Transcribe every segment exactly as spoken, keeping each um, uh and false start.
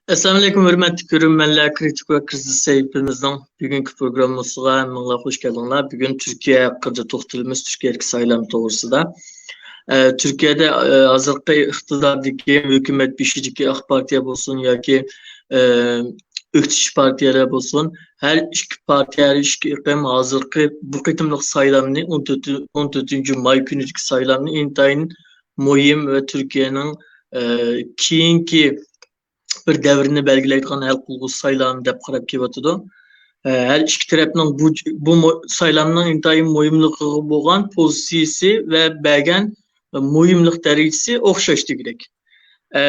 ئەسسالامۇئەلەيكۇم، ھۆرمەتلىك كۆرۈرمەنلەر، كرىتىك ۋە كىرىزىس سەھىپىمىزنىڭ بۈگۈنكى پروگراممىسىغا ھەممىڭلار خوش كەلدىڭلار. بۈگۈن تۈركىيە ھەققىدە توختىلىمىز، تۈركىيەدىكى سايلام توغرىسىدا. ئە، تۈركىيەدە، ئە، ھازىرقى ئىقتىداردىكى ھۆكۈمەت بېشىدىكى ئاق پارتىيە بولسۇن ياكى، ئە، ئۆكتىچى پارتىيەلەر بولسۇن، ھەر ئىككى پارتىيە، ھەر ئىككى ئېقىم ھازىرقى بۇ قېتىملىق سايلامنى، ئون تۆتىنچى، ئون تۆتىنچى ماي كۈنىدىكى سايلامنى ئىنتايىن مۇھىم ۋە تۈركىيەنىڭ، ئە، كېيىنكى بىر دەۋرنى بەلگىلەيدىغان ھەل قىلغۇچ سايلام دەپ قاراپ كېلىۋاتىدۇ. ئە، ھەر ئىككى تەرەپنىڭ بۇ، بۇ مو-، سايلامنىڭ ئىنتايىن مۇھىملىقىغا بولغان پوزىتسىيىسى ۋە بەرگەن مۇھىملىق دەرىجىسى ئوخشاش دېگۈدەك. ئە،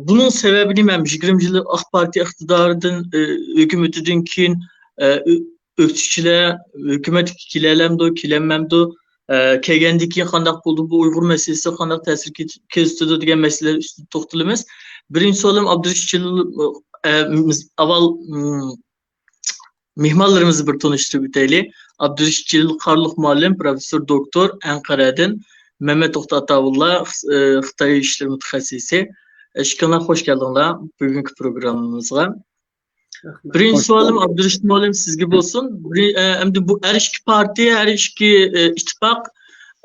بۇنىڭ سەۋەبىنى مەن يىگىرمە يىل ئاق پارتىيە ئىقتىدارىدىن، ئە، ھۆكۈمىتىدىن كېيىن، ئە، ئۆ-، ئۆكتىچىلەر ھۆكۈمەتكە كېلەلەمدۇ، كېلەلمەمدۇ، ئە، كەلگەندىن كېيىن قانداق بولىدۇ، بۇ ئۇيغۇر مەسىلىسىگە قانداق تەسىر كۆ-، كۆرسىتىدۇ دېگەن مەسىلىلەر ئۈستىدە توختىلىمىز. بىرىنچى سوئالىم ئابدۇرېشىت جېلىل، ئە، مىز-، ئاۋۋال، مم، مېھمانلىرىمىزنى بىر تونۇشتۇرۇپ ئۆتەيلى. ئابدۇرېشىت جېلىل قارلۇق مۇئەللىم، پروفېسسور، دوكتور، ئەنقەرەدىن. مەمەت توختى ئاتاۋۇللا، خىس-، ئە، خىتاي ئىشلىرى مۇتەخەسسىسى. ئىككىڭلار خوش كەلدىڭلار بۈگۈنكى پروگراممىمىزغا. رەھمەت. بىرىنچى سوئالىم ئابدۇرېشىت مۇئەللىم سىزگە بولسۇن. بىر-، ئە، ئەمدى بۇ ھەر ئىككى پارتىيە، ھەر ئىككى، ئە، ئىتتىپاق،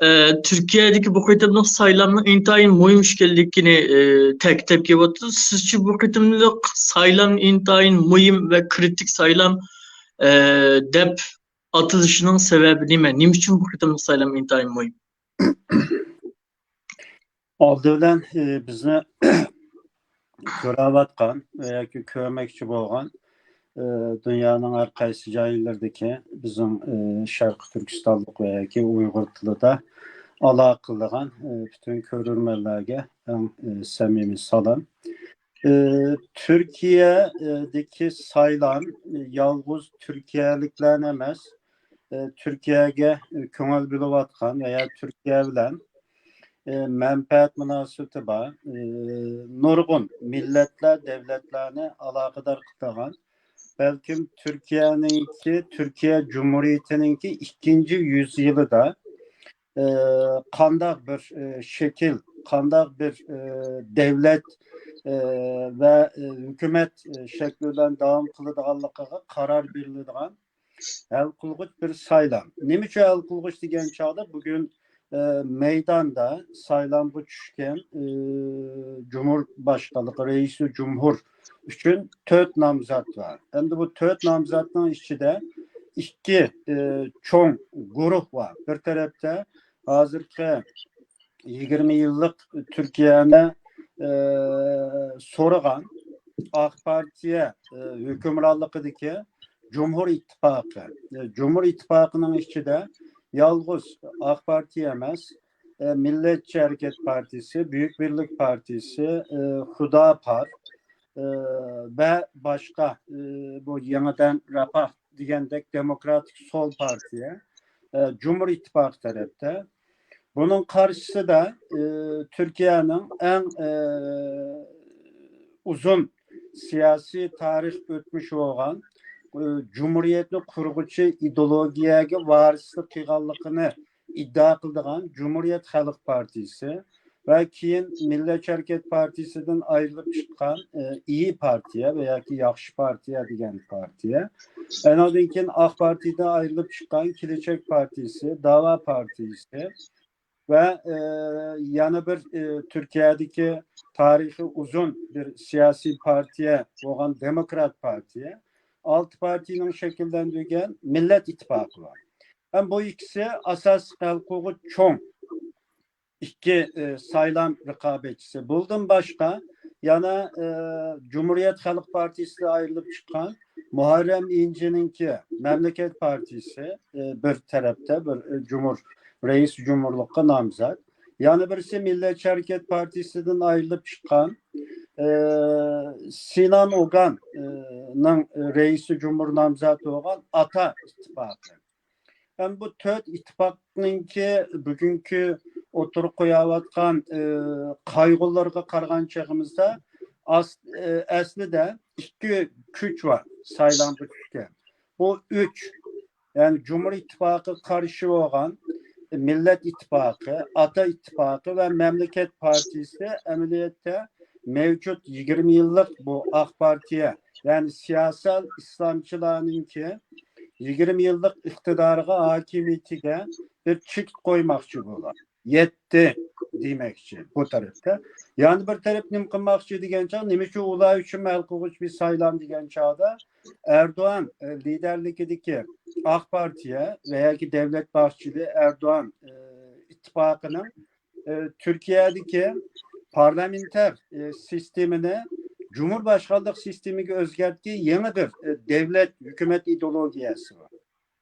ئە، تۈركىيەدىكى بۇ قېتىملىق سايلامنىڭ ئىنتايىن مۇھىم ئىكەنلىكىنى، ئە، تەكىتلەپ كېلىۋاتىدۇ. سىزچە بۇ قېتىملىق سايلام ئىنتايىن مۇھىم ۋە كرىتىك سايلام، ئە، دەپ ئاتىلىشىنىڭ سەۋەبى نېمە؟ نېمە ئۈچۈن بۇ قېتىملىق سايلام ئىنتايىن مۇھىم؟ ئالدى بىلەن، ئى، بىزنى كۆرۈۋاتقان ۋە ياكى كۆرمەكچى بولغان، ئى، دۇنيانىڭ ھەر قايسى جايلىرىدىكى بىزنىڭ، ئى، شەرقىي تۈركىستانلىق ۋە ياكى ئۇيغۇر تىلىدا ئالاقە قىلىدىغان، ئى، پۈتۈن كۆرۈرمەنلەرگە ئەڭ، ئى، سەمىمىي سالام. ئى، تۈركىيەدىكى سايلام، ئى، يالغۇز تۈركىيەلىكلەرنى ئەمەس، ئى، تۈركىيەگە، ئى، كۆڭۈل بۆلۈۋاتقان ۋە يا تۈركىيە بىلەن، ئى، مەنپەئەت مۇناسىۋىتى بار، ئى، نۇرغۇن مىللەتلەر، دۆلەتلەرنى ئالاقىدار قىلىدىغان، بەلكىم تۈركىيەنىڭكى، تۈركىيە جۇمھۇرىيىتىنىڭكى ئىككىنچى يۈز يىلىدا، ئى، قانداق بىر، ئى، شەكىل، قانداق بىر، ئى، دۆلەت، ئى، ۋە، ئى، ھۆكۈمەت، ئى، شەكلى بىلەن داۋام قىلىدىغانلىقىغا قارار بېرىلىدىغان ھەل قىلغۇچ بىر سايلام. نېمە ئۈچۈن ھەل قىلغۇچ دېگەن چاغدا، بۈگۈن، ئى، مەيداندا سايلامغا چۈشكەن، ئى، جۇمھۇر باشقانلىقى، رەئىسى جۇمھۇر ئۈچۈن تۆت نامزات بار. ئەمدى بۇ تۆت نامزاتنىڭ ئىچىدە ئىككى، ئى، چوڭ گۇرۇھ بار. بىر تەرەپتە ھازىرقى يىگىرمە يىللىق تۈركىيەنى، ئى، سورىغان ئاق پارتىيە، ئى، ھۆكۈمرانلىقىدىكى جۇمھۇر ئىتتىپاقى. ئى، جۇمھۇر ئىتتىپاقىنىڭ ئىچىدە يالغۇز ئاق پارتىيە ئەمەس، ئى، مىللەتچى ھەرىكەت پارتىيىسى، بۈيۈك بىرلىك پارتىيىسى، ئى، خۇدا پار، ئى، ۋە باشقا، ئى، بۇ يېڭىدەن رەپاھ دېگەندەك دېموكراتىك سول پارتىيە، ئى، جۇمھۇر ئىتتىپاقى تەرەپتە. بۇنىڭ قارشىسىدا، ئى، تۈركىيەنىڭ ئەڭ، ئى، ئۇزۇن سىياسىي تارىخ ئۆتمۈشى بولغان، ئى، جۇمھۇرىيەتنى قۇرغۇچى ئىدېئولوگىيەگە ۋارىسلىق قىلغانلىقىنى ئىددىئا قىلىدىغان جۇمھۇرىيەت خەلق پارتىيىسى ۋە كېيىن مىللەتچى ھەرىكەت پارتىيىسىدىن ئايرىلىپ چىققان، ئى، ئىيى پارتىيە ۋە ياكى ياخشى پارتىيە دېگەن پارتىيە. ئانىڭدىن كېيىن ئاق پارتىيىدىن ئايرىلىپ چىققان كېلەچەك پارتىيىسى، داۋا پارتىيىسى ۋە، ئى، يەنە بىر، ئى، تۈركىيەدىكى تارىخى ئۇزۇن بىر سىياسىي پارتىيە بولغان دېموكرات پارتىيە، ئالتە پارتىيىنىڭ شەكىللەندۈرگەن مىللەت ئىتتىپاقى بار. ھەم بۇ ئىككىسى ئاساسلىق ھەل قىلغۇچ چوڭ ئىككى، ئى، سايلام رىقابەتچىسى. بۇندىن باشقا يەنە، ئى، جۇمھۇرىيەت خەلق پارتىيىسىدىن ئايرىلىپ چىققان مۇھەررەم ئىنجىنىڭكى مەملىكەت پارتىيىسى، ئى، بىر تەرەپتە بىر، ئى، جۇمھۇر، رەئىس جۇمھۇرلۇققا نامزات. يەنە بىرسى مىللەتچى ھەرىكەت پارتىيىسىدىن ئايرىلىپ چىققان، ئى، سىنان ئوگان، ئى، نىڭ رەئىس جۇمھۇر نامزاتى بولغان ئاتا ئىتتىپاقى. ھەم بۇ تۆت ئىتتىپاقنىڭكى بۈگۈنكى ئوتتۇرىغا قويۇۋاتقان، ئى، قايغۇلىرىغا قارىغان چېغىمىزدا ئاس-، ئى، ئەسلىدە ئىككى كۈچ بار سايلامغا چۈشكەن. بۇ ئۈچ، يەنى جۇمھۇر ئىتتىپاقىغا قارشى بولغان مىللەت ئىتتىپاقى، ئاتا ئىتتىپاقى ۋە مەملىكەت پارتىيىسى ئەمەلىيەتتە مەۋجۇت يىگىرمە يىللىق بۇ ئاق پارتىيە، يەنى سىياسىي ئىسلامچىلارنىڭكى يىگىرمە يىللىق ئىقتىدارىغا، ھاكىمىيىتىگە بىر چېكىت قويماقچى بۇلار. يەتتى دېمەكچى بۇ تەرەپتە. يەنە بىر تەرەپ نېمە قىلماقچى دېگەن چاغ، نېمە ئۈچۈن ئۇلار ئۈچۈن ھەل قىلغۇچ بىر سايلام دېگەن چاغدا، ئەردوغان، ئە، لىدەرلىكىدىكى ئاق پارتىيە ۋە ياكى دەۋلەت باھچىلى ئەردوغان، ئە، ئىتتىپاقىنىڭ، ئە، تۈركىيەدىكى پارلامېنتار، ئە، سىستېمىنى جۇمھۇر باشقانلىق سىستېمىگە ئۆزگەرتكەن يېڭى بىر، ئە، دەۋلەت، ھۆكۈمەت ئىدېئولوگىيەسى بار.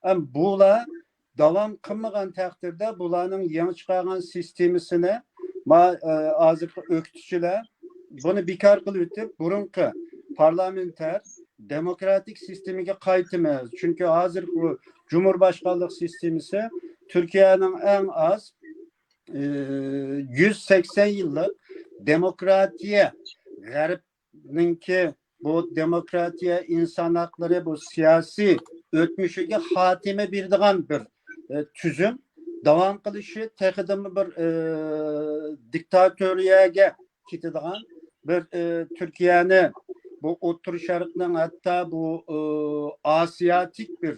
ئەم، بۇلار داۋام قىلمىغان تەقدىردە، بۇلارنىڭ يېڭى چىقارغان سىستېمىسىنى ما-، ئە، ھازىرقى ئۆكتىچىلەر بۇنى بىكار قىلىۋېتىپ، بۇرۇنقى پارلامېنتار دېموكراتىك سىستېمىگە قايتىمىز. چۈنكى ھازىر بۇ جۇمھۇر باشقانلىق سىستېمىسى تۈركىيەنىڭ ئەڭ ئاز، ئى، يۈز سەكسەن يىللىق دېموكراتىيە، غەربنىڭكى بۇ دېموكراتىيە، ئىنسان ھەقلىرى، بۇ سىياسىي ئۆتمۈشىگە خاتىمە بېرىدىغان بىر، ئى، تۈزۈم. داۋام قىلىشى تېخىدىنمۇ بىر، ئى، دىكتاتورىيەگە كېتىدىغان بىر، ئى، تۈركىيەنى بۇ ئوتتۇرا شەرقنىڭ، ھەتتا بۇ، ئى، ئاسىياتىك بىر،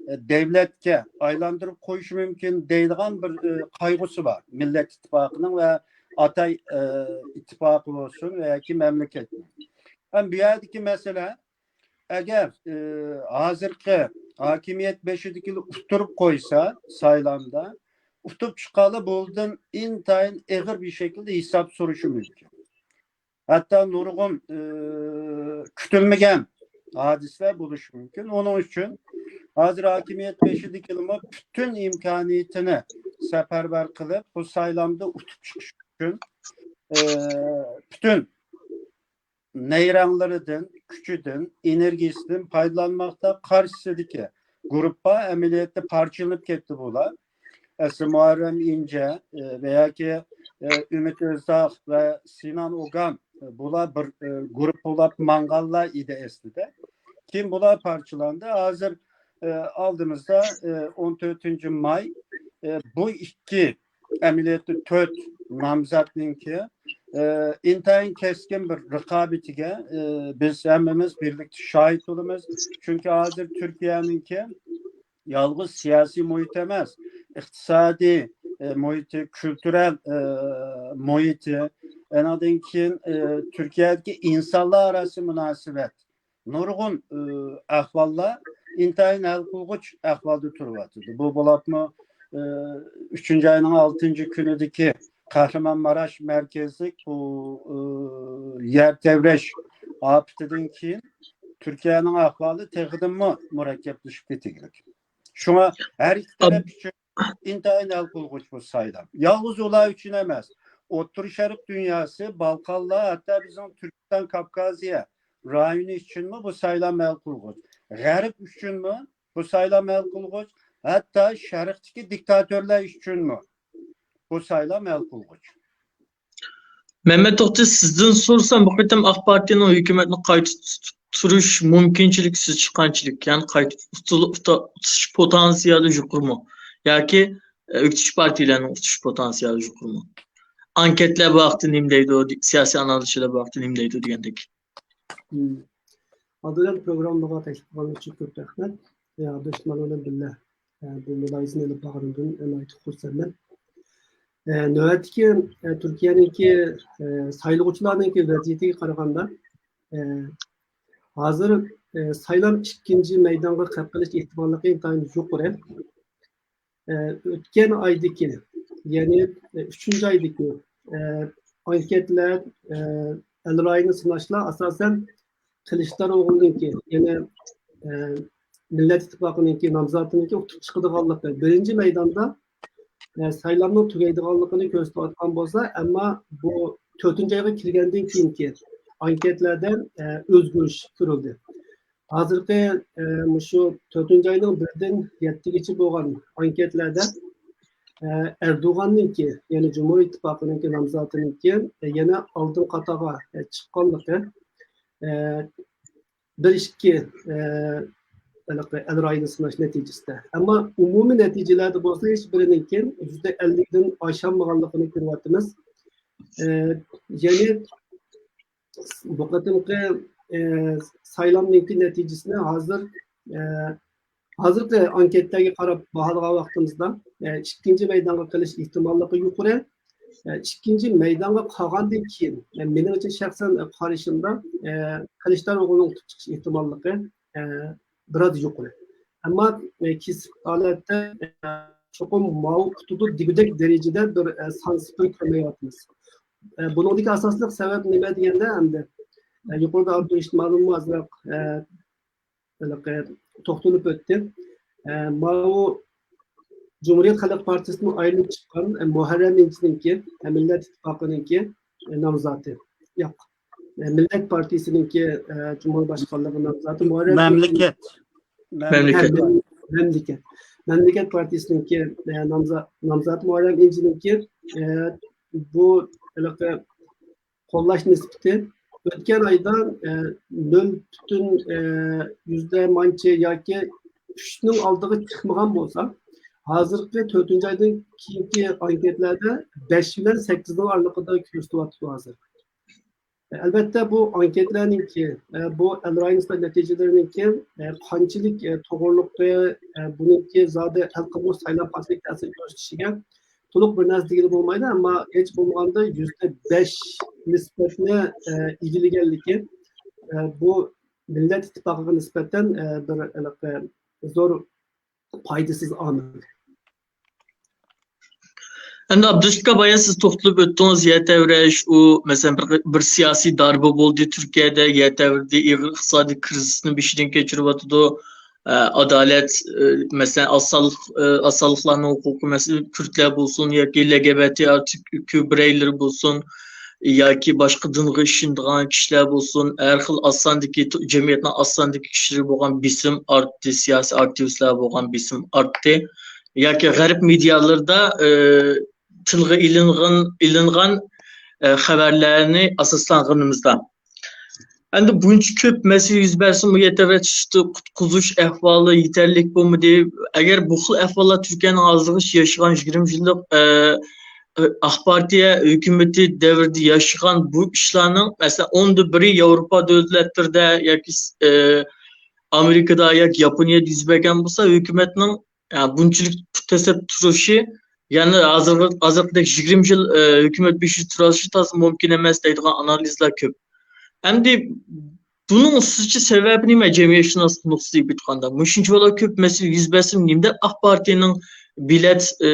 ئى، دەۋلەتكە ئايلاندۇرۇپ قويۇشى مۇمكىن دەيدىغان بىر، ئى، قايغۇسى بار مىللەت ئىتتىپاقىنىڭ ۋە ئاتاي، ئى، ئىتتىپاقى بولسۇن ۋە ياكى مەملىكەتنىڭ. ھەم بۇ يەردىكى مەسىلە، ئەگەر، ئى، ھازىرقى ھاكىمىيەت بېشىدىكىلەر ئۇتتۇرۇپ قويسا سايلامدا، ئۇتۇپ چىققانلار بۇنىڭدىن ئىنتايىن ئېغىر بىر شەكىلدە ھېساب سورىشى مۇمكىن. ھەتتا نۇرغۇن، ئى، كۈتۈلمىگەن ھادىسىلەر بولۇشى مۇمكىن. ئۇنىڭ ئۈچۈن ھازىر ھاكىمىيەت بېشىدىكىلەرمۇ پۈتۈن ئىمكانىيىتىنى سەپەرۋەر قىلىپ، بۇ سايلامدا ئۇتۇپ چىقىش ئۈچۈن، ئى، پۈتۈن نەيرەڭلىرىدىن، كۈچىدىن، ئېنېرگىيىسىدىن پايدىلانماقتا. قارشىسىدىكى گۇرۇپپا ئەمەلىيەتتە پارچىلىنىپ كەتتى بۇلار. ئەسلى مۇھەررەم ئىنجە، ئى، ۋە ياكى، ئى، ئۈمىد ئۆزداغ ۋە سىنان ئوگان، ئى، بۇلار بىر، ئى، گۇرۇپپا بولاپ ماڭغانلار ئىدى ئەسلىدە. كېيىن بۇلار پارچىلاندى. ھازىر، ئى، ئالدىمىزدا، ئى، ئون تۆتىنچى ماي، ئى، بۇ ئىككى ئەمەلىيەتتە تۆت نامزاتنىڭكى، ئى، ئىنتايىن كەسكىن بىر رىقابىتىگە، ئى، بىز ھەممىمىز بىرلىكتە شاھىت بولىمىز. چۈنكى ھازىر تۈركىيەنىڭكى يالغۇز سىياسىي مۇھىت ئەمەس، ئىقتىسادىي، ئى، مۇھىتى، كۈلتۈرەل، ئى، مۇھىتى، ئانىڭدىن كېيىن، ئى، تۈركىيەدىكى ئىنسانلار ئاراسى مۇناسىۋەت، نۇرغۇن، ئى، ئەھۋاللار ئىنتايىن ھەل قىلغۇچ ئەھۋالدا تۇرۇۋاتىدۇ. بۇ بولۇپمۇ، ئى، ئۈچىنچى ئاينىڭ ئالتىنچى كۈنىدىكى قەھرىمانماراش مەركەزلىك بۇ، ئى، يەر تەۋرەش ئاپىتىدىن كېيىن تۈركىيەنىڭ ئەھۋالى تېخىدىنمۇ مۇرەككەپلىشىپ كېتىگلىك. شۇڭا ھەر ئىككى تەرەپ ئۈچۈن ئىنتايىن ھەل قىلغۇچ بۇ سايلام. يالغۇز ئۇلار ئۈچۈن ئەمەس، ئوتتۇرا شەرق دۇنياسى، بالقانلار، ھەتتا بىزنىڭ تۈركىستان، كاپكازىيە رايونى ئۈچۈنمۇ بۇ سايلام ھەل قىلغۇچ. غەرب ئۈچۈنمۇ بۇ سايلام ھەل قىلغۇچ. ھەتتا شەرقتىكى دىكتاتورلار ئۈچۈنمۇ بۇ سايلام ھەل قىلغۇچ. مەمەت توختى، سىزدىن سورىسام، بۇ قېتىم ئاق پارتىيەنىڭ ھۆكۈمەتنى قايتا تۇتۇش مۇمكىنچىلىكى سىزچە قانچىلىك؟ يەنى قايتا تۇتۇل-، تۇتا-، تۇتۇش پوتېنسىيالى يۇقىرىمۇ؟ ياكى، ئە، ئۆكتىچى پارتىيەلەرنىڭ تۇتۇش پوتېنسىيالى يۇقىرىمۇ؟ ئانكېتلار بۇ ھەقتە نېمە دەيدۇ؟ سىياسىي ئانالىزچىلار بۇ ھەقتە نېمە دەيدۇ دېگەندەك. مم. ئابدۇللا، پروگراممىغا تەكلىپ قىلغىنىڭىز ئۈچۈن كۆپ رەھمەت. ئە، ئابدۇرېشىت مەمتىمىن بىللە، ئە، بۇ مۇلاھىزىنى ئېلىپ بارغىنىمدىن ناھايىتى خۇرسەنمەن. ئە، نۆۋەتتىكى، ئە، تۈركىيەنىڭكى، ئە، سايلىغۇچىلارنىڭكى ۋەزىيىتىگە قارىغاندا، ئە، ھازىر، ئە، سايلام ئىككىنچى مەيدانغا قېلىپ قېلىش ئېھتىماللىقى ئىنتايىن يۇقىرى. ئە، ئۆتكەن ئايدىكى، يەنى، ئە، ئۈچىنچى ئايدىكى، ئە، ئانكېتلار، ئە، ئەل رايىنى سىناشلار ئاساسەن قىلىچداروغلۇنىڭكى، يەنى، ئە، مىللەت ئىتتىپاقىنىڭكى نامزاتىنىڭكى ئۇتۇپ چىقىدىغانلىقى، بىرىنچى مەيداندا، ئە، سايلامنىڭ تۈگەيدىغانلىقىنى كۆرسىتىۋاتقان بولسا، ئەمما بۇ تۆتىنچى ئايغا كىرگەندىن كېيىنكى ئانكېتلاردا، ئە، ئۆزگىرىش كۆرۈلدى. ھازىرقى، ئە، مۇشۇ تۆتىنچى ئاينىڭ بىردىن يەتتىگىچە بولغان ئانكېتلاردا، ئە، ئەردوغاننىڭكى، يەنى جۇمھۇر ئىتتىپاقىنىڭكى نامزاتىنىڭكى، ئە، يەنە ئالدىن قاتارغا، ئە، چىققانلىقى، ئە، بىر ئىككى، ئە، ھېلىقى ئەل رايىنى سىناش نەتىجىسىدە. ئەمما ئومۇمىي نەتىجىلەردە بولسا ھېچ بىرىنىڭكى يۈزدە ئەللىكتىن ئاشالمىغانلىقىنى كۆرۈۋاتىمىز. ئە، يەنى بۇ قېتىمقى، ئە، سايلامنىڭكى نەتىجىسىنى ھازىر، ئە، ھازىرقى ئانكېتىلەرگە قاراپ باھالىغان ۋاقتىمىزدا، ئە، ئىككىنچى مەيدانغا قېلىش ئېھتىماللىقى يۇقىرى. ئە، ئىككىنچى مەيدانغا قالغاندىن كېيىن، ئە، مېنىڭچە شەخسەن، ئە، قارىشىمدا، ئە، قىلىچدارئوغلىنىڭ ئۇتۇپ چىقىش ئېھتىماللىقى، ئە، بىراز يۇقىرى. ئەمما، ئە، كېسىپ ھالەتتە، ئە، چوقۇم ماۋۇ ئۇتىدۇ دېگۈدەك دەرىجىدە بىر، ئە، سان سىپىر كۆرمەيۋاتىمىز. ئە، بۇنىڭدىكى ئاساسلىق سەۋەب نېمە دېگەندە، ئەمدى، ئە، يۇقىرىدا ئابدۇرېشىت مۇئەللىممۇ ئازراق، ئە، ھېلىقى توختىلىپ ئۆتتى. ئە، ماۋۇ جۇمھۇرىيەت خەلق پارتىيىسىدىن ئايرىلىپ چىققان، ئە، مۇھەررەم ئىنچىنىڭكى، ئە، مىللەت ئىتتىپاقىنىڭكى، ئە، نامزاتى. ياق. ئە، مىللەت پارتىيىسىنىڭكى، ئە، جۇمھۇر باشقانلىقى نامزاتى مۇھەررەم ئىنچىنىڭ مەملىكەت. مەملىكەت. مەملىكەت. مەملىكەت پارتىيىسىنىڭكى، ئە، نامزا-، نامزاتى مۇھەررەم ئىنچىنىڭكى، ئە، بۇ ھېلىقى قوللاش نىسبىتى ئۆتكەن ئايدا، ئە، نۆل پۈتۈن، ئە، يۈزدە مانچە ياكى ئۈچنىڭ ئالدىغا چىقمىغان بولسا، ھازىرقى تۆتىنچى ئايدىن كېيىنكى ئانكېتىلەردە بەش بىلەن سەككىزنىڭ ئارىلىقىدا كۆرسىتىۋاتىدۇ ھازىر. ئەلۋەتتە، بۇ ئانكېتىلەرنىڭكى، ئە، بۇ ئەلرايىنىستا نەتىجىلىرىنىڭكى، ئە، قانچىلىك، ئە، توغرىلىقى، ئە، بۇنىڭكى زادى ھەل قىلغۇچ سايلام پارتىيىسىگە تەسىر كۆرسىتىشىگە تولۇق بىر نەرسە دېگىلى بولمايدۇ، ئەمما ھېچ بولمىغاندا يۈزدە بەش نىسبەتنى، ئە، ئىگىلىگەنلىكى، ئە، بۇ مىللەت ئىتتىپاقىغا نىسبەتەن، ئە، بىر ھېلىقى زور پايدىسىز ئامىل. ئەمدى ئابدۇرېشىت ئاكا، بايا سىز توختىلىپ ئۆتتىڭىز، يەر تەۋرەش، ئۇ، مەسىلەن، بىر، بىر سىياسىي داربا بولدى تۈركىيەدە، يەر تەۋرىدى، ئېغىر ئىقتىسادىي كىرىزىسنى بېشىدىن كەچۈرۈۋاتىدۇ. ئە، ئادالەت، ئە، مەسىلەن، ئاز سانلىق، ئە، ئاز سانلىقلارنىڭ ھوقۇقى، مەسىلەن، كۈردلەر بولسۇن ياكى لەگەبەتى ئارتىك كۆبرەيلىرى بولسۇن ياكى باشقا دىنغا ئىشىنىدىغان كىشىلەر بولسۇن، ھەر خىل ئاز ساندىكى، جەمئىيەتنىڭ ئاز ساندىكى كىشىلىرى بولغان بېسىم ئارتتى، سىياسىي ئاكتىۋىستلار بولغان بېسىم ئارتتى. ياكى غەرب مېدىيالىرىدا، ئە، تىلغا ئېلىنغان، ئېلىنغان، ئە، خەۋەرلەرنى ئاساسلانغىنىمىزدا، ئەمدى بۇنچە كۆپ مەسىلە يۈز بەرسىمۇ، يەر تەۋرەش، قۇتقۇزۇش ئەھۋالى يېتەرلىك بولمىدى. ئەگەر بۇ خىل ئەھۋاللار تۈركىيەنىڭ ھازىرغىچە ياشىغان يىگىرمە يىللىق، ئە، ئاق پارتىيە ھۆكۈمىتى دەۋرىدە ياشىغان بۇ ئىشلارنىڭ، مەسىلەن، ئوندا بىرى ياۋروپا دۆلەتلىرىدە ياكى، ئە، ئامېرىكىدا ياكى ياپونىيەدە يۈز بەرگەن بولسا، ھۆكۈمەتنىڭ، ئە، بۇنچىلىك پۇت تېسىپ تۇرۇشى، يەنى ھازىرقى، ھازىرقىدەك يىگىرمە يىل، ئە، ھۆكۈمەت بېشىدا تۇرۇشى تازا مۇمكىن ئەمەس دەيدىغان ئانالىزلار كۆپ. ئەمدى بۇنىڭ سىزچە سەۋەبى نېمە؟ جەمئىيەتشۇناسلىق نۇقتىسىدىن ئېيتقاندا، مۇشۇنچىۋالا كۆپ مەسىلە يۈز بەرسىمۇ، نېمىدەپ ئاق پارتىيەنىڭ بېلەت، ئە،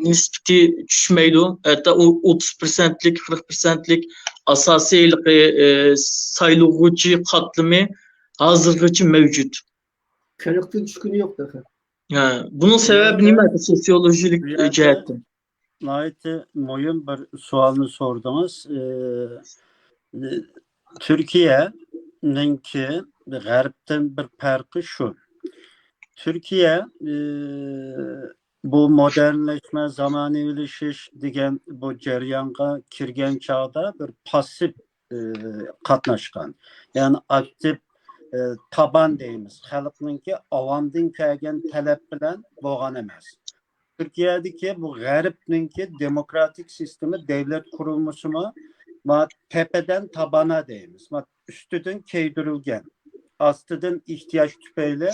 نىسبىتى چۈشمەيدۇ؟ ھەتتا ئۇ ئوتتۇز پىرسەنتلىك، قىرىق پىرسەنتلىك ئاساسىي ھېلىقى، ئە، سايلىغۇچى قاتلىمى ھازىرغىچە مەۋجۇت. خەلقتىن چۈشكىنى يوق تېخى. ھە، بۇنىڭ سەۋەبى نېمە؟ سوتسىيولوگىيەلىك جەھەتتىن. ناھايىتى مۇھىم بىر سوئالنى سورىدىڭىز. ئى، تۈركىيەنىڭكى غەربتىن بىر پەرقى شۇ. تۈركىيە، ئى، بۇ مودېرنلەشمە، زامانىۋىلىشىش دېگەن بۇ جەريانغا كىرگەن چاغدا بىر پاسسىپ، ئى، قاتناشقان. يەنى ئاكتىپ، ئى، تابان دەيمىز. خەلقنىڭكى ئاۋامدىن كەلگەن تەلەپ بىلەن بولغان ئەمەس. تۈركىيەدىكى بۇ غەربنىڭكى دېموكراتىك سىستېما، دەۋلەت قۇرۇلمىسىمۇ ما تەپەدىن تابانا دەيمىز. ما ئۈستىدىن كىيدۈرۈلگەن، ئاستىدىن ئېھتىياج تۈپەيلى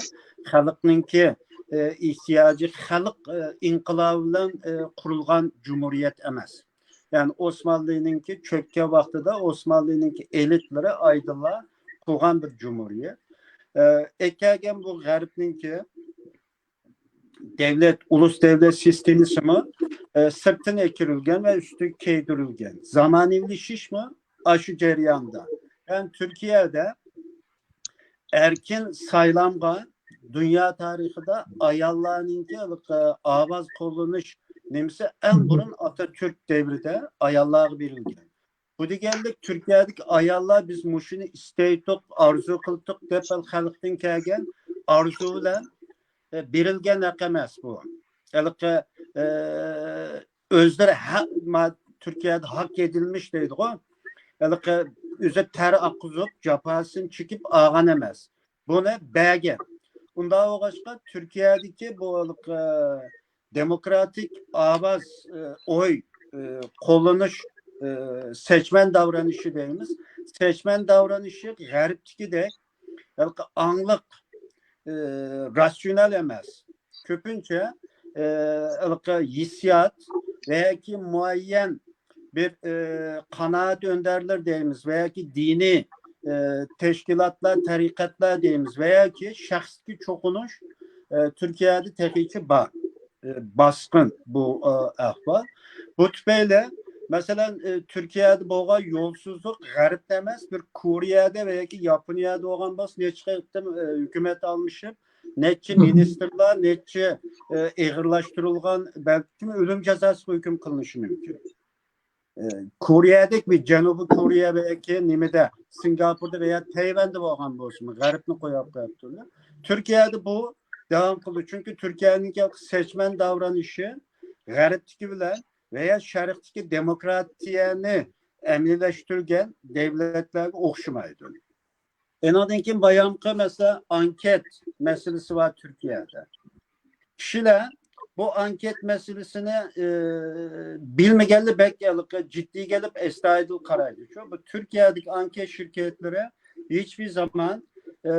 خەلقنىڭكى، ئى، ئېھتىياجى، خەلق، ئى، ئىنقىلابى بىلەن، ئى، قۇرۇلغان جۇمھۇرىيەت ئەمەس. يەنى ئوسمانلىنىڭكى چۆككەن ۋاقتىدا ئوسمانلىنىڭكى ئېلىتلىرى ئايدىنلار قۇرغان بىر جۇمھۇرىيەت. ئى، ئەكەلگەن بۇ غەربنىڭكى دەۋلەت، ئۇلۇس دەۋلەت سىستېمىسىمۇ، ئە، سىرتتىن ئەكىرىلگەن ۋە ئۈستىگە كىيدۈرۈلگەن. زامانىۋىلىشىشمۇ ئاشۇ جەرياندا. يەنى تۈركىيەدە ئەركىن سايلامغا دۇنيا تارىخىدا ئاياللارنىڭكى، ئە، ئاۋاز قوللىنىش نېمىسى ئەڭ بۇرۇن ئاتاتۈرك دەۋرىدە ئاياللارغا بېرىلگەن. بۇ دېگەنلىك، تۈركىيەدىكى ئاياللار «بىز مۇشۇنى ئىستەيتتۇق، ئارزۇ قىلدۇق» دەپ خەلقتىن كەلگەن ئارزۇ بىلەن، ئە، بېرىلگەن ھەق ئەمەس بۇ. ھېلىقى، ئە، ئۆزلىرى ھەق، ما-، تۈركىيەدە ھاق ئېدىلمىش دەيدىغۇ. ھېلىقى ئۆزى تەر ئاققۇزۇپ، جاپاسىنى چېكىپ ئالغان ئەمەس. بۇنى بەرگەن. ئۇنداق بولغاچقا، تۈركىيەدىكى بۇ، ئە، دېموكراتىك ئاۋاز، ئە، ئوي، ئە، قوللىنىش، سەچمەن داۋرىنىشى دەيمىز. سەچمەن داۋرىنىشى غەربتىكىدەك ھېلىقى ئاڭلىق، ئى، راتسىيونال ئەمەس. كۆپىنچە، ئى، ھېلىقى ھېسسىيات ۋە ياكى مۇئەييەن بىر، ئى، قانائەت ئۆندەرلىرى دەيمىز ۋە ياكى دىنىي، ئى، تەشكىلاتلار، تەرىقەتلەر دەيمىز ۋە ياكى شەخستىكى چوقۇنۇش، ئى، تۈركىيەدە تېخىچە بار. ئى، باسقىن بۇ، ئى، ئەھۋال. بۇ تۈپەيلى، مەسىلەن، ئى، تۈركىيەدە بولغان يولسىزلىق غەربتە ئەمەس، بىر كورېيەدە ۋە ياكى ياپونىيەدە بولغان بولسا، نەچچە قېتىم، ئى، ھۆكۈمەت ئالمىشىپ، نەچچە مىنىستىرلار، نەچچە، ئى، ئېغىرلاشتۇرۇلغان، بەلكىم ئۆلۈم جازاسىغا ھۆكۈم قىلىنىشى مۇمكىن. ئى، كورېيەدەك بىر جەنۇبىي كورېيە ۋە ياكى نېمىدە، سىنگاپوردا ۋە يا تەيۋەندە بولغان بولسىمۇ، غەربنى قويۇپ قويۇپتۇ. تۈركىيەدە بۇ داۋام قىلىدۇ. چۈنكى تۈركىيەنىڭكى سەچمەن داۋرىنىشى غەربتىكى بىلەن ۋە يا شەرقتىكى دېموكراتىيەنى ئەمەلىيلەشتۈرگەن دۆلەتلەرگە ئوخشىمايدۇ. ئېنىڭدىن كېيىن بايامقى مەسىلە، ئانكېت مەسىلىسى بار تۈركىيەدە. كىشىلەر بۇ ئانكېت مەسىلىسىنى، ئى، بىلمىگەنلەر بەك ھېلىقى جىددىيگە ئېلىپ، ئەستايىدىل قارايدۇ. شۇ بۇ تۈركىيەدىكى ئانكېت شىركەتلىرى ھېچبىر زامان، ئى،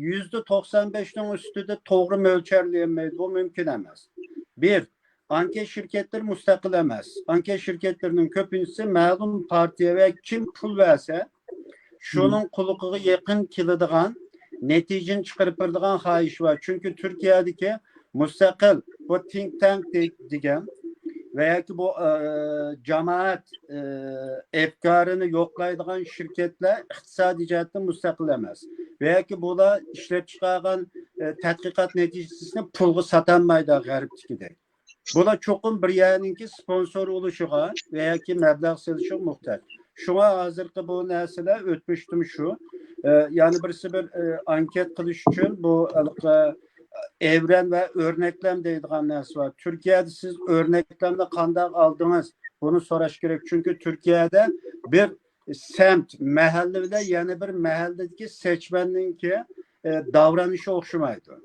يۈزدە توقسان بەشنىڭ ئۈستىدە توغرا مۆلچەرلىيەلمەيدۇ. بۇ مۇمكىن ئەمەس. بىر، ئانكېت شىركەتلىرى مۇستەقىل ئەمەس. ئانكېت شىركەتلىرىنىڭ كۆپىنچىسى مەلۇم پارتىيە ۋە كىم پۇل بەرسە، شۇنىڭ قۇلىقىغا يېقىن كېلىدىغان نەتىجىنى چىقىرىپ بېرىدىغان خاھىشى بار. چۈنكى تۈركىيەدىكى مۇستەقىل بۇ تىنك تانك دېگەن ۋە ياكى بۇ، ئە، جامائەت، ئە، ئەپكارىنى يوقلايدىغان شىركەتلەر ئىقتىسادىي جەھەتتىن مۇستەقىل ئەمەس ۋە ياكى بۇلار ئىشلەپچىقارغان، ئە، تەتقىقات نەتىجىسىنى پۇلغا ساتالمايدۇ غەربتىكىدەك. بۇلار چوقۇم بىر يەرنىڭكى سپونسور بولۇشىغا ۋە ياكى مەبلەغ سېلىشىغا موھتاج. شۇڭا ھازىرقى بۇ نەرسىلەر ئۆتمۈشتىمۇ شۇ. ئە، يەنە بىرسى بىر، ئە، ئانكېت قىلىش ئۈچۈن بۇ ھېلىقى ئەۋرەن ۋە ئۆرنەكلەم دەيدىغان نەرسە بار. تۈركىيەدە سىز ئۆرنەكلەمنى قانداق ئالدىڭىز؟ بۇنى سوراش كېرەك. چۈنكى تۈركىيەدە بىر سەمت، مەھەللە بىلەن يەنە بىر مەھەللىدىكى سەچمەننىڭكى، ئە، داۋرىنىشى ئوخشىمايدۇ.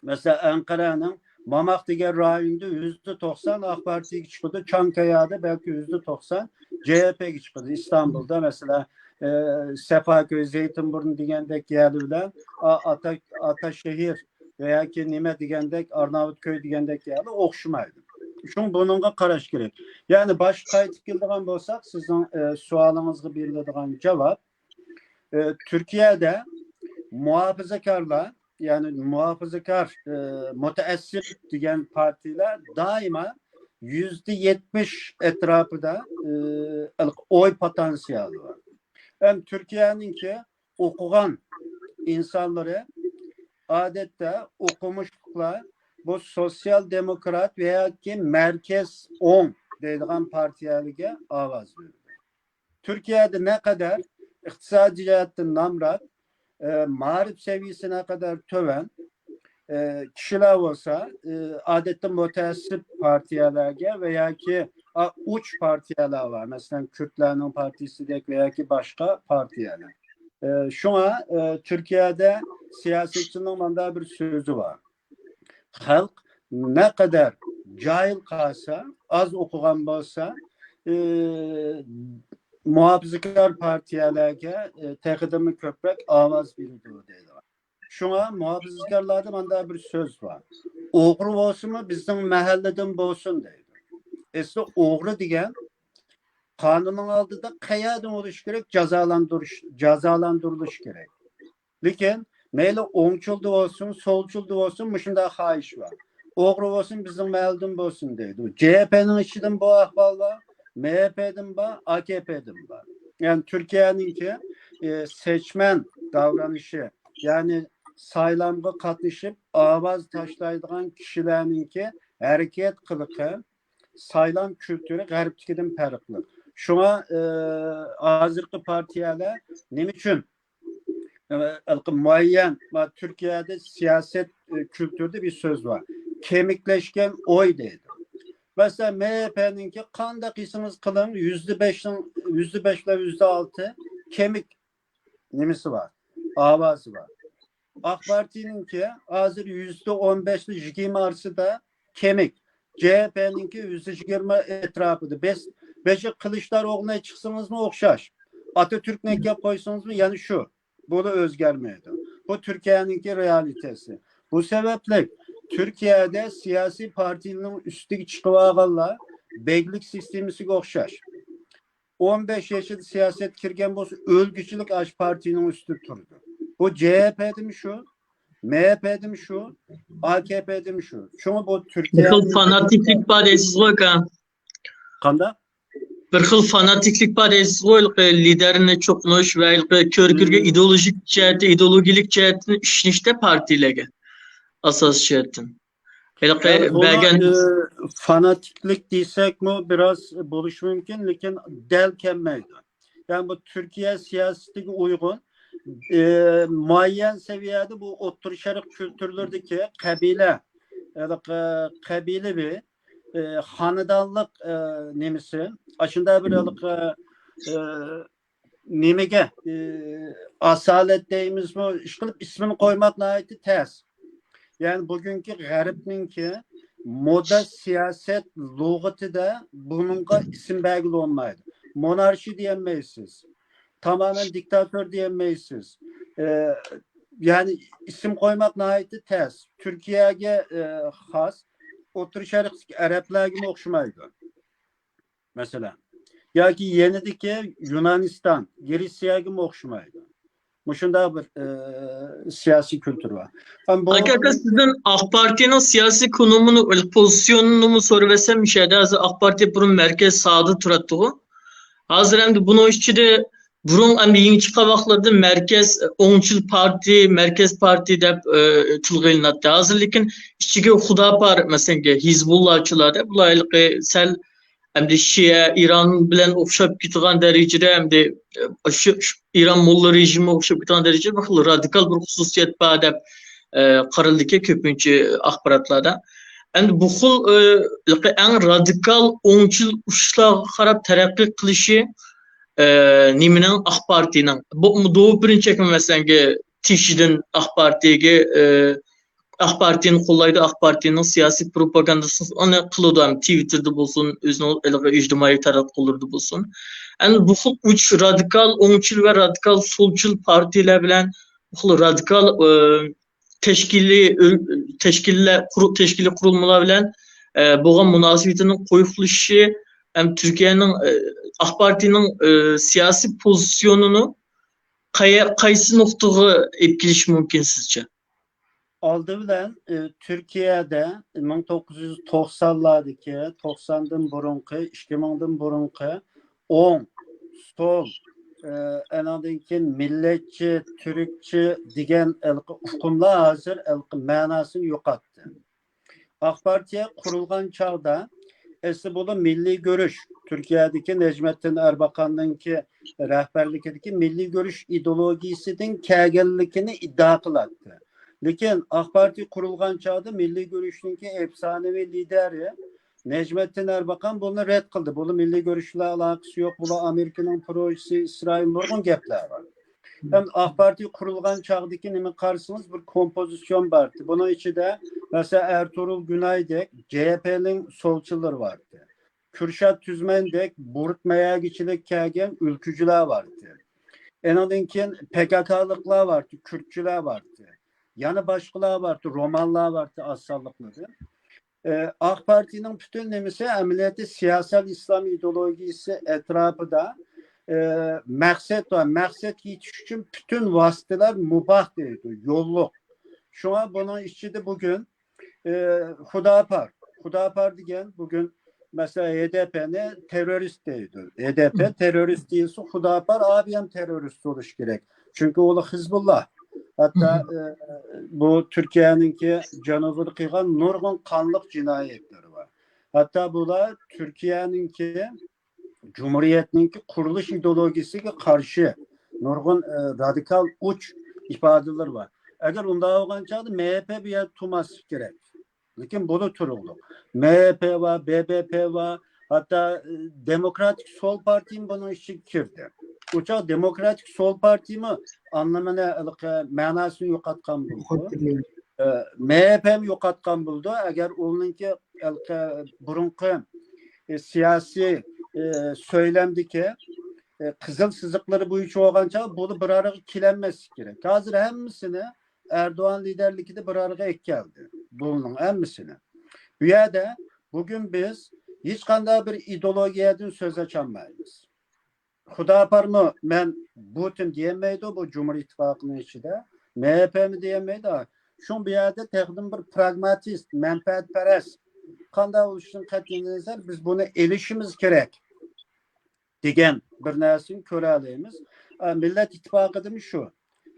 مەسىلەن، ئەنقەرەنىڭ ماماق دېگەن رايونىدا يۈزدە توقسان ئاق پارتىيەگە چىقىدۇ، چانكايادا بەلكى يۈزدە توقسان جەيھەپئېگە چىقىدۇ. ئىستانبۇلدا، مەسىلەن، ئە، سەفاكۆي، زەيتىنبۇرنۇ دېگەندەك يەرلەر بىلەن ئا-، ئاتا-، ئاتاشېھىر ۋە ياكى نېمە دېگەندەك، ئارناۋۇتكۆي دېگەندەك يەرلەر ئوخشىمايدۇ. شۇڭا بۇنىڭغا قاراش كېرەك. يەنى باشقا قايتىپ كېلىدىغان بولساق، سىزنىڭ، ئە، سوئالىڭىزغا بېرىلىدىغان جاۋاب، ئە، تۈركىيەدە مۇھاپىزەكارلار، يەنى مۇھاپىزەكار، ئە، مۇتەئەسسىپ دېگەن پارتىيەلەر دائىما يۈزدە يەتمىش ئەتراپىدا، ئە، ئوي پوتېنسىيالى بار. ھەم تۈركىيەنىڭكى ئوقۇغان ئىنسانلىرى، ئادەتتە ئوقۇمۇشلۇقلار بۇ سوتسىيال دېموكرات ۋە ياكى مەركەز ئوڭ دەيدىغان پارتىيەلەرگە ئاۋاز بېرىدۇ. تۈركىيەدە نەقەدەر ئىقتىسادىي جەھەتتىن نامرات، ئە، مائارىپ سەۋىيەسى نەقەدەر تۆۋەن، ئە، كىشىلەر بولسا، ئە، ئادەتتە مۇتەئەسسىپ پارتىيەلەرگە ۋە ياكى، ئا، ئۇچ پارتىيەلەر بار، مەسىلەن، كۈردلەرنىڭ پارتىيىسىدەك ۋە ياكى باشقا پارتىيەلەر. ئە، شۇڭا، ئە، تۈركىيەدە سىياسەتچىنىڭ مۇنداق بىر سۆزى بار. خەلق نەقەدەر جاھىل قالسا، ئاز ئوقۇغان بولسا، ئى، مۇھاپىزىكار پارتىيەلەرگە، ئى، تېخىدىنمۇ كۆپرەك ئاۋاز بېرىدۇ دەيدۇ. شۇڭا مۇھاپىزىكارلاردا مانداق بىر سۆز بار. «ئوغرى بولسىمۇ بىزنىڭ مەھەللىدىن بولسۇن» دەيدۇ. ئەسلى ئوغرى دېگەن قانۇننىڭ ئالدىدا قەيەردىن بولۇشى كېرەك، جازالاندۇرۇش، جازالاندۇرۇلۇشى كېرەك. لېكىن مەيلى ئوڭچىلدا بولسۇن، سولچىلدا بولسۇن، مۇشۇنداق خاھىش بار. «ئوغرى بولسۇن، بىزنىڭ مەھەللىدىن بولسۇن» دەيدۇ. جې ھې پېنىڭ ئىچىدىن بۇ ئەھۋال بار، مې ھې پېدىن بار، ئا كې پېدىن بار. يەنى تۈركىيەنىڭكى، ئى، سەچمەن داۋرىنىشى، يەنى سايلامغا قاتنىشىپ ئاۋاز تاشلايدىغان كىشىلەرنىڭكى ھەرىكەت قىلىقى، سايلام كۈلتۈرى غەربتىكىدىن پەرقلىق. شۇڭا، ئى، ھازىرقى پارتىيەلەر نېمە ئۈچۈن، ئى، مۇئەييەن، ما، تۈركىيەدە سىياسەت، ئى، كۈلتۈرىدە بىر سۆز بار. «كېمىكلەشكەن ئوي» دەيدۇ. مەسىلەن، مې ھې پېنىڭكى قانداق قىلسىڭىز قىلىڭ، يۈزدە بەشنىڭ، يۈزدە بەش بىلەن يۈزدە ئالتە كېمىك نېمىسى بار، ئاۋازى بار. ئاق پارتىيىنىڭكى ھازىر يۈزدە ئون بەش بىلەن يىگىرمە ئارىسىدا كېمىك. جې ھې پېنىڭكى يۈزدە يىگىرمە ئەتراپىدا. بەس، بېشى قىلىچدار ئوغلىنى چىقسىڭىزمۇ ئوخشاش. ئاتاتۈركنى ئەكەپ قويسىڭىزمۇ يەنە شۇ. بۇلا ئۆزگەرمەيدۇ. بۇ تۈركىيەنىڭكى رېئالىتېسى. بۇ سەۋەبلىك تۈركىيەدە سىياسىي پارتىيىنىڭ ئۈستىگە چىقىۋالغانلار بەگلىك سىستېمىسىگە ئوخشاش. ئون بەش يېشىدا سىياسەتكە كىرگەن بولسا، ئۆلگۈچىلىك ئاشۇ پارتىيىنىڭ ئۈستىدە تۇرىدۇ. بۇ جې ھې پې دىمۇ شۇ، مې ھې پې دىمۇ شۇ، ئا كې پې دىمۇ شۇ. شۇڭا بۇ بىر خىل تۈركىيەنىڭ فاناتىكلىك بار دەيسىزغۇ، ئاكا. قانداق؟ بىر خىل فاناتىكلىك بار دەيسىزغۇ، ھېلىقى لىدەرنى چوقۇنۇش ۋە ھېلىقى كۆرە-كۆرگە ئىدېئولوگىك جەھەتتىن، ئىدېئولوگىيەلىك جەھەتتىن ئىشىنىشتە پارتىيەلەرگە ئاساسىي جەھەتتىن. ھېلىقى يەنى بۇنى، بەرگەن ئى، فاناتىكلىك دېسەكمۇ بىراز بولۇشى مۇمكىن، لېكىن دەل كەلمەيدۇ. يەنى بۇ تۈركىيە سىياسىتىگە ئۇيغۇن، ئى، مۇئەييەن سەۋىيەدە بۇ ئوتتۇرا شەرق كۈلتۈرلىرىدىكى قەبىلە، ھېلىقى قەبىلىۋى، ئى، خانىدانلىق، ئى، نېمىسى، ئاشۇنداق بىر ھېلىقى، ئى، نېمىگە، ئى، ئاسالەت دەيمىزمۇ، ئىشقىلىپ ئىسمىنى قويماق ناھايىتى تەس. يەنى بۈگۈنكى غەربنىڭكى مودا سىياسەت لۇغىتىدە بۇنىڭغا ئىسىم بەرگىلى بولمايدۇ. مونارشى دېيەلمەيسىز. تامامەن دىكتاتور دېيەلمەيسىز. ئى، يەنى ئىسىم قويماق ناھايىتى تەس. تۈركىيەگە، ئى، خاس، ئوتتۇرا شەرقتىكى ئەرەبلەرگىمۇ ئوخشىمايدۇ. مەسىلەن، ياكى يېنىدىكى يۇنانىستان، گرېتسىيەگىمۇ ئوخشىمايدۇ. مۇشۇنداق بىر، ئى، سىياسىي كۈلتۈر بار. ھەم بۇ ئاكا، ئاكا، سىزدىن ئاق پارتىيىنىڭ سىياسىي كونۇمىنى، پوزىتسىيونىنىمۇ سورىۋەتسەم، مۇشۇ يەردە ھازىر ئاق پارتىيە بۇرۇن مەركەز ساغدا تۇراتتىغۇ. ھازىر ئەمدى بۇنىڭ ئىچىدە بۇرۇن ئەمدى يېڭى چىققان ۋاقىتلاردا مەركەز، ئوڭچىل پارتىيە، مەركەز پارتىيە دەپ، ئى، تىلغا ئېلىناتتى. ھازىر لېكىن ئىچىگە خۇداپار، مەسىلەن، ھىزبۇللاچىلار دەپ، بۇلار ھېلىقى سەل ئەمدى شىئە ئىران بىلەن ئوخشاپ كېتىدىغان دەرىجىدە، ئەمدى، ئى، شۇ، شۇ ئىران موللا رېژىمىغا ئوخشاپ كېتىدىغان دەرىجىدە بىر خىل رادىكال بىر خۇسۇسىيەت بار دەپ، ئى، قارىلىدىكەن كۆپىنچە ئاخباراتلاردا. ئەمدى بۇ خىل، ئى، ئەڭ رادىكال ئوڭچىل ئۇچۇشلارغا قاراپ تەرەققىي قىلىشى، ئى، نېمىنىڭ، ئاق پارتىيىنىڭ، بۇ، بۇ بىرىنچى چەكمە، مەسىلەنگە، تىشىدىن ئاق پارتىيەگە، ئى، ئاق پارتىيىنى قوللايدۇ، ئاق پارتىيىنىڭ سىياسىي پروپاگاندىسىنى ئۇنى قىلىدۇ، ھەم تىۋىتتېردا بولسۇن، ئۆزىنىڭ ھېلىقى ئىجتىمائىي تاراتقۇلىرىدا بولسۇن. ئەمدى بۇ خىل ئۇچ رادىكال ئوڭچىل ۋە رادىكال سولچىل پارتىيەلەر بىلەن بۇ خىل رادىكال، ئى، تەشكىلىي ئۆل-، تەشكىللە-، قۇرۇ-، تەشكىلىي قۇرۇلمىلار بىلەن، ئە، بولغان مۇناسىۋىتىنىڭ قويۇقلىشىشى ھەم تۈركىيەنىڭ، ئە، ئاق پارتىيىنىڭ، ئە، سىياسىي پوزىتسىيونىنى قاي-، قايسى نۇقتىغا ئېلىپ كېلىشى مۇمكىن سىزچە؟ ئالدى بىلەن، ئى، تۈركىيەدە مىڭ توققۇز يۈز توقسانلاردىكى، توقساندىن بۇرۇنقى، ئىككى مىڭدىن بۇرۇنقى ئوڭ، سول، ئى، ئانىڭدىن كېيىن مىللەتچى، تۈركچى دېگەن ھېلىقى ئۇقۇملار ھازىر ھېلىقى مەناسىنى يوقاتتى. ئاق پارتىيە قۇرۇلغان چاغدا ئەسلى بۇلا مىللىي گۈرۈش، تۈركىيەدىكى نەجمەتتىن ئەرباقاننىڭكى رەھبەرلىكىدىكى مىللىي گۈرۈش ئىدېئولوگىيىسىدىن كەلگەنلىكىنى ئىددىئا قىلاتتى. لېكىن ئاق پارتىيە قۇرۇلغان چاغدا مىللىي گۈرۈشنىڭكى ئەپسانىۋى لىدېرى نەجمەتتىن ئەرباقان بۇنى رەت قىلدى. بۇلا مىللىي گۈرۈش بىلەن ئالاقىسى يوق، بۇلا ئامېرىكىنىڭ پروژىسى، ئىسرائىل، نۇرغۇن گەپلەر بار. ھەم ئاق پارتىيە قۇرۇلغان چاغدىكى نېمە قارىسىڭىز، بىر كومپوزىتسىيون بارتى. بۇنىڭ ئىچىدە، مەسىلەن، ئەرتۇرۇل گۈنايدەك جې ھې پېنىڭ سولچىلىرى بارتى. كۈرشات تۈزمەندەك بۇرۇت مەيەگىچىلىك كەلگەن ئۈلكۈچىلەر بارتى. ئېنىڭدىن كېيىن پې كا كالىقلار بارتى، كۈرتچىلەر بارتى. يەنە باشقىلار بارتى، رومانلار بارتى، ئاز سانلىقلىرى. ئاق پارتىيىنىڭ پۈتۈن نېمىسى ئەمەلىيەتتە سىياسەت ئىسلام ئىدېئولوگىيىسى ئەتراپىدا، ئە، مەقسەت بار. مەقسەتكە يېتىش ئۈچۈن پۈتۈن ۋاسىتىلەر مۇباھ دەيدۇ، يوللۇق. شۇڭا بۇنىڭ ئىچىدە بۈگۈن، ئە، خۇداپار، خۇداپار دېگەن بۈگۈن، مەسىلەن، ھې دې پېنى تېررورىست دەيدۇ. ھې دې پې تېررورىست دېيىلسە، خۇداپار ئابىيەم تېررورىست بولۇشى كېرەك. چۈنكى ئۇلار خىزبۇللا. ھەتتا، ئە، بۇ تۈركىيەنىڭكى جەنۇبىدا قىلغان نۇرغۇن قانلىق جىنايەتلىرى بار. ھەتتا بۇلار تۈركىيەنىڭكى جۇمھۇرىيەتنىڭكى قۇرۇلۇش ئىدېئولوگىيىسىگە قارشى نۇرغۇن، ئە، رادىكال ئۇچ ئىپادىلىرى بار. ئەگەر ئۇنداق بولغان چاغدا مې ھې پې بۇ يەردە تۇرماسلىقى كېرەك. لېكىن بۇلا تۇرۇقلۇق. مې ھې پې بار، بې بې پې بار، ھەتتا، ئە، دېموكراتىك سول پارتىيىمۇ بۇنىڭ ئىچىگە كىردى. ئۇ چاغ دېموكراتىك سول پارتىيىمۇ ئانلىمىنى، ھېلىقى مەناسىنى يوقاتقان بولىدۇ. ئە، مې ھې پېمۇ يوقاتقان بولىدۇ. ئەگەر ئۇنىڭكى ھېلىقى بۇرۇنقى، ئە، سىياسىي ئە، سۆيلەمدىكى، ئە، قىزىل سىزىقلىرى بويىچە بولغان چاغدا بۇلار بىر ئارىغا كېلەلمەسلىكى كېرەك. ھازىر ھەممىسىنى ئەردوغان لىدەرلىكىدە بىر ئارىغا ئەكەلدى. بۇنىڭ ھەممىسىنى. بۇ يەردە بۈگۈن بىز ھېچقانداق بىر ئىدېئولوگىيەدىن سۆز ئاچالمايمىز. خۇدا ئاپارمۇ مەن پۇتىن دېيەلمەيدۇ بۇ جۇمھۇر ئىتتىپاقىنىڭ ئىچىدە. مەيەپەمۇ دېيەلمەيدۇ. شۇڭا بۇ يەردە تېخىدىن بىر پراگماتىست، مەنپەئەتپەرەس، قانداق بولۇشىدىن قەتئىينەزەر، بىز بۇنى ئېلىشىمىز كېرەك دېگەن بىر نەرسىنى كۆرەلەيمىز. ئا، مىللەت ئىتتىپاقىدىمۇ شۇ.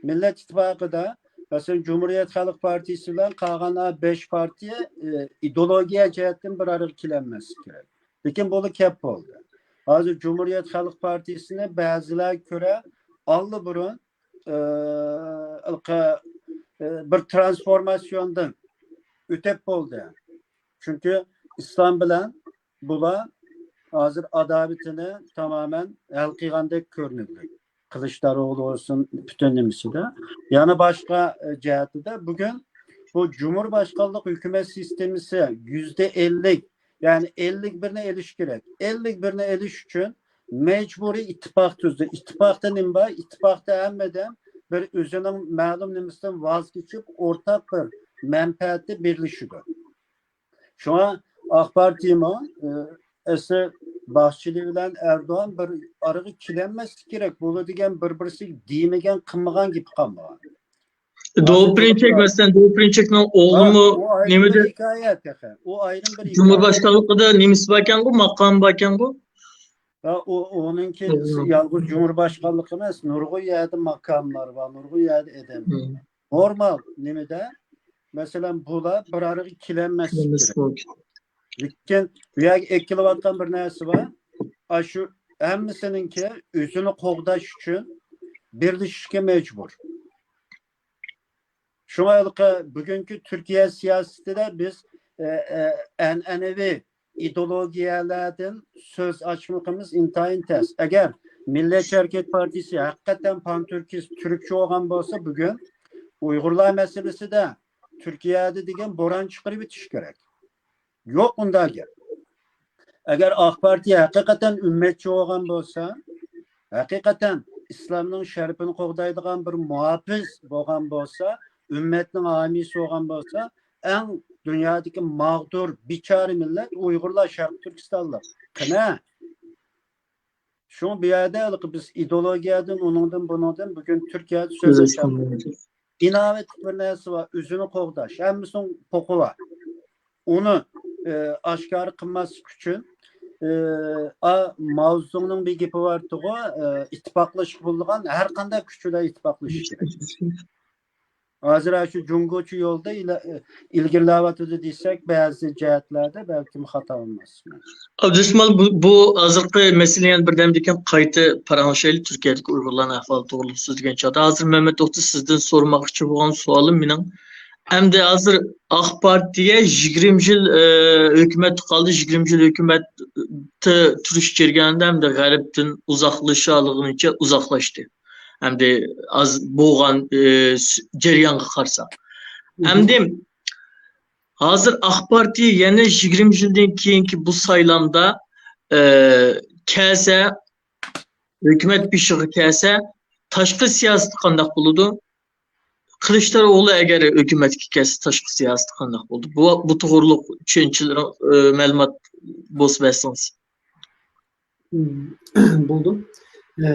مىللەت ئىتتىپاقىدا، مەسىلەن، جۇمھۇرىيەت خەلق پارتىيىسى بىلەن قالغان ئا بەش پارتىيە، ئى، ئىدېئولوگىيە جەھەتتىن بىر ئارىغا كېلەلمەسلىكى كېرەك. لېكىن بۇلا كەپ بولدى. ھازىر جۇمھۇرىيەت خەلق پارتىيىسىنى بەزىلەرگە كۆرە ئاللىبۇرۇن، ئى، ئى، بىر ترانسفورماتسىيوندىن ئۆتۈپ بولدى. چۈنكى ئىسلام بىلەن بۇلار ھازىر ئاداۋىتىنى تامامەن ھەل قىلغاندەك كۆرۈنىدۇ. قىلىچداروغلۇ بولسۇن، پۈتۈن نېمىسىدە. يەنە باشقا، ئە، جەھەتتە بۈگۈن بۇ جۇمھۇر باشقانلىق ھۆكۈمەت سىستېمىسى يۈزدە ئەللىك، يەنى ئەللىك بىرنى ئېلىش كېرەك. ئەللىك بىرنى ئېلىش ئۈچۈن مەجبۇرىي ئىتتىپاق تۈزدى. ئىتتىپاقتا نېمە بار؟ ئىتتىپاقتا ھەممىدىن بىر ئۆزىنىڭ مەلۇم نېمىسىدىن ۋاز كېچىپ، ئورتاق بىر مەنپەئەتتە بىرلىشىدۇ. شۇڭا ئاق پارتىيىمۇ، ئە، ئەسلى باخچىلى بىلەن ئەردوغان بىر ئارىغا كېلەلمەسلىكى كېرەك. بۇلار دېگەن بىر-بىرسىگە دېمىگەن، قىلمىغان گېپى قالمىغان. دوۋا پىرىنچەك، مەسىلەن، دوۋا پىرىنچەكنىڭ ئوغلىمۇ نېمىدە؟ ئۇ ئايرىم بىر ھېكايە تېخى. ئۇ ئايرىم بىر ھېكايە. جۇمھۇر باشقانلىقىدا نېمىسى باركەنغۇ، ماقامى باركەنغۇ؟ ھە، ئۇ، ئۇنىڭكى يالغۇز جۇمھۇر باشقانلىقى ئەمەس، نۇرغۇن يەردە ماقاملار بار، نۇرغۇن يەردە ئادەم بار. نورمال نېمىدە، مەسىلەن، بۇلار بىر ئارىغا كېلەلمەسلىكى كېرەك. لېكىن بۇ يەرگە ئەكېلىۋاتقان بىر نەرسە بار. ئاشۇ ھەممىسىنىڭكى ئۆزىنى قوغداش ئۈچۈن بىرلىشىشكە مەجبۇر. شۇڭا ھېلىقى بۈگۈنكى تۈركىيە سىياسىتىدە بىز، ئە، ئە، ئەنئەنىۋى ئىدېئولوگىيەلەردىن سۆز ئاچمىقىمىز ئىنتايىن تەس. ئەگەر مىللەتچى ھەرىكەت پارتىيىسى ھەقىقەتەن پانتۈركىست، تۈركچى بولغان بولسا، بۈگۈن ئۇيغۇرلار مەسىلىسىدە تۈركىيەدە دېگەن بوران چىقىرىۋېتىش كېرەك. يوق ئۇنداق گەپ. ئەگەر ئاق پارتىيە ھەقىقەتەن ئۈممەتچى بولغان بولسا، ھەقىقەتەن ئىسلامنىڭ شەرىپىنى قوغدايدىغان بىر مۇھاپىز بولغان بولسا، ئۈممەتنىڭ ھامىيسى بولغان بولسا، ئەڭ دۇنيادىكى ماغدۇر، بىچارە مىللەت ئۇيغۇرلار، شەرقىي تۈركىستانلىق. قېنى؟ شۇڭا بۇ يەردە ھېلىقى بىز ئىدېئولوگىيەدىن، ئۇنىڭدىن، بۇنىڭدىن بۈگۈن تۈركىيەدە سۆزلەشمەيمىز. ئىناۋەتلىك بىر نەرسە بار، ئۆزىنى قوغداش، ھەممىسىنىڭ ھوقۇقى بار. ئۇنى، ئى، ئاشكارا قىلماسلىق ئۈچۈن، ئى، ئا، ماۋزېدۇڭنىڭ بىر گېپى بارتىغۇ، ئى، ئىتتىپاقلىشىپ بولىدىغان ھەر قانداق كۈچ بىلەن ئىتتىپاقلىشىش كېرەك. ھازىر شۇ جۇڭگوچە يولدا ئىل-، ئىلگىرىلەۋاتىدۇ دېسەك، بەزى جەھەتلەردە بەلكىم خاتا بولماسمىز. ئابدۇجېمال، بۇ، بۇ ھازىرقى مەسىلە يەنە بىردەمدىن كېيىن قايتا پاراڭلىشايلى، تۈركىيەدىكى ئۇيغۇرلارنىڭ ئەھۋالى توغرىلىق سۆزلىگەن چاغدا. ھازىر مەمەت توختى، سىزدىن سورىماقچى بولغان سوئالىم مېنىڭ، ئەمدى ھازىر ئاق پارتىيە يىگىرمە يىل، ئە، ھۆكۈمەتتە قالدى، يىگىرمە يىل ھۆكۈمەتتە تۇرۇش جەريانىدا ئەمدى غەربتىن ئۇزاقلىشالىغىنىچە ئۇزاقلاشتى. ئەمدى ئاز بولغان، ئى، س-، جەريانغا قارىساق. مم. ئەمدى ھازىر ئاق پارتىيە يەنە يىگىرمە يىلدىن كېيىنكى بۇ سايلامدا، ئى، كەلسە، ھۆكۈمەت بېشىغا كەلسە، تاشقى سىياسىتى قانداق بولىدۇ؟ قىلىچداروغلۇ ئەگەر ھۆكۈمەتكە كەلسە، تاشقى سىياسىتى قانداق بولىدۇ؟ بۇ، بۇ توغرۇلۇق چۈشەنچىلىرىڭ، ئى، مەلۇمات بولسا بەرسىڭىز. مم. بولدى. ئە،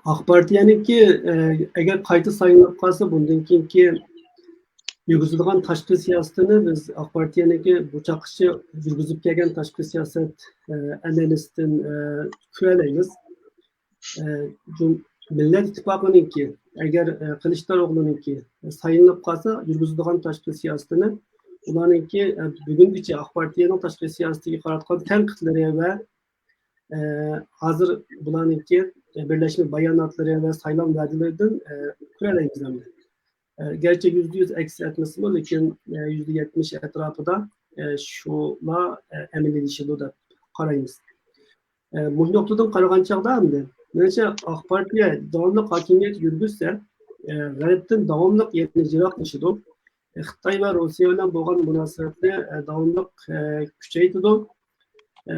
ئاق پارتىيەنىڭكى، ئە، ئەگەر قايتا سايلىنىپ قالسا، بۇندىن كېيىنكى يۈرگۈزىدىغان تاشقى سىياسىتىنى بىز ئاق پارتىيەنىڭكى بۇ چاغقىچە يۈرگۈزۈپ كەلگەن تاشقى سىياسەت، ئە، ئەنئەنىسىدىن، ئە، كۆرەلەيمىز. ئە، جۇم-، مىللەت ئىتتىپاقىنىڭكى، ئەگەر، ئە، قىلىچداروغلۇنىڭكى سايلىنىپ قالسا، يۈرگۈزىدىغان تاشقى سىياسىتىنى، ئۇلارنىڭكى، ئە، بۈگۈنگىچە ئاق پارتىيەنىڭ تاشقى سىياسىتىگە قاراتقان تەنقىدلىرى ۋە، ئە، ھازىر بۇلارنىڭكى، ئە، بىرلەشمە باياناتلىرى ۋە سايلام ۋەدىلىرىدىن، ئە، كۆرەلەيمىز ئەمدى. ئە، گەرچە يۈزدە يۈز ئەكس ئەتمىسىمۇ، لېكىن، ئە، يۈزدە يەتمىش ئەتراپىدا، ئە، شۇلار، ئە، ئەمەلىيلىشىدۇ دەپ قارايمىز. ئە، مۇشۇ نۇقتىدىن قارىغان چاغدا ئەمدى، مېنىڭچە، ئاق پارتىيە داۋاملىق ھاكىمىيەت يۈرگۈزسە، ئە، غەربتىن داۋاملىق يەنە يىراقلىشىدۇ. خىتاي ۋە روسىيە بىلەن بولغان مۇناسىۋەتنى، ئە، داۋاملىق، ئە، كۈچەيتىدۇ. ئە،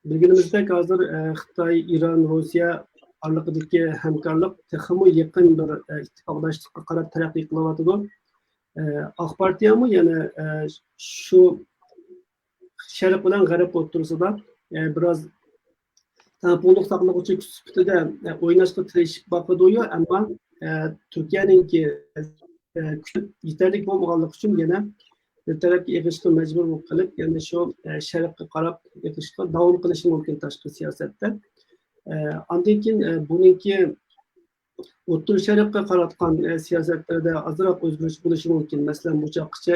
بىلگىنىمىزدەك، ھازىر، ئە، خىتاي، ئىران، روسىيە ئارىلىقىدىكى ھەمكارلىق تېخىمۇ يېقىن بىر، ئە، ئىتتىپاقداشلىققا قاراپ تەرەققىي قىلىۋاتىدۇ. ئە، ئاق پارتىيەمۇ يەنە، ئە، شۇ شەرق بىلەن غەرب ئوتتۇرىسىدا، ئە، بىراز تەڭپۇڭلۇق ساقلىغۇچى كۈچ سۈپىتىدە، ئە، ئويناشقا تىرىشىپ باقىدۇ، ئەمما، ئە، تۈركىيەنىڭكى، ئە، كۈچى يېتەرلىك بولمىغانلىقى ئۈچۈن يەنە بىر تەرەپكە ئېغىشقا مەجبۇر بولۇپ قېلىپ، يەنە شۇ، ئە، شەرققە قاراپ ئېغىشقا داۋام قىلىشى مۇمكىن تاشقى سىياسەتتە. ئە، ئاندىن كېيىن، ئە، بۇنىڭكى ئوتتۇرا شەرققە قاراتقان، ئە، سىياسەتلەردە ئازراق ئۆزگىرىش بولۇشى مۇمكىن. مەسىلەن، بۇ چاغقىچە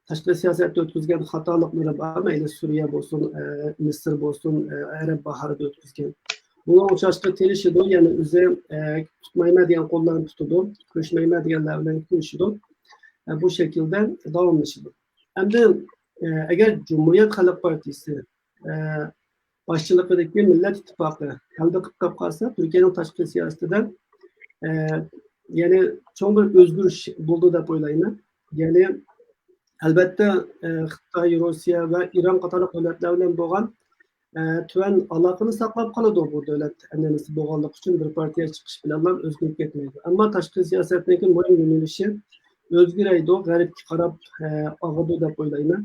تاشقى سىياسەتتە ئۆتكۈزگەن خاتالىقلىرى بار، مەيلى سۈرىيە بولسۇن، ئە، مىسىر بولسۇن، ئە، ئەرەب باھارىدا ئۆتكۈزگەن. بۇنىڭغا ئوخشاشقا تىرىشىدۇ، يەنى ئۆزى، ئە، تۇتمايمەن دېگەن قوللارنى تۇتىدۇ، كۆرۈشمەيمەن دېگەنلەر بىلەن كۆرۈشىدۇ. ئە، بۇ شەكىلدە داۋاملىشىدۇ. ئەمدى، ئە، ئەگەر جۇمھۇرىيەت خەلق پارتىيىسى، ئە، باشچىلىقىدىكى مىللەت ئىتتىپاقى غەلىبە قىلىپ قالسا، تۈركىيەنىڭ تاشقى سىياسىتىدە، ئە، يەنى چوڭ بىر ئۆزگىرىش بولىدۇ دەپ ئويلايمەن. يەنى، ئەلۋەتتە، ئە، خىتاي، روسىيە ۋە ئىران قاتارلىق دۆلەتلەر بىلەن بولغان، ئە، تۆۋەن ئالاقىنى ساقلاپ قالىدۇ بۇ دۆلەت ئەنئەنىسى بولغانلىقى ئۈچۈن بىر پارتىيە چىقىش بىلەنلا ئۆزگىرىپ كەتمەيدۇ. ئەمما تاشقى سىياسەتنىڭكى مۇھىم يۆنىلىشى ئۆزگىرەيدۇ، غەربكە قاراپ، ئە، ئاغىدۇ دەپ ئويلايمەن.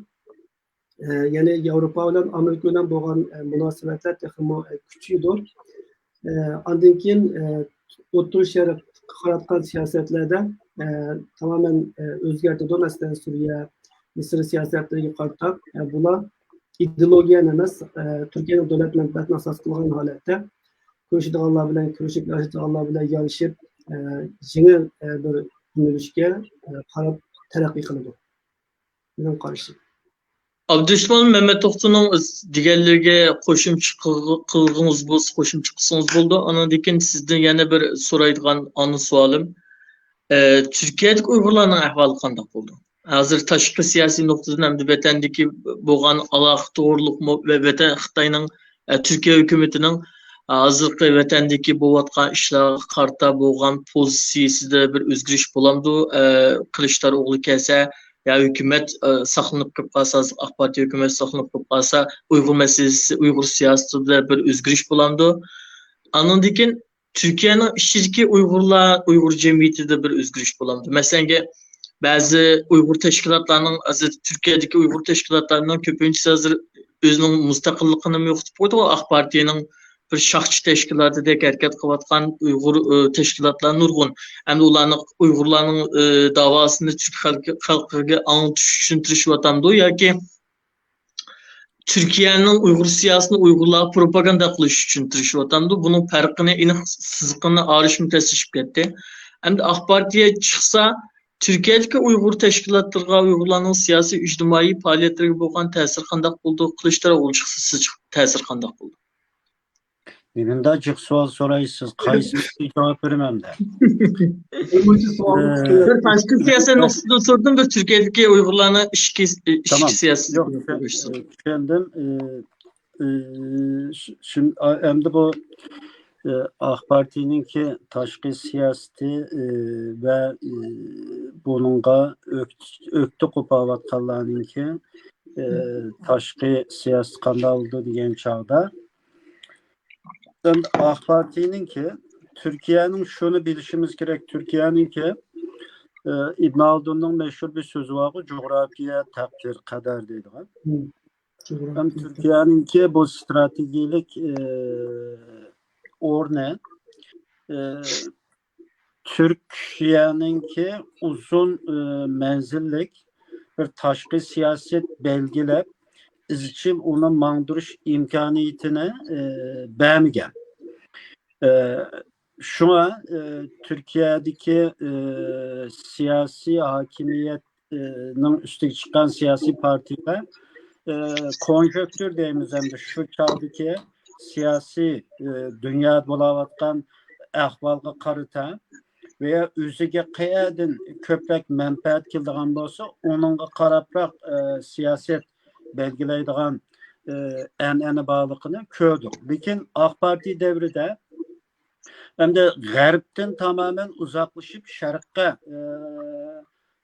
ئە، يەنى ياۋروپا بىلەن ئامېرىكا بىلەن بولغان، ئە، مۇناسىۋەتلەر تېخىمۇ، ئە، كۈچىيىدۇ. ئە، ئاندىن كېيىن، ئە، ئوتتۇرا شەرققە قاراتقان سىياسەتلەردە، ئە، تامامەن، ئە، ئۆزگەرتىدۇ. مەسىلەن، سۈرىيە، مىسىر سىياسەتلىرىگە قارىتا، ئە، بۇلار ئىدېئولوگىيەنى ئەمەس، ئە، تۈركىيەنىڭ دۆلەت مەنپەئەتىنى ئاساس قىلغان ھالەتتە كۆرۈشىدىغانلار بىلەن كۆرۈشۈپ، يارىشىدىغانلار بىلەن يارىشىپ، ئە، يېڭى، ئە، بىر يۆنىلىشكە، ئە، قاراپ تەرەققىي قىلىدۇ. مېنىڭ قارىشىم. ئابدۇرېھمان مەمەتوغلۇنىڭ دېگەنلىرىگە قوشۇمچە قىلغ-، قىلغىڭىز بولسا، قوشۇمچە قىلسىڭىز بولىدۇ. ئاندىن كېيىن سىزدىن يەنە بىر سورايدىغان ئانا سوئالىم، ئە، تۈركىيەدىكى ئۇيغۇرلارنىڭ ئەھۋالى قانداق بولدى؟ ھازىر تاشقى سىياسىي نۇقتىدىن ھەمدە ۋەتەندىكى بولغان ئالاقە توغرۇلۇقمۇ ۋە ۋەتەن خىتاينىڭ، ئە، تۈركىيە ھۆكۈمىتىنىڭ، ئە، ھازىرقى ۋەتەندىكى بولۇۋاتقان ئىشلارغا قارىتا بولغان پوزىتسىيىسىدە بىر ئۆزگىرىش بولامدۇ؟ ئە، قىلىچدار ئوغلى كەلسە، يا ھۆكۈمەت، ئە، ساقلىنىپ قېلىپ قالسا، ھازىر ئاق پارتىيە ھۆكۈمەت ساقلىنىپ قېلىپ قالسا، ئۇيغۇر مەسىلىسى، ئۇيغۇر سىياسىتىدە بىر ئۆزگىرىش بولامدۇ؟ ئانىڭدىن كېيىن تۈركىيەنىڭ ئىچىدىكى ئۇيغۇرلار، ئۇيغۇر جەمئىيىتىدە بىر ئۆزگىرىش بولامدۇ؟ مەسىلەنگە، بەزى ئۇيغۇر تەشكىلاتلارنىڭ، ھازىر تۈركىيەدىكى ئۇيغۇر تەشكىلاتلارنىڭ كۆپىنچىسى ھازىر ئۆزىنىڭ مۇستەقىللىقىنىمۇ يوقىتىپ قويدى، ئاق پارتىيەنىڭ بىر شاخچى تەشكىلاتىدەك ھەرىكەت قىلىۋاتقان ئۇيغۇر، ئى، تەشكىلاتلار نۇرغۇن. ئەمدى ئۇلارنىڭ، ئۇيغۇرلارنىڭ، ئى، داۋاسىنى تۈرك خەلقى، خەلقىگە ئاڭلىتىش ئۈچۈن تىرىشىۋاتامدۇ ياكى تۈركىيەنىڭ ئۇيغۇر سىياسىتىنى ئۇيغۇرلارغا پروپاگاندا قىلىش ئۈچۈن تىرىشىۋاتامدۇ؟ بۇنىڭ پەرقىنى، ئېنىق سىزىقىنى ئايرىشمۇ تەسلىشىپ كەتتى. ئەمدى ئاق پارتىيە چىقسا، تۈركىيەدىكى ئۇيغۇر تەشكىلاتلىرىغا، ئۇيغۇرلارنىڭ سىياسىي، ئىجتىمائىي پائالىيەتلىرىگە بولغان تەسىرى قانداق بولىدۇ؟ قىلىچدار ئوغلى چىقسا، سىز چىق-، تەسىرى قانداق بولىدۇ؟ نېمىنداق جىق سوئال سورايسىز؟ قايسىسىغا جاۋاب بېرىمەن دە؟ بىر تاشقى سىياسەت نۇقتىسىدىن سورىدىم، بىر تۈركىيەدىكى ئۇيغۇرلارنىڭ ئىچكى، ئىچكى سىياسىتى. يوق، چۈشەندىم. ئى، ئى، شۇ-، شۇ-، ئا-، ئەمدى بۇ، ئى، ئاق پارتىيىنىڭكى تاشقى سىياسىتى، ئى، ۋە، ئى، بۇنىڭغا ئۆك-، ئۆكتە قوپاۋاتقانلارنىڭكى، ئى، تاشقى سىياسىتى قانداق بولىدۇ دېگەن چاغدا، ئاق پارتىيىنىڭكى، تۈركىيەنىڭ شۇنى بىلىشىمىز كېرەك، تۈركىيەنىڭكى، ئى، ئىبن خالدۇننىڭ مەشھۇر بىر سۆزى بارغۇ، جۇغراپىيە، تەقدىر، قەدەر دەيدىغان. ھەم تۈركىيەنىڭكى بۇ ستراتېگىيەلىك، ئى، ئورنى، ئى، تۈركىيەنىڭكى ئۇزۇن، ئى، مەنزىللىك بىر تاشقى سىياسەت بەلگىلەپ، ئىزچىل ئۇنى ماڭدۇرۇش ئىمكانىيىتىنى، ئى، بەرمىگەن. ئى، شۇڭا، ئى، تۈركىيەدىكى، ئى، سىياسىي ھاكىمىيەت، ئى، نىڭ ئۈستىگە چىققان سىياسىي پارتىيەلەر، ئى، كونجۇكتۇر دەيمىز ئەمدى، شۇ چاغدىكى سىياسىي، ئى، دۇنيادا بولاۋاتقان ئەھۋالغا قارىتا ۋە ئۆزىگە قەيەردىن كۆپرەك مەنپەئەت كېلىدىغان بولسا، ئۇنىڭغا قاراپراق، ئى، سىياسەت بەلگىلەيدىغان، ئى، ئەنئەنە بارلىقىنى كۆردۇق. لېكىن ئاق پارتىيە دەۋرىدە ئەمدى غەربتىن تامامەن ئۇزاقلىشىپ، شەرققە، ئى،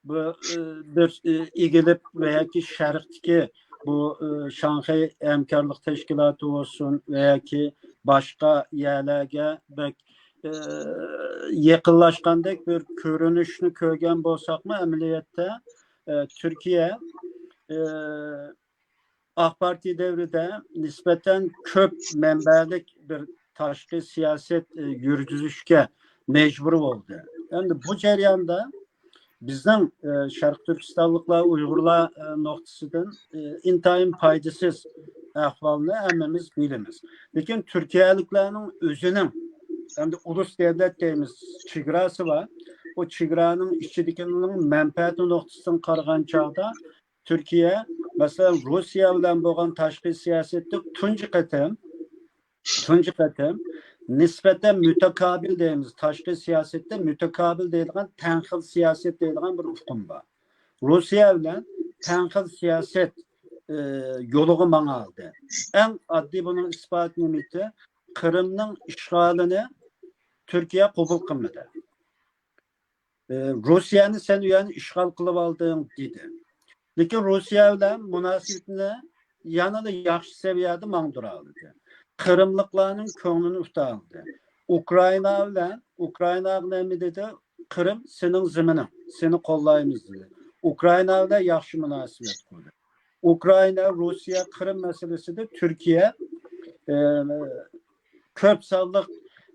بۇ، ئى، بىر، ئى، ئېگىلىپ ۋە ياكى شەرقتىكى بۇ، ئى، شاڭخەي ھەمكارلىق تەشكىلاتى بولسۇن ۋە ياكى باشقا يەرلەرگە بەك، ئى، يېقىنلاشقاندەك بىر كۆرۈنۈشنى كۆرگەن بولساقمۇ، ئەمەلىيەتتە، ئى، تۈركىيە، ئى، ئاق پارتىيە دەۋرىدە نىسبەتەن كۆپ مەنبەلىك بىر تاشقى سىياسەت، ئى، يۈرگۈزۈشكە مەجبۇر بولدى. ئەمدى بۇ جەرياندا بىزنىڭ، ئى، شەرقىي تۈركىستانلىقلار، ئۇيغۇرلار، ئى، نۇقتىسىدىن، ئى، ئىنتايىن پايدىسىز ئەھۋالنى ھەممىمىز بىلىمىز. لېكىن تۈركىيەلىكلەرنىڭ ئۆزىنىڭ، ئەمدى ئۇلۇس دۆلەت دەيمىز، چېگراسى بار. ئۇ چېگرانىڭ ئىچىدىكىنىڭ مەنپەئەتى نۇقتىسىدىن قارىغان چاغدا، تۈركىيە، مەسىلەن، روسىيە بىلەن بولغان تاشقى سىياسەتتە تۇنجى قېتىم، تۇنجى قېتىم نىسبەتەن مۇتەقابىل دەيمىز، تاشقى سىياسەتتە مۇتەقابىل دەيدىغان، تەڭخىل سىياسەت دەيدىغان بىر ئۇقۇم بار. روسىيە بىلەن تەڭخىل سىياسەت، ئى، يولىغا ماڭالدى. ئەڭ ئاددىي بۇنىڭ ئىسپاتى نېمىتى؟ قىرىمنىڭ ئىشغالىنى تۈركىيە قوبۇل قىلمىدى. ئى، روسىيەنى سەن ئۇ يەرنى ئىشغال قىلىپ ئالدىڭ، دېدى. لېكىن روسىيە بىلەن مۇناسىۋىتىنى يەنىلا ياخشى سەۋىيەدە ماڭدۇرالىدى. قىرىملىقلارنىڭ كۆڭلىنى ئۇتالىدى. ئۇكرائىنا بىلەن، ئۇكرائىناغا نېمە دېدى؟ قىرىم سېنىڭ زېمىنىڭ، سېنى قوللايمىز، دېدى. ئۇكرائىنا بىلەن ياخشى مۇناسىۋەت قۇردى. ئۇكرائىنا، روسىيە، قىرىم مەسىلىسىدە تۈركىيە، ئى، كۆپ سانلىق،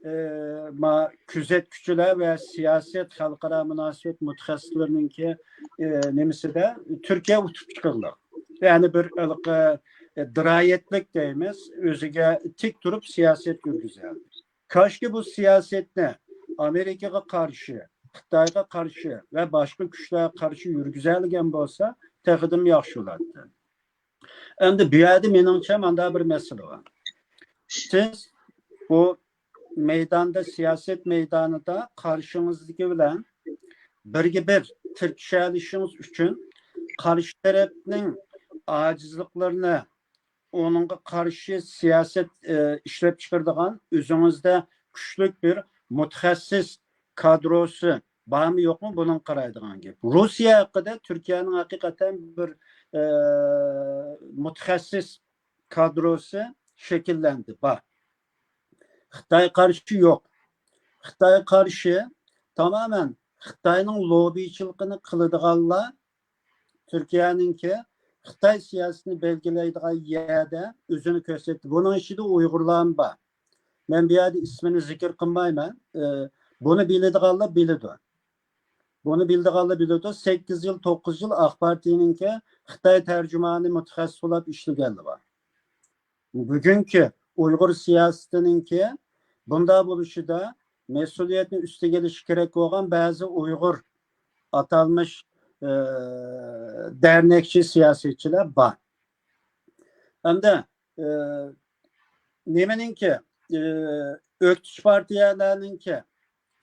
ئى، ما-، كۆزەتكۈچىلەر ۋە سىياسەت، خەلقئارا مۇناسىۋەت مۇتەخەسسىسلىرىنىڭكى، ئى، نېمىسىدە تۈركىيە ئۇتۇپ چىقىرلىق. يەنى بىر ھېلىقى، ئى، دىرايەتلىك دەيمىز، ئۆزىگە تىك تۇرۇپ سىياسەت يۈرگۈزەلدى. كاشكى بۇ سىياسەتنى ئامېرىكىغا قارشى، خىتايغا قارشى ۋە باشقا كۈچلەرگە قارشى يۈرگۈزەلىگەن بولسا، تېخىدىمۇ ياخشى بولاتتى. ئەمدى بۇ يەردە مېنىڭچە مانداق بىر مەسىلە بار. سىز بۇ مەيداندا، سىياسەت مەيدانىدا قارشىڭىزدىكى بىلەن بىرگە بىر تىركىشەلىشىڭىز ئۈچۈن قارشى تەرەپنىڭ ئاجىزلىقلىرىنى، ئۇنىڭغا قارشى سىياسەت، ئى، ئىشلەپ چىقىرىدىغان ئۆزىڭىزدە كۈچلۈك بىر مۇتەخەسسىس كادروسى بارمۇ يوقمۇ، بۇنىڭغا قارايدىغان گەپ. روسىيە ھەققىدە تۈركىيەنىڭ ھەقىقەتەن بىر، ئى، مۇتەخەسسىس كادروسى شەكىللەندى، بار. خىتاي قارشى يوق. خىتاي قارشى تامامەن خىتاينىڭ لوببىچىلىقىنى قىلىدىغانلار تۈركىيەنىڭكى خىتاي سىياسىتىنى بەلگىلەيدىغان يەردە ئۆزىنى كۆرسەتتى. بۇنىڭ ئىچىدە ئۇيغۇرلارمۇ بار. مەن بۇ يەردە ئىسمىنى زىكىر قىلمايمەن. ئى، بۇنى بىلىدىغانلار بىلىدۇ. بۇنى بىلىدىغانلار بىلىدۇ. سەككىز يىل، توققۇز يىل ئاق پارتىيىنىڭكى خىتاي تەرجىمانى مۇتەخەسسىس بولۇپ ئىشلىگەنلەر بار. بۈگۈنكى ئۇيغۇر سىياسىتىنىڭكى بۇنداق بولۇشىدا مەسئۇلىيەتنى ئۈستىگە ئېلىشى كېرەك بولغان بەزى ئۇيغۇر ئاتالمىش، ئى، دەرنەكچى سىياسەتچىلەر بار. ئەمدى، ئى، نېمىنىڭكى، ئى، ئۆكتىچى پارتىيەلەرنىڭكى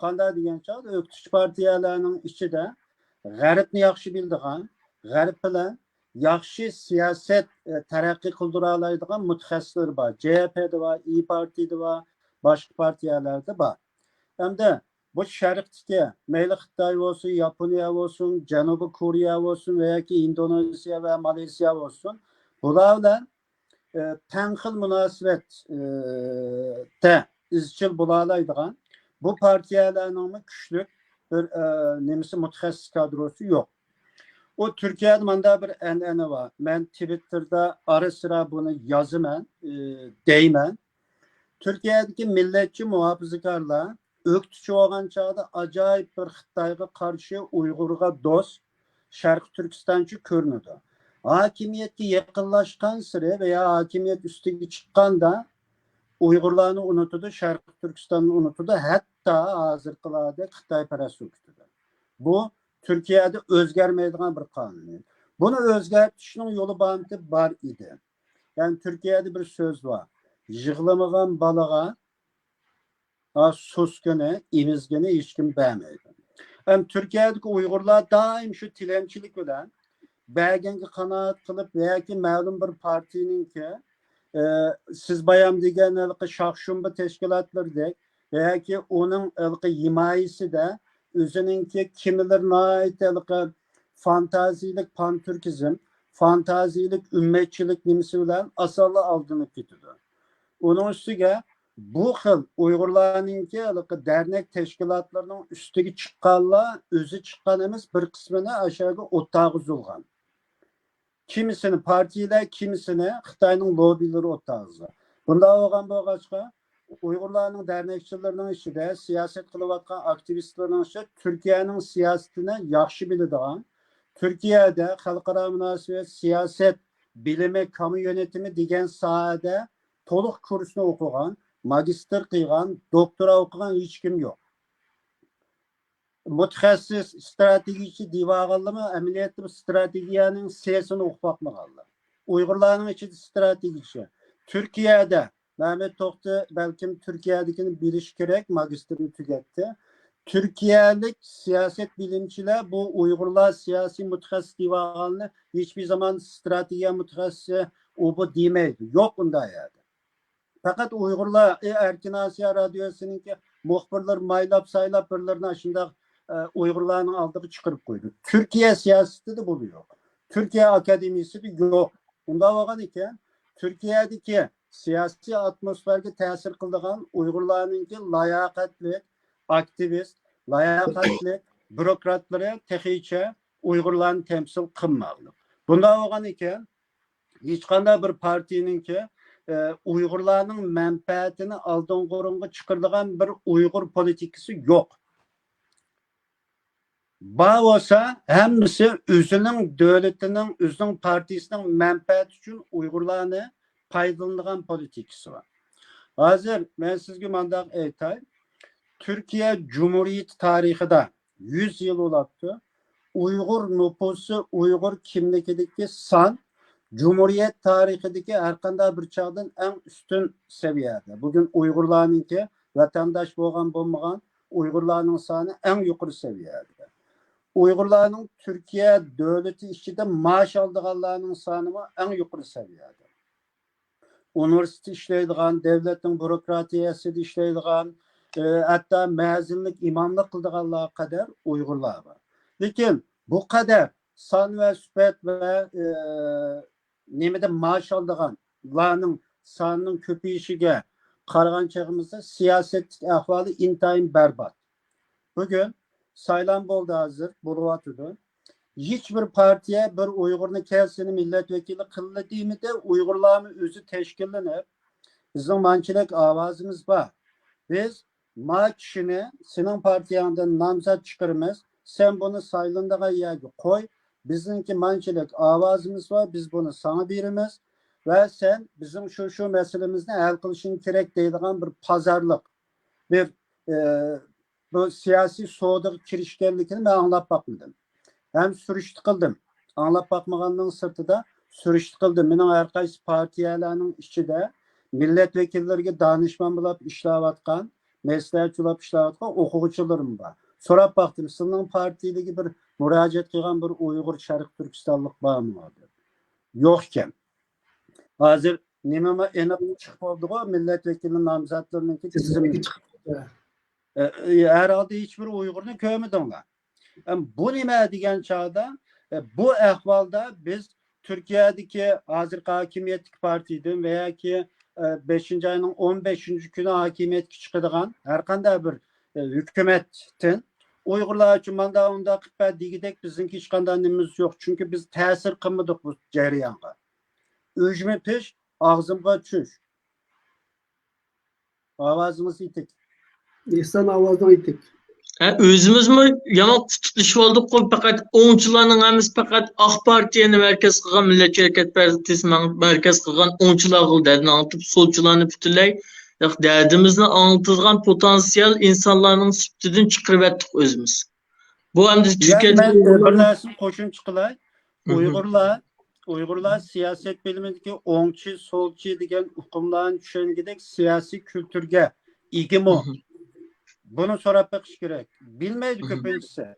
قانداق دېگەن چاغدا، ئۆكتىچى پارتىيەلەرنىڭ ئىچىدە غەربنى ياخشى بىلىدىغان، غەرب بىلەن ياخشى سىياسەت، ئى، تەرەققىي قىلدۇرالايدىغان مۇتەخەسسىسلىرى بار. جې ھې پې دە بار، ئىيي پارتىيە دە بار، باشقا پارتىيەلەردە بار. ئەمدى بۇ شەرقتىكى، مەيلى خىتاي بولسۇن، ياپونىيە بولسۇن، جەنۇبىي كورېيە بولسۇن ۋە ياكى ئىندونېزىيە ۋە مالايزىيە بولسۇن، بۇلار بىلەن ئى، تەڭ خىل مۇناسىۋەت، ئى، تە ئىزچىل بولالايدىغان بۇ پارتىيەلەرنىڭمۇ كۈچلۈك بىر، ئى، نېمىسى، مۇتەخەسسىس كادروسى يوق. ئۇ تۈركىيەدە مانداق بىر ئەنئەنە بار. مەن تىۋىتتېردا ئارا-سىرا بۇنى يازىمەن، ئى، دەيمەن. تۈركىيەدىكى مىللەتچى مۇھاپىزىكارلار ئۆكتىچى بولغان چاغدا ئاجايىپ بىر خىتايغا قارشى، ئۇيغۇرغا دوست، شەرقىي تۈركىستانچە كۆرۈنىدۇ. ھاكىمىيەتكە يېقىنلاشقانسېرى ۋە يا ھاكىمىيەت ئۈستىگە چىققاندا ئۇيغۇرلارنى ئۇنتىدۇ، شەرقىي تۈركىستاننى ئۇنتىدۇ، ھەتتا ھازىرقىلاردەك خىتايپەرەس كۆرسىتىدۇ. بۇ تۈركىيەدە ئۆزگەرمەيدىغان بىر قانۇن. بۇنى ئۆزگەرتىشنىڭ يولى بارمىتى؟ بار ئىدى. يەنى تۈركىيەدە بىر سۆز بار. يىغلىمىغان بالىغا، ھا، سۇسكىنى، ئېمىزگىنى ھېچكىم بەرمەيدۇ. ھەم تۈركىيەدىكى ئۇيغۇرلار دائىم شۇ تىلەمچىلىك بىلەن بەرگەنگە قانائەت قىلىپ ياكى مەلۇم بىر پارتىيىنىڭكى، ئى، سىز بايام دېگەن ھېلىقى شاخشۇمبا تەشكىلاتلىرىدەك ياكى ئۇنىڭ ھېلىقى ھىمايىسىدە ئۆزىنىڭكى كىملەر ناھايىتى ھېلىقى فانتازىيىلىك پانتۈركىزم، فانتازىيىلىك ئۈممەتچىلىك نېمىسى بىلەن ئاسانلا ئالدىنىپ كېتىدۇ. ئۇنىڭ ئۈستىگە بۇ خىل ئۇيغۇرلارنىڭكى ھېلىقى دەرنەك تەشكىلاتلىرىنىڭ ئۈستىگە چىققانلار ئۆزى چىققان ئەمەس، بىر قىسمىنى ئاشۇ يەرگە ئوتتاغا زۇلغان. كىمىسىنى پارتىيىلەر، كىمىسىنى خىتاينىڭ لوببىلىرى ئوتتاغا زۇلغان. بۇنداق بولغان بولغاچقا، ئۇيغۇرلارنىڭ دەرنەكچىلىرىنىڭ ئىچىدە، سىياسەت قىلىۋاتقان ئاكتىۋىستلارنىڭ ئىچىدە تۈركىيەنىڭ سىياسىتىنى ياخشى بىلىدىغان، تۈركىيەدە خەلقئارا مۇناسىۋەت، سىياسەت بىلىمى، كامۇ يۆنىتىمى دېگەن ساھەدە تولۇق كۇرسنى ئوقۇغان، ماگىستىر قىلغان، دوكتورا ئوقۇغان ھېچكىم يوق. مۇتەخەسسىس، ئىستراتېگىيىچى دېيىۋالغانلىرىمۇ ئەمەلىيەتتە بۇ ئىستراتېگىيەنىڭ سېسىنى ئوقۇپ باقمىغانلار. ئۇيغۇرلارنىڭ ئىچىدە ئىستراتېگىيىچى. تۈركىيەدە مەمەت توختى بەلكىم تۈركىيەدىكىنى بىلىشى كېرەك، ماگىستىرنى تۈگەتتى. تۈركىيەلىك سىياسەت بىلىمچىلەر بۇ ئۇيغۇرلار سىياسىي مۇتەخەسسىس دېيىۋالغاننى ھېچبىر زامان ئىستراتېگىيە مۇتەخەسسىسى ئۇ بۇ دېمەيدۇ. يوق ئۇنداق يەردە. پەقەت ئۇيغۇرلار، ئى، ئەركىن ئاسىيا رادىيوسىنىڭكى مۇخبىرلىرى مايلاپ سايلاپ بىرلىرىنى ئاشۇنداق، ئە، ئۇيغۇرلارنىڭ ئالدىغا چىقىرىپ قويدى. تۈركىيە سىياسىتىدە بۇ يوق. تۈركىيە ئاكادېمىيىسىدە يوق. ئۇنداق بولغان ئىكەن، تۈركىيەدىكى سىياسىي ئاتموسفېرىگە تەسىر قىلىدىغان ئۇيغۇرلارنىڭكى لاياقەتلىك ئاكتىۋىست، لاياقەتلىك بيۇروكراتلىرى تېخىچە ئۇيغۇرلارنى تەمسىل قىلماغلىق. بۇنداق بولغان ئىكەن، ھېچقانداق بىر پارتىيىنىڭكى، ئە، ئۇيغۇرلارنىڭ مەنپەئەتىنى ئالدىنقى ئورۇنغا چىقىرىدىغان بىر ئۇيغۇر پولىتىكىسى يوق. بار بولسا، ھەممىسى ئۆزىنىڭ دۆلىتىنىڭ، ئۆزىنىڭ پارتىيىسىنىڭ مەنپەئەتى ئۈچۈن ئۇيغۇرلارنى پايدىلىنىدىغان پولىتىكىسى بار. ھازىر مەن سىزگە مۇنداق ئېيتاي، تۈركىيە جۇمھۇرىيىتى تارىخىدا يۈز يىل بولاپتۇ. ئۇيغۇر نوپۇسى، ئۇيغۇر كىملىكىدىكى سان جۇمھۇرىيەت تارىخىدىكى ھەرقانداق بىر چاغدىن ئەڭ ئۈستۈن سەۋىيەدە. بۈگۈن ئۇيغۇرلارنىڭكى ۋەتەنداش بولغان بولمىغان ئۇيغۇرلارنىڭ سانى ئەڭ يۇقىرى سەۋىيەدە. ئۇيغۇرلارنىڭ تۈركىيە دۆلىتى ئىچىدە مائاش ئالىدىغانلارنىڭ سانىمۇ ئەڭ يۇقىرى سەۋىيەدە. ئۇنىۋېرسىتېتتا ئىشلەيدىغان، دۆلەتنىڭ بيۇروكراتىيەسىدە ئىشلەيدىغان، ئى، ھەتتا مەزىنلىك، ئىماملىق قىلىدىغانلارغا قەدەر ئۇيغۇرلار بار. لېكىن بۇ قەدەر سان ۋە سۈپەت ۋە، ئى، نېمىدە مائاش ئالىدىغانلارنىڭ سانىنىڭ كۆپىيىشىگە قارىغان چېغىمىزدا سىياسەتتىكى ئەھۋالى ئىنتايىن بەربات. بۈگۈن سايلام بولدى، ھازىر بولۇۋاتىدۇ. ھېچ بىر پارتىيە بىر ئۇيغۇرنى كەلسىنى مىللەت ۋەكىلى قىلدى دېمىدى. ئۇيغۇرلارمۇ ئۆزى تەشكىللىنىپ، بىزنىڭ مانچىلىك ئاۋازىمىز بار. بىز ما كىشىنى سېنىڭ پارتىيەڭدىن نامزات چىقىرىمىز، سەن بۇنى سايلىنىدىغان يەرگە قوي، بىزنىڭكى مانچىلىك ئاۋازىمىز بار، بىز بۇنى ساڭا بېرىمىز ۋە سەن بىزنىڭ شۇ، شۇ مەسىلىمىزنى ھەل قىلىشىڭ كېرەك دەيدىغان بىر پازارلىق، بىر، ئى، بۇ سىياسىي سودىغا كىرىشكەنلىكىنى مەن ئاڭلاپ باقمىدىم. ھەم سۈرۈشتە قىلدىم. ئاڭلاپ باقمىغاننىڭ سىرتىدا سۈرۈشتە قىلدىم. مېنىڭ ھەر قايسى پارتىيەلەرنىڭ ئىچىدە مىللەت ۋەكىللىرىگە دانىشمەن بولۇپ ئىشلەۋاتقان، مەسلىھەتچى بولۇپ ئىشلەۋاتقان ئوقۇغۇچىلىرىم بار. سوراپ باقتىم، سىلىنىڭ پارتىيىلىرىگە بىر مۇراجىئەت قىلغان بىر ئۇيغۇر شەرقىي تۈركىستانلىق بارمۇ دەپ. يوق ئىكەن. ھازىر نېمىمۇ ئېنىق چىقىپ بولدىغۇ، مىللەت ۋەكىلى نامزاتلىرىنىڭكى تىزىمى. ئە، ئە، ھەر ھالدا ھېچ بىر ئۇيغۇرنى كۆرمىدىڭلار. ئەم، بۇ نېمە دېگەن چاغدا، ئە، بۇ ئەھۋالدا بىز تۈركىيەدىكى ھازىرقى ھاكىمىيەتتىكى پارتىيىدىن ۋە ياكى، ئە، بەشىنچى ئاينىڭ ئون بەشىنچى كۈنى ھاكىمىيەتكە چىقىدىغان ھەر قانداق بىر، ئە، ھۆكۈمەتتىن ئۇيغۇرلار ئۈچۈن مانداق ئۇنداق قىلىپ بەر دېگۈدەك بىزنىڭكى ھېچقانداق نېمىمىز يوق. چۈنكى بىز تەسىر قىلمىدۇق بۇ جەريانغا. ئۈجمە پىش، ئاغزىمغا چۈش. ئاۋازىڭىز يېتىك. ئېھسان، ئاۋازىڭ يېتىك. ھە، ئۆزىمىزمۇ يامان قۇتۇقلىشىۋالدۇققۇ، پەقەت ئوڭچىلارنىڭ ھەممىسى پەقەت ئاق پارتىيەنى مەركەز قىلغان، مىللەتچى ھەرىكەت پارتىيىسى مەركەز قىلغان ئوڭچىلارغا دەردىنى ئاڭلىتىپ، سولچىلارنى پۈتۈنلەي، ياق، دەردىمىزنى ئاڭلىتىدىغان پوتېنسىيال ئىنسانلارنىڭ سۈپىتىدىن چىقىرىۋەتتۇق ئۆزىمىز. بۇ ئەمدى يەنى تۈركىيەدىكى مەن، ئە، بىر نەرسىنى قوشۇمچە قىلاي. مھم. ئۇيغۇرلار، ئۇيغۇرلار سىياسەت بىلىمىدىكى ئوڭچى، سولچى دېگەن ئۇقۇملارنى چۈشەنگۈدەك سىياسىي كۈلتۈرگە ئىگىمۇ؟ مھم. بۇنى سوراپ بېقىش كېرەك. بىلمەيدۇ مھم. كۆپىنچىسى.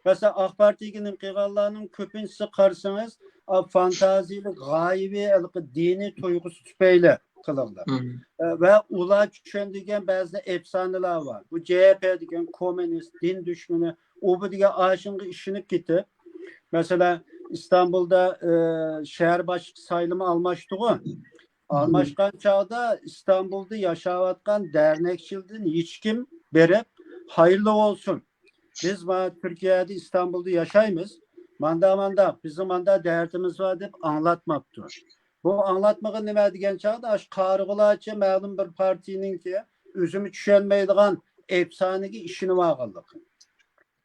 مەسىلەن، ئاق پارتىيەگە نېمە قىلغانلارنىڭ كۆپىنچىسى قارىسىڭىز، ئا، فانتازىيىلىك، غايىۋى، ھېلىقى دىنىي تۇيغۇسى تۈپەيلى قىلىڭلار. مم. ئە، ۋە ئۇلار چۈشەندۈرگەن بەزى ئەپسانىلەر بار. بۇ جې ھې پې دېگەن كوممۇنىست، دىن دۈشمىنى، ئۇ بۇ دېگەن ئاشۇنىڭغا ئىشىنىپ كېتىپ، مەسىلەن، ئىستانبۇلدا، ئە، شەھەر باشلىقى سايلىمى ئالماشتىغۇ. ئالماشقان چاغدا ئىستانبۇلدا ياشاۋاتقان دەرنەكچىلەردىن ھېچكىم بېرىپ «ھايىرلىق بولسۇن، بىز مانا تۈركىيەدە، ئىستانبۇلدا ياشايمىز، ماندا مانداق، بىزنىڭ ماندا دەردىمىز بار» دەپ ئاڭلاتماپتۇ. بۇ ئاڭلاتمىغان نېمە دېگەن چاغدا، ئاشۇ قارىغۇلارچە مەلۇم بىر پارتىيىنىڭكى ئۆزىمۇ چۈشەنمەيدىغان ئەپسانىگە ئىشىنىۋالغانلىقى.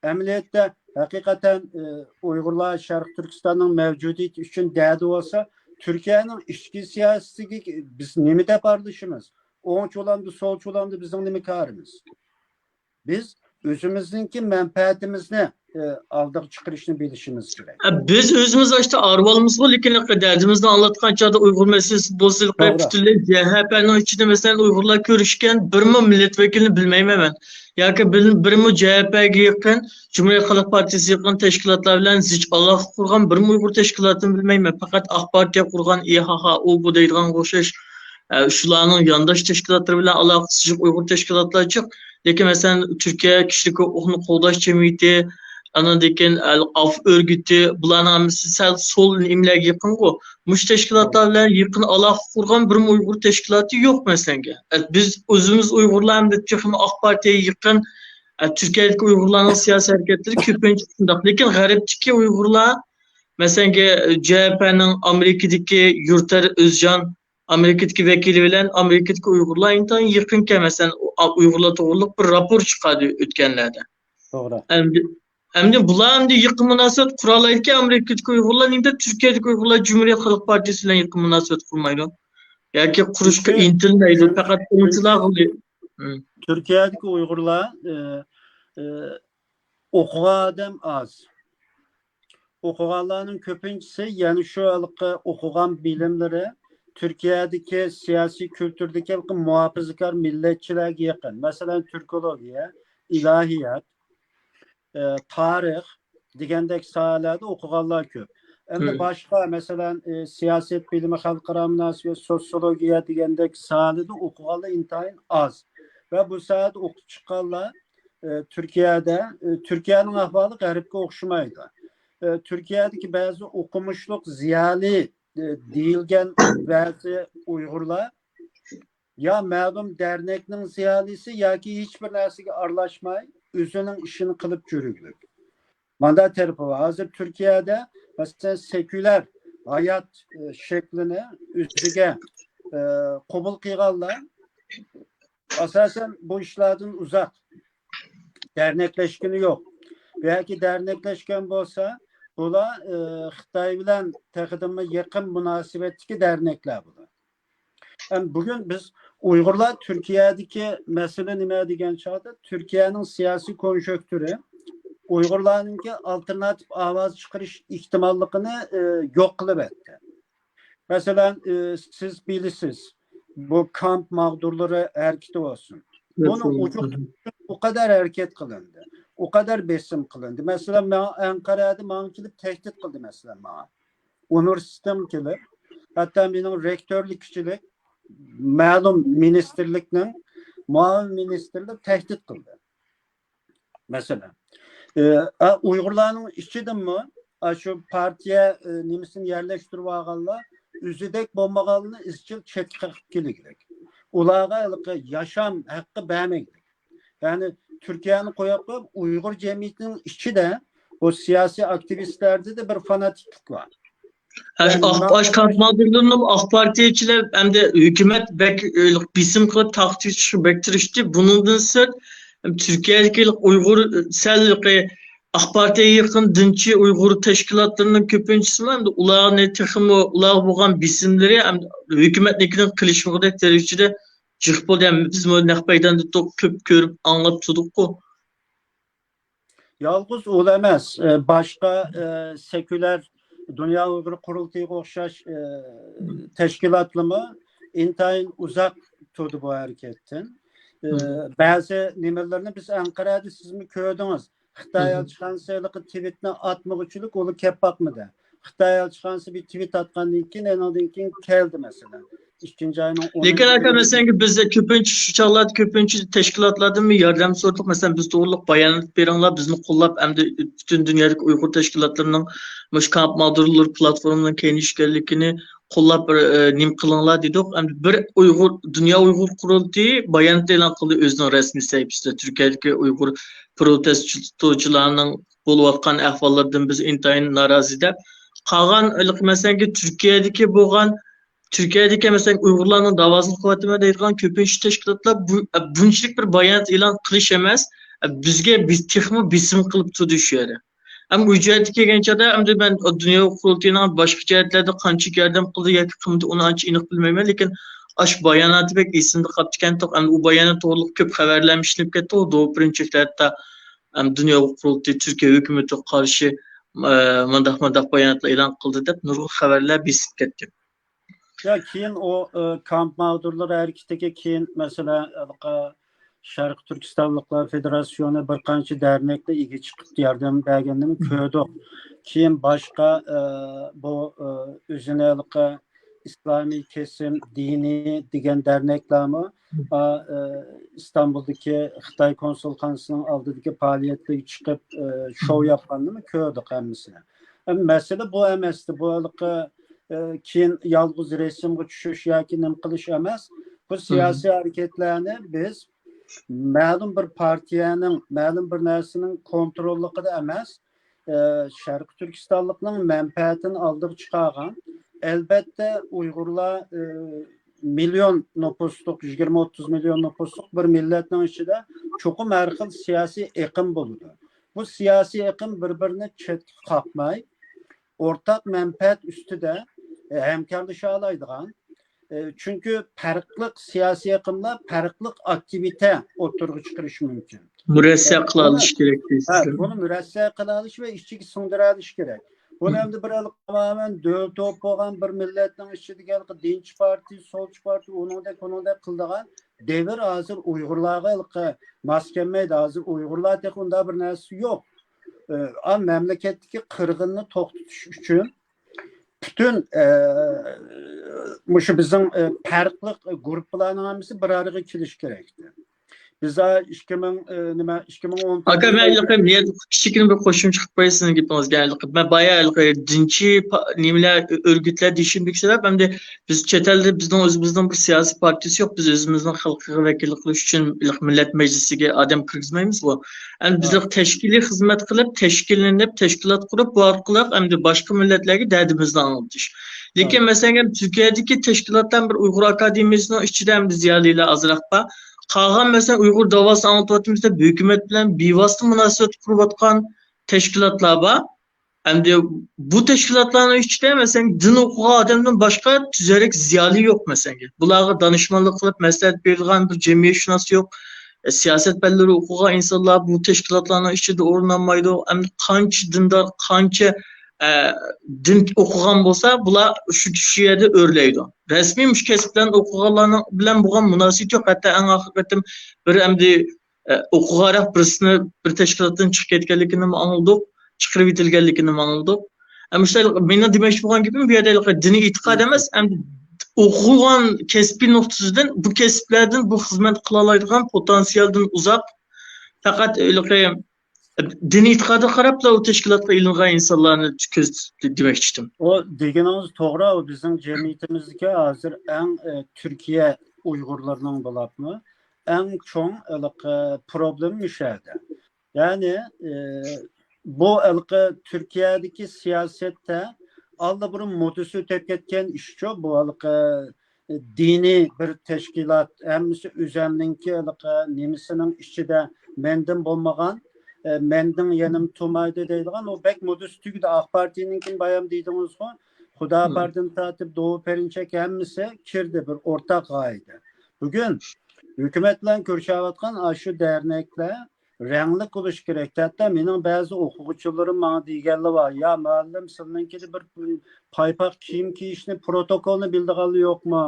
ئەمەلىيەتتە، ھەقىقەتەن، ئە، ئۇيغۇرلار شەرقىي تۈركىستاننىڭ مەۋجۇدىيىتى ئۈچۈن دەردى بولسا، تۈركىيەنىڭ ئىچكى سىياسىتىگە بىز نېمە دەپ ئارىلىشىمىز؟ ئوڭچە بولامدۇ، سولچە بولامدۇ، بىزنىڭ نېمە كارىمىز؟ بىز ئۆزىمىزنىڭكى مەنپەئەتىمىزنى، ئە، ئالدىغا چىقىرىشنى بىلىشىمىز كېرەك. ھە، بىز ئۆزىمىز ئاشتا ئارىۋالىمىزغۇ، لېكىن دەردىمىزنى ئاڭلاتقان چاغدا ئۇيغۇر مەسىلىسى بولسا، توغرا. پۈتۈنلەي جەھەپەنىڭ ئىچىدە، مەسىلەن، ئۇيغۇرلار كۆرۈشكەن بىرمۇ مىللەت ۋەكىلىنى بىلمەيمەن مەن. ياكى بىر، بىرمۇ جەھەپەگە يېقىن، جۇمھۇرىيەت خەلق پارتىيىسىگە يېقىن تەشكىلاتلار بىلەن زىچ ئالاقە قۇرغان بىرمۇ ئۇيغۇر تەشكىلاتىنى بىلمەيمەن. پەقەت ئاق پارتىيە قۇرغان، ئىھاھا، ئۇ بۇ دەيدىغانغا ئوخشاش، ئە، شۇلارنىڭ يانداش تەشكىلاتلىرى بىلەن ئالاقىسى جىق ئۇيغۇر تەشكىلاتلار جىق. لېكىن، مەسىلەن، تۈركىيە كىشىلىك ھوقۇقنى قوغداش جەمئىيىتى، ئاندىن كېيىن، ئە، ئاف ئۆرگىتى، بۇلارنىڭ ھەممىسى سەل سول نېمىلەرگە يېقىنغۇ. مۇشۇ تەشكىلاتلار بىلەن يېقىن ئالاقە قۇرغان بىرمۇ ئۇيغۇر تەشكىلاتى يوق، مەسىلەنگە. ئە، بىز ئۆزىمىز ئۇيغۇرلار ھەمدە تېخىمۇ ئاق پارتىيەگە يېقىن، ئە، تۈركىيەدىكى ئۇيغۇرلارنىڭ سىياسىي ھەرىكەتلىرى كۆپىنچە شۇنداق. لېكىن غەربتىكى ئۇيغۇرلار، مەسىلەنگە، جەھەپەنىڭ ئامېرىكىدىكى يۇرتەر ئۆزجان ئامېرىكىدىكى ۋەكىلى بىلەن ئامېرىكىدىكى ئۇيغۇرلار ئىنتايىن يېقىنكەن، مەسىلەن، ئۇ-، ئۇيغۇرلار توغرۇلۇق بىر راپور چىقاردى ئۆتكەنلەردە. توغرا. ئەمدى، ئەمدى بۇلار ئەمدى يېقىن مۇناسىۋەت قۇرالايدىكەن، ئامېرىكىدىكى ئۇيغۇرلار، نېمىشقا تۈركىيەدىكى ئۇيغۇرلار جۇمھۇرىيەت خەلق پارتىيىسى بىلەن يېقىن مۇناسىۋەت قۇرمايدۇ؟ ياكى قۇرۇشقا چۈنكى ئىنتىلمەيدۇ، تۈر-، پەقەت ئوڭچىلار قىلدى. ھىم. تۈركىيەدىكى ئۇيغۇرلار، ئە، ئە، ئوقۇغان ئادەم ئاز. ئوقۇغانلارنىڭ كۆپىنچىسى يەنە شۇ ھېلىقى ئوقۇغان بىلىملىرى تۈركىيەدىكى سىياسىي كۈلتۈردىكى ھېلىقى مۇھاپىزىكار مىللەتچىلەرگە يېقىن. مەسىلەن، تۈركولوگىيە، ئىلاھىيات، ئە، تارىخ دېگەندەك ساھەلەردە ئوقۇغانلار كۆپ. ئەمدى ھىم. باشقا، مەسىلەن، ئە، سىياسەت بىلىمى، خەلقئارا مۇناسىۋەت، سوتسىيولوگىيە دېگەندەك ساھەلەردە ئوقۇغانلار ئىنتايىن ئاز. ۋە بۇ ساھەدە ئوقۇپ چىققانلار، ئە، تۈركىيەدە، ئە، تۈركىيەنىڭ ئەھۋالى غەربكە ئوخشىمايدۇ. ئە، تۈركىيەدىكى بەزى ئوقۇمۇشلۇق زىيالىي، ئە، دېيىلگەن بەزى ئۇيغۇرلار يا مەلۇم دەرنەكنىڭ زىيالىيسى ياكى ھېچبىر نەرسىگە ئارىلاشماي، ئۆزىنىڭ ئىشىنى قىلىپ يۈرگۈلۈك. مانداق تەرىپى بار. ھازىر تۈركىيەدە، مەسىلەن، سېكۇلار ھايات، ئە، شەكلىنى ئۆزىگە، ئە، قوبۇل قىلغانلار ئاساسەن بۇ ئىشلاردىن ئۇزاق. دەرنەكلەشكىنى يوق. ياكى دەرنەكلەشكەن بولسا، بۇلار، ئە، خىتاي بىلەن تېخىدىنمۇ يېقىن مۇناسىۋەتتىكى دەرنەكلەر بۇلار. ئەمدى بۈگۈن بىز ئۇيغۇرلار تۈركىيەدىكى مەسىلە نېمە دېگەن چاغدا، تۈركىيەنىڭ سىياسىي كونجۇكتۇرى ئۇيغۇرلارنىڭكى ئالتېرناتىپ ئاۋاز چىقىرىش ئېھتىماللىقىنى، ئە، يوق قىلىۋەتتى. مەسىلەن، ئە، سىز بىلىسىز، بۇ كامپ ماغدۇرلىرى ھەرىكىتى بولسۇن. بۇنى ئوچۇق ئۇ قەدەر ھەرىكەت قىلىندى. ئۇ قەدەر بېسىم قىلىندى. مەسىلەن، ماڭا ئەنقەرەدە ماڭا كېلىپ تەھدىت قىلدى، مەسىلەن، ماڭا. ئۇنىۋېرسىتېتتىن كېلىپ، ھەتتا مېنىڭ رېكتورلۇق كىشىلىك مەلۇم مىنىستىرلىكنىڭ مۇئاۋىن مىنىستىرلىرى تەھدىت قىلدى. مەسىلەن، ئە، ئە، ئۇيغۇرلارنىڭ ئىچىدىنمۇ، ئە، شۇ پارتىيە، ئە، نېمىسىنى يەرلەشتۈرۈپ ئالغانلار ئۆزىدەك بولمىغانلىرىنى ئىزچىل چەتكە قېقىپ كېلىگلىك. ئۇلارغا ھېلىقى ياشام ھەققى بەرمەيدۇ. يەنى تۈركىيەنى قويۇپ قويۇپ، ئۇيغۇر جەمئىيىتىنىڭ ئىچىدە بۇ سىياسىي ئاكتىۋىستلەردىدە بىر فاناتىكلىق بار. ئاش، يەنى ئاق، ما-، ئاش كارت ماغدۇرلىرىنى ئاق پارتىيەچىلەر ھەمدە ھۆكۈمەت بەك، ئە، بېسىم قىلىپ، تارقىتىش بەك تىرىشتى. بۇنىڭدىن سىرت، تۈركىيەدىكى ئۇيغۇر، ئە، سەل ئاق پارتىيەگە يېقىن دىنچى ئۇيغۇر تەشكىلاتلىرىنىڭ كۆپىنچىسىمۇ ئەمدى ئۇلارنى تېخىمۇ، ئۇلارغا بولغان بېسىملىرى ئەمدى ھۆكۈمەتنىڭكىدىن قېلىشمىغۇدەك دەرىجىدە جىق بولدى. ھەم بىزمۇ نەق مەيداندا تو-، كۆپ كۆرۈپ، ئاڭلاپ تۇردۇققۇ. يالغۇز ئۇ ئەمەس، ئە، باشقا، ئە، سېكۇلار دۇنيا ئۇيغۇر قۇرۇلتىيىغا ئوخشاش، ئە، تەشكىلاتلىرىمۇ ئىنتايىن ئۇزاق تۇردى بۇ ھەرىكەتتىن. ئە، بەزى نېمىلەرنى بىز ئەنقەرەدە سىزمۇ كۆردىڭىز. خىتاي ئەلچىخانىسى ھېلىقى تىۋىتنى ئاتمىغۇچىلىك ئۇلار كەپ باقمىدى. خىتاي ئەلچىخانىسى بىر تىۋىت ئاتقاندىن كېيىن، ئېنىڭدىن كېيىن كەلدى مەسىلەن. ئىككىنچى ئاينىڭ لېكىن ئاكا، مەسىلەن، بىز كۆپىنچە شۇ چاغلاردا كۆپىنچە تەشكىلاتلاردىن ياردەم سورىدۇق. مەسىلەن، بىز توغرىلىق بايانات بېرىڭلار، بىزنى قوللاپ، ئەمدى پۈتۈن دۇنيادىكى ئۇيغۇر تەشكىلاتلىرىنىڭ مۇشۇ كامپ ماغدۇرلىرى پلاتفورمىنىڭ كېڭىيىشكەنلىكىنى قوللاپ بىر، ئە، نېمە قىلىڭلار دېدۇق. ئەمدى بىر ئۇيغۇر، دۇنيا ئۇيغۇر قۇرۇلتىيى بايانات ئېلان قىلدى ئۆزىنىڭ رەسمىي سەھىپىسىدە، تۈركىيەدىكى ئۇيغۇر پروتېستچىلارنىڭ بولۇۋاتقان ئەھۋاللىرىدىن بىز ئىنتايىن نارازى دەپ. قالغان، مەسىلەن، تۈركىيەدىكى بولغان، تۈركىيەدىكى، مەسىلەن، ئۇيغۇرلارنىڭ داۋاسىنى قىلىۋاتىمەن دەيدىغان كۆپىنچە تەشكىلاتلار بۇ، بۇنچىلىك بىر بايانات ئېلان قىلىش ئەمەس، بىزگە، بىز تېخىمۇ بېسىم قىلىپ تۇردى شۇ يەردە. ئەمما ئۇ جەھەتتە كەلگەن چاغدا، ئەمدى مەن دۇنيا قۇرۇلتىيىنىڭ باشقا جەھەتلەردە قانچىلىك ياردەم قىلدى ياكى قىلمىدى، ئۇنى ئانچە ئېنىق بىلمەيمەن، لېكىن ئاشۇ باياناتى بەك ئېسىمدە قاپتىكەن. ئەمدى ئۇ بايانات توغرىلىق كۆپ خەۋەرلەرمۇ ئىشلىنىپ كەتتى، دوۋا پىرىنچەكلەردە ئەم، دۇنيا قۇرۇلتىيى تۈركىيە ھۆكۈمىتىگە قارشى، ئە، مۇنداق، مۇنداق باياناتلار ئېلان قىلدى دەپ نۇرغۇن خەۋەرلەر بېسىپ كەتتى. يا، كېيىن ئۇ، ئە، كامپ ماغدۇرلىرى ھەرىكىتىگە كېيىن، مەسىلەن، ھېلىقى شەرقىي تۈركىستانلىقلار فېدېراتسىيونى بىر قانچە دەرنەكلەر ئىگە چىقىپ ياردەم بەرگەننىمۇ كۆردۇق. كېيىن باشقا، ئە، بۇ، ئە، ئۆزىنى ھېلىقى ئىسلامىي كېسىم، دىنىي دېگەن دەرنەكلەرمۇ، ئا، ئە، ئىستانبۇلدىكى خىتاي كونسۇلخانىسىنىڭ ئالدىدىكى پائالىيەتلىرىگە چىقىپ، ئە، شوۋ ياپقاننىمۇ كۆردۇق ھەممىسىنى. ئەمما مەسىلە بۇ ئەمەستى. بۇ ھېلىقى، ئە، كېيىن يالغۇز رەسىمگە چۈشۈش ياكى نېمە قىلىش ئەمەس. بۇ سىياسىي ھەرىكەتلەرنى بىز مەلۇم بىر پارتىيەنىڭ، مەلۇم بىر نەرسىنىڭ كونتروللۇقىدا ئەمەس، ئە، شەرقىي تۈركىستانلىقنىڭ مەنپەئەتىنى ئالدىغا چىقارغان، ئەلبەتتە، ئۇيغۇرلار، ئە، مىليون نوپۇسلۇق، يىگىرمە ئوتتۇز مىليون نوپۇسلۇق بىر مىللەتنىڭ ئىچىدە چوقۇم ھەر خىل سىياسىي ئېقىم بولىدۇ. بۇ سىياسىي ئېقىم بىر-بىرىنى چەتكە قاقماي، ئورتاق مەنپەئەت ئۈستىدە، ئە، ھەمكارلىشالايدىغان، ئە، چۈنكى پەرقلىق سىياسىي ئېقىملار پەرقلىق ئاكتىۋىتە ئوتتۇرىغا چىقىرىشى مۇمكىن. مۇرەسسە ئە، قىلالىشى بۇنى، كېرەك ھە، دەيسىز. بۇنى مۇرەسسە قىلالىشى ۋە ئىچىگە سىڭدۈرەلىشى كېرەك. بۇنى ئەمدى بىر ھېلىقى تامامەن دۆلىتى بولۇپ بولغان بىر مىللەتنىڭ ئىچىدىكى ھېلىقى دىنچى پارتىيە، سولچى پارتىيە، ئۇنىڭدەك، بۇنىڭدەك قىلىدىغان دەۋر ھازىر ئۇيغۇرلارغا ھېلىقى ماس كەلمەيدۇ. ھازىر ئۇيغۇرلار تېخى ئۇنداق بىر نەرسىسى يوق. ئە، ئا، مەملىكەتتىكى قىرغىننى توختىتىش ئۈچۈن پۈتۈن، ئە، مۇشۇ بىزنىڭ، ئە، پەرقلىق گۇرۇپپىلارنىڭ ھەممىسى بىر ئارىغا كېلىشى كېرەكتى. بىز ھە ئىككى مىڭ، ئە، نىمە، ئىككى مىڭ ئون ئاكا، مەن ھېلىقى نىيەت كىچىككىنە بىر قوشۇمچە قىلىپ قوياي سىزنىڭ گېپىڭىزگە. ھېلىقى مەن بايا ھېلىقى دىنچى پا-، نېمىلەر، ئۆ-، ئۆرگۈتلەر دېيىشىمدىكى سەۋەب، ئەمدى بىز چەت ئەلدە بىزنىڭ ئۆزىمىزنىڭ بىر سىياسىي پارتىيىسى يوق. بىز ئۆزىمىزنىڭ خەلقىگە ۋەكىللىك قىلىش ئۈچۈن ھېلىقى مىللەت مەجلىسىگە ئادەم كىرگۈزمەيمىزغۇ. ئەمدى بىز ھە. تەشكىلىي خىزمەت قىلىپ، تەشكىللىنىپ، تەشكىلات قۇرۇپ، بۇ ئارقىلىق ئەمدى باشقا مىللەتلەرگە دەردىمىزنى ئاڭلىتىش. لېكىن ھە. مەسىلەن، تۈركىيەدىكى تەشكىلاتلار بىر ئۇيغۇر ئاكادېمىيىسىنىڭ ئىچىدە ئەمدى زىيالىيلار ئازراق بار. قالغان، مەسىلەن، ئۇيغۇر داۋاسىنى ئاڭلىتىۋاتىمىز دەپ ھۆكۈمەت بىلەن بىۋاسىتە مۇناسىۋەت قۇرۇۋاتقان تەشكىلاتلار بار. ئەمدى بۇ تەشكىلاتلارنىڭ ئىچىدە، مەسىلەن، دىن ئوقۇغان ئادەمدىن باشقا تۈزەرەك زىيالىي يوق، مەسىلەن. بۇلارغا دانىشمانلىق قىلىپ، مەسلىھەت بېرىدىغان بىر جەمئىيەتشۇناس يوق. سىياسەت پەنلىرى ئوقۇغان ئىنسانلار بۇ تەشكىلاتلارنىڭ ئىچىدە ئورۇن ئالمايدۇ. ئەمدى قانچە دىندار، قانچە، ئە، دىن ئوقۇغان بولسا، بۇلار شۇ، شۇ يەردە ئۆرلەيدۇ. رەسمىي مۇشۇ كەسىپلەرنى ئوقۇغانلارنىڭ بىلەن بولغان مۇناسىۋىتى يوق. ھەتتا ئەڭ ئاخىرقى قېتىم بىر ئەمدى ئە، ئوقۇغانراق بىرسىنى بىر تەشكىلاتتىن چىقىپ كەتكەنلىكىنىمۇ ئاڭلىدۇق، چىقىرىۋېتىلگەنلىكىنىمۇ ئاڭلىدۇق. ئەمما شۇ مېنىڭ دېمەكچى بولغان گېپىم، بۇ يەردە ھېلىقى دىنىي ئېتىقاد ئەمەس، ئەمدى ئوقۇغان كەسپىي نۇقتىسىدىن بۇ كەسىپلەردىن بۇ خىزمەت قىلالايدىغان پوتېنسىيالدىن ئۇزاق، پەقەت ھېلىقى دىنىي ئېتىقادىغا قاراپلا ئۇ تەشكىلاتقا ئېلىنغان ئىنسانلارنى كۆزىتىپ دېمەكچى ئىدىم. ئۇ دېگىنىڭىز توغرا، ئۇ بىزنىڭ جەمئىيىتىمىزدىكى ھازىر ئەڭ، ئە، تۈركىيە ئۇيغۇرلىرىنىڭ بولۇپمۇ ئەڭ چوڭ ھېلىقى پروبلېما مۇشۇ يەردە. يەنى، ئى، بۇ ھېلىقى تۈركىيەدىكى سىياسەتتە ئاللىبۇرۇن مودىسى ئۆتۈپ كەتكەن ئىشچۇ. بۇ ھېلىقى دىنىي بىر تەشكىلات، ھەممىسى ئۆزەلنىڭكى ھېلىقى نېمىسىنىڭ ئىچىدە مەندىن بولمىغان، ئى، مەندىن يېنىم تۇرمايدۇ دەيدىغان، ئۇ بەك مودىسى تۈگىدى. ئاق پارتىيەنىڭكىنى بايام دېدىڭىزغۇ، خۇدا پاردىن تارتىپ دوۋا پەرىنچەك ھەممىسى كىردى بىر ئورتاق غايىدە. بۈگۈن ھۆكۈمەت بىلەن كۆرۈشۈۋاتقان ئاشۇ دەرنەكلەر رەڭلىك بولۇشى كېرەك. ھەتتا مېنىڭ بەزى ئوقۇغۇچىلىرىم ماڭا دېگەنلىرى بار، يا مۇئەللىم، سىلىنىڭكىدە بىر پايپاق كىيىم كىيىشنى، پروتوكولنى بىلىدىغانلار يوقمۇ؟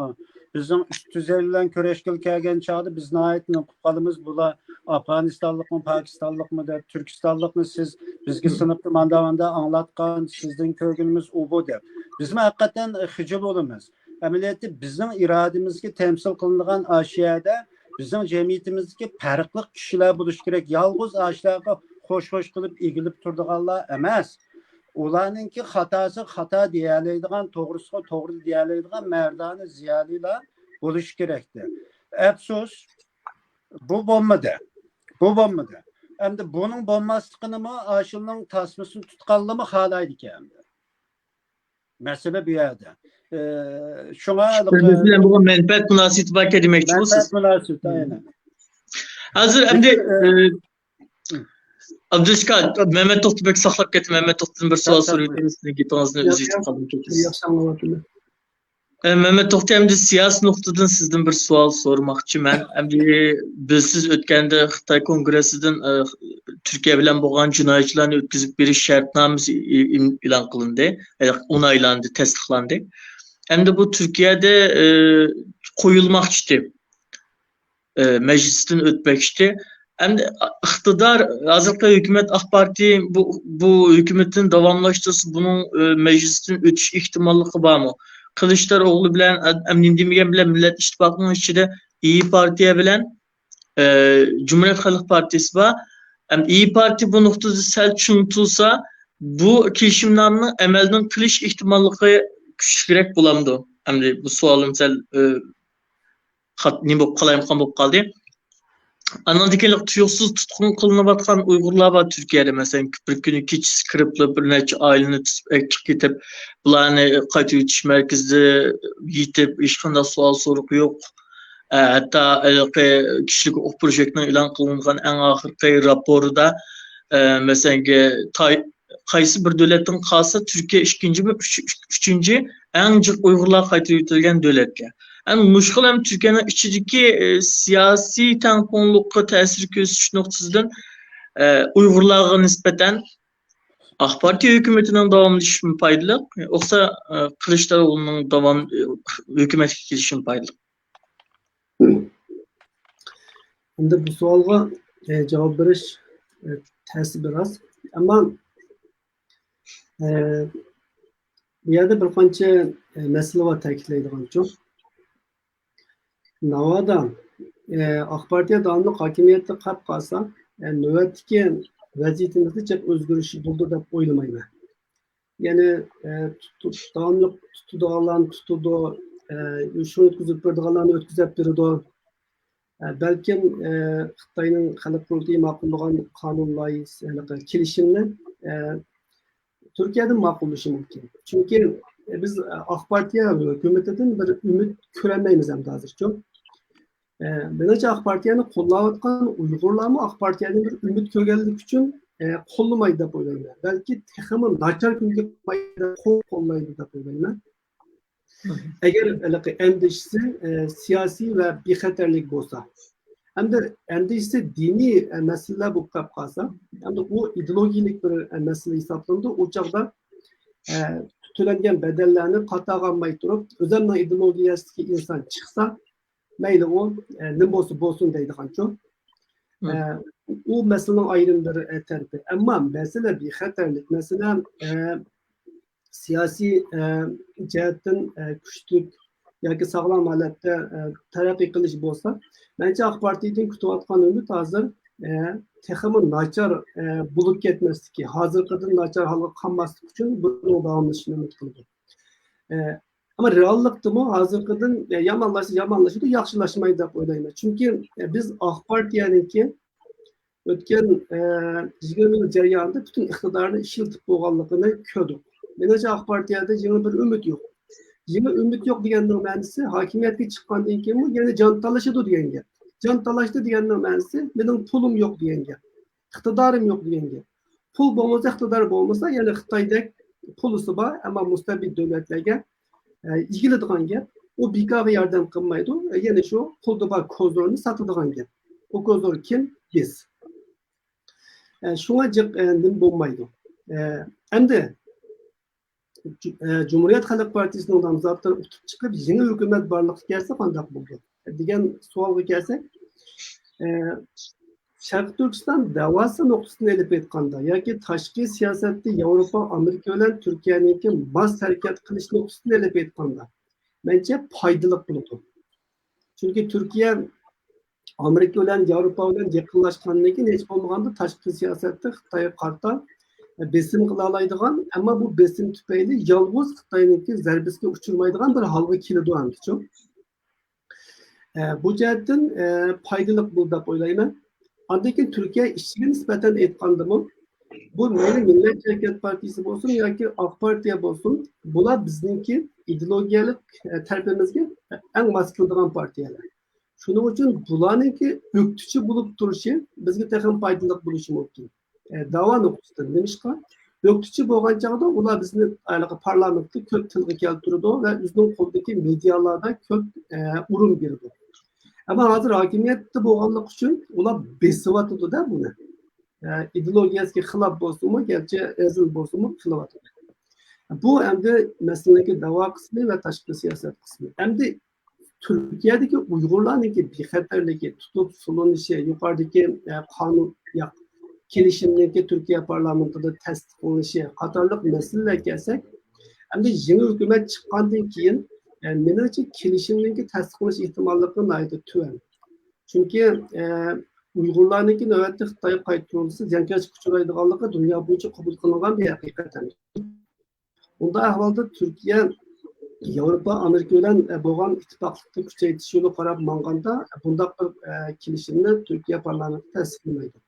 بىزنىڭ ئۈست دۇزەيلەر بىلەن كۆرۈشكىلى كەلگەن چاغدا بىز ناھايىتى نېمە قىلىپ قالىمىز، بۇلار ئافغانىستانلىقمۇ، پاكىستانلىقمۇ دەپ، تۈركىستانلىقنى سىز بىزگە سىنىپتا ماندا-ماندا ئاڭلاتقان، سىزدىن كۆرگىنىمىز ئۇ بۇ دەپ. بىزمۇ ھەقىقەتەن خىجىل بولىمىز. ئەمەلىيەتتە بىزنىڭ ئىرادىمىزگە تەمسىل قىلىنىدىغان ئاشۇ يەردە بىزنىڭ جەمئىيىتىمىزدىكى پەرقلىق كىشىلەر بولۇشى كېرەك. يالغۇز ئاشۇلارغا خوش-خوش قىلىپ ئېگىلىپ تۇرىدىغانلار ئەمەس. ئۇلارنىڭكى خاتاسى خاتا دېيەلەيدىغان، توغرىسىغا توغرا دېيەلەيدىغان مەردانە زىيالىيلار بولۇشى كېرەكتى. ئەپسۇس، بۇ بولمىدى. بۇ بولمىدى. ئەمدى بۇنىڭ بولماسلىقىنىمۇ ئاشۇنىڭ تاسمىسىنى تۇتقانلىرىمۇ خالايدىكەن ئەمدى. مەسىلە بۇ يەردە. ئى، شۇڭا ھېلىقى بىلەن بولغان مەنپەئەت مۇناسىۋىتى باركەن دېمەكچى بۇ سىز. مەنپەئەت مۇناسىۋىتى، ئەينەن. ھازىر ئەمدى، لېكىن، ئى، ئى، ئابدۇرېشىت ئاكا، مەمەت توختى بەك ساقلاپ كەتتى. مەمەت توختىدىن بىر سوئال سوراپ ئۆتىمىز، چۈنكى گېپىڭىزنى ئۈزۈۋېتىپ قالدىم. ياخشى ئاڭلاۋاتىمەن. ئە، مەمەت توختى، ئەمدى سىياسىي نۇقتىدىن سىزدىن بىر سوئال سورىماقچىمەن. ئەمدى بىلىسىز، ئۆتكەندە خىتاي كونگرېسسىدىن، ئە، تۈركىيە بىلەن بولغان جىنايەتچىلەرنى ئۆتكۈزۈپ بېرىش شەرتنامىسى ئېلان قىلىندى. ئە، ئونلايندا تەستىقلاندى. ئەمدى بۇ تۈركىيەدە، ئە، قويۇلماقچىتى. ئە، مەجلىستىن ئۆتمەكچىتى. ئەمدى ئىقتىدار، ھازىرقى ھۆكۈمەت ئاق پارتىيە بۇ، بۇ ھۆكۈمىتىنى داۋاملاشتۇرسا، بۇنىڭ، ئە، مەجلىستىن ئۆتۈش ئېھتىماللىقى بارمۇ؟ قىلىچدار ئوغلى بىلەن، ئە، ئەمدى نېمە دېگەن بىلەن مىللەت ئىتتىپاقىنىڭ ئىچىدە ئىيى پارتىيە بىلەن، ئە، جۇمھۇرىيەت خەلق پارتىيىسى بار. ئەمدى ئىيى پارتىيە بۇ نۇقتىدا سەل چىڭ تۇرسا، بۇ كېلىشىمنامىنىڭ ئەمەلدىن قېلىش ئېھتىماللىقى كۈچلۈكرەك بولامدۇ؟ ئەمدى بۇ سوئالىم سەل، ئە، قات-، نېمە بولۇپ قالايمىقان بولۇپ قالدى. ئانىڭدىن كېيىن تۇيۇقسىز تۇتقۇن قىلىنىۋاتقان ئۇيغۇرلار بار تۈركىيەدە، مەسىلەن، بىر كۈنى كېچىسى كىرىپلا بىر نەچچە ئائىلىنى تۇتۇپ ئەكىپ كېتىپ، بۇلارنى قايتۇرۇۋېتىش مەركىزىدە يېتىپ، ھېچقانداق سوئال سوراق يوق. ئە، ھەتتا ھېلىقى كىشىلىك ھوقۇق پروژېكتىنىڭ ئېلان قىلىنغان ئەڭ ئاخىرقى راپورىدا، ئە، مەسىلەن، تاي-، قايسى بىر دۆلەتتىن قالسا، تۈركىيە ئىككىنچى ۋە ئۈچ-، ئۈچ-، ئۈچىنچى ئەڭ جىق ئۇيغۇرلار قايتۇرۇۋېتىلگەن دۆلەتكە. ئەمدى مۇشۇ خىل ھەم تۈركىيەنىڭ ئىچىدىكى، ئە، سىياسىي تەڭپۇڭلۇققا تەسىر كۆرسىتىش نۇقتىسىدىن، ئە، ئۇيغۇرلارغا نىسبەتەن ئاق پارتىيە ھۆكۈمىتىنىڭ داۋاملىشىشىمۇ پايدىلىق، يوقسا، ئە، قىلىچداروغلۇنىڭ داۋام-، ئە، ھۆكۈمەتكە كېلىشىمۇ پايدىلىق؟ ئەمدى بۇ سوئالغا، ئە، جاۋاب بېرىش، ئە، تەس بىراز. ئەمما، ئە، بۇ يەردە بىر قانچە، ئە، مەسىلە بار تەكىتلەيدىغانچۇ. ناۋادا، ئە، ئاق پارتىيە داۋاملىق ھاكىمىيەتتە قاپ قالسا، ئە، نۆۋەتتىكى ۋەزىيىتىمىزدە جىق ئۆزگىرىش بولىدۇ دەپ ئويلىمايمەن. يەنى، ئە، تۇتۇپ، داۋاملىق تۇتىدىغانلارنى تۇتىدۇ، ئە، شۇ ئۆتكۈزۈپ بېرىدىغانلارنى ئۆتكۈزۈپ بېرىدۇ. ئە، بەلكىم، ئە، خىتاينىڭ خەلق قۇرۇلتىيى ماقۇللىغان قانۇن لايىھىسى، ھېلىقى كېلىشىمنى، ئە، تۈركىيەدىن ماقۇللىشى مۇمكىن. چۈنكى، ئە، بىز، ئە، ئاق پارتىيە ھۆكۈمىتىدىن بىر ئۈمىد كۆرەلمەيمىز ئەمدى ھازىرچۇ. ئە، مېنىڭچە ئاق پارتىيەنى قوللاۋاتقان ئۇيغۇرلارمۇ ئاق پارتىيەدىن بىر ئۈمىد كۆرگەنلىكى ئۈچۈن، ئە، قوللىمايدۇ دەپ ئويلايمەن. بەلكى تېخىمۇ ناچار كۈنگە قويمايدۇ، قوللايدۇ دەپ ئويلايمەن. ئەگەر ھېلىقى ئەندىشىسى، ئە، سىياسىي ۋە بىخەتەرلىك بولسا. ئەمدى ئەندىشىسى دىنىي، ئە، مەسىلىلەر بولۇپ قېلىپ قالسا، ئەمدى ئۇ ئىدېئولوگىيەلىك بىر، ئە، مەسىلە ھېسابلىنىدۇ. ئۇ چاغدا، ئە، تۆلەنگەن بەدەللەرنى قاتارغا ئالماي تۇرۇپ، ئۆزۈمنىڭ ئىدېئولوگىيەسىدىكى ئىنسان چىقسا، مەيلى ئۇ، ئە، نېمە بولسا بولسۇن دەيدىغانچۇ. ئە، ئۇ مەسىلىنىڭ ئايرىم بىر، ئە، تەرىپى. ئەمما مەسىلە بىخەتەرلىك، مەسىلە، ئە، سىياسىي، ئە، جەھەتتىن، ئە، كۈچلۈك ياكى ساغلام ھالەتتە، ئە، تەرەققىي قىلىش بولسا، مەنچە ئاق پارتىيەدىن كۈتۈۋاتقان ئۈمىد ھازىر، ئە، تېخىمۇ ناچار، ئە، بولۇپ كەتمەسلىكى، ھازىرقىدىن ناچار ھالغا قالماسلىق ئۈچۈن بۇنىڭ داۋاملىشىشىنى ئۈمىد قىلىدۇ. ئە، ئەمما رېئاللىقتىمۇ ھازىرقىدىن، ئە، يامانلاشسا يامانلىشىدۇ، ياخشىلاشمايدۇ دەپ ئويلايمەن. چۈنكى، ئە، بىز ئاق پارتىيەنىڭكى ئۆتكەن، ئە، يىگىرمە يىل جەريانىدا پۈتۈن ئىقتىدارنى ئىشلىتىپ بولغانلىقىنى كۆردۇق. مېنىڭچە، ئاق پارتىيەدە يېڭى بىر ئۈمىد يوق. يېڭى ئۈمىد يوق دېگەننىڭ مەنىسى، ھاكىمىيەتكە چىققاندىن كېيىنمۇ يەنە جان تالىشىدۇ دېگەن گەپ. جان تالاشتى دېگەننىڭ مەنىسى، مېنىڭ پۇلۇم يوق دېگەن گەپ. ئىقتىدارىم يوق دېگەن گەپ. پۇل بولمىسا، ئىقتىدار بولمىسا، يەنە خىتايدەك پۇلىسى بار، ئەمما مۇستەبىت دۆلەتلەرگە، ئە، ئېگىلىدىغان گەپ. ئۇ بىكارغا ياردەم قىلمايدۇ. ئە، يەنە شۇ قولدا بار كوزۇرنى ساتىدىغان گەپ. ئۇ كوزۇر كىم؟ بىز. ئە، شۇڭا جىق، ئە، نېمە بولمايدۇ. ئە، ئەمدى جۇ-، ئە، جۇمھۇرىيەت خەلق پارتىيىسىنىڭ نامزاتلىرى ئۇتۇپ چىقىپ، يېڭى ھۆكۈمەت بارلىققا كەلسە قانداق بولىدۇ؟ دېگەن سوئالغا كەلسەك، ئە، شەرقىي تۈركىستان دەۋاسى نۇقتىسىدىن ئېلىپ ئېيتقاندا ياكى تاشقى سىياسەتتە ياۋروپا، ئامېرىكا بىلەن تۈركىيەنىڭكى ماس ھەرىكەت قىلىش نۇقتىسىدىن ئېلىپ ئېيتقاندا، مەنچە پايدىلىق بولىدۇ. چۈنكى تۈركىيە ئامېرىكا بىلەن، ياۋروپا بىلەن يېقىنلاشقاندىن كېيىن، ھېچ بولمىغاندا تاشقى سىياسەتتە خىتايغا قارىتا بېسىم قىلالايدىغان، ئەمما بۇ بېسىم تۈپەيلى يالغۇز خىتاينىڭكى زەربىسىگە ئۇچرىمايدىغان بىر ھالغا كېلىدۇ ئەمدىچۇ. ئە، بۇ جەھەتتىن، ئە، پايدىلىق بولىدۇ دەپ ئويلايمەن. ئاندىن كېيىن تۈركىيە ئىچىگە نىسبەتەن ئېيتقاندىمۇ، بۇ مەيلى مىللەتچى ھەرىكەت پارتىيىسى بولسۇن ياكى ئاق پارتىيە بولسۇن، بۇلار بىزنىڭكى ئىدېئولوگىيەلىك، ئە، تەرىپىمىزگە ئەڭ ماس كېلىدىغان پارتىيەلەر. شۇنىڭ ئۈچۈن بۇلارنىڭكى ئۆكتىچى بولۇپ تۇرۇشى بىزگە تېخىمۇ پايدىلىق بولۇشى مۇمكىن. ئە، داۋا نۇقتىسىدىن. نېمىشقا؟ ئۆكتىچى بولغان چاغدا ئۇلار بىزنى ھېلىقى پارلامېنتتا كۆپ تىلغا كەلتۈرىدۇ ۋە ئۆزىنىڭ قولىدىكى مېدىيالاردا كۆپ، ئە، ئورۇن بېرىدۇ. ئەمما ھازىر ھاكىمىيەتتە بولغانلىقى ئۈچۈن ئۇلار بېسىۋاتىدۇ-دە بۇنى. ئە، ئىدېئولوگىيەسىگە خىلاپ بولسىمۇ، گەرچە ھەزىل بولسىمۇ قىلىۋاتىدۇ. بۇ ئەمدى مەسىلىنىڭكى داۋا قىسمى ۋە تاشقى سىياسەت قىسمى. ئەمدى تۈركىيەدىكى ئۇيغۇرلارنىڭكى بىخەتەرلىكى، تۇتۇپ سولىنىشى، يۇقىرىدىكى، ئە، قانۇن، ياق، كېلىشىمنىڭكى تۈركىيە پارلامېنتىدا تەستىقلىنىشى قاتارلىق مەسىلىلەرگە كەلسەك، ئەمدى يېڭى ھۆكۈمەت چىققاندىن كېيىن، ئە، مېنىڭچە كېلىشىمنىڭكى تەستىقلىنىش ئېھتىماللىقى ناھايىتى تۆۋەن. چۈنكى، ئە، ئۇيغۇرلارنىڭكى نۆۋەتتە خىتايغا قايتۇرۇلسا زىيانكەشلىككە ئۇچرايدىغانلىقى دۇنيا بويىچە قوبۇل قىلىنغان بىر ھەقىقەت. ئۇنداق ئەھۋالدا تۈركىيە ياۋروپا، ئامېرىكا بىلەن، ئە، بولغان ئىتتىپاقلىقنى كۈچەيتىش يولىغا قاراپ ماڭغاندا، بۇنداق بىر، ئە، كېلىشىمنى تۈركىيە پارلامېنتى تەستىقلىمايدۇ.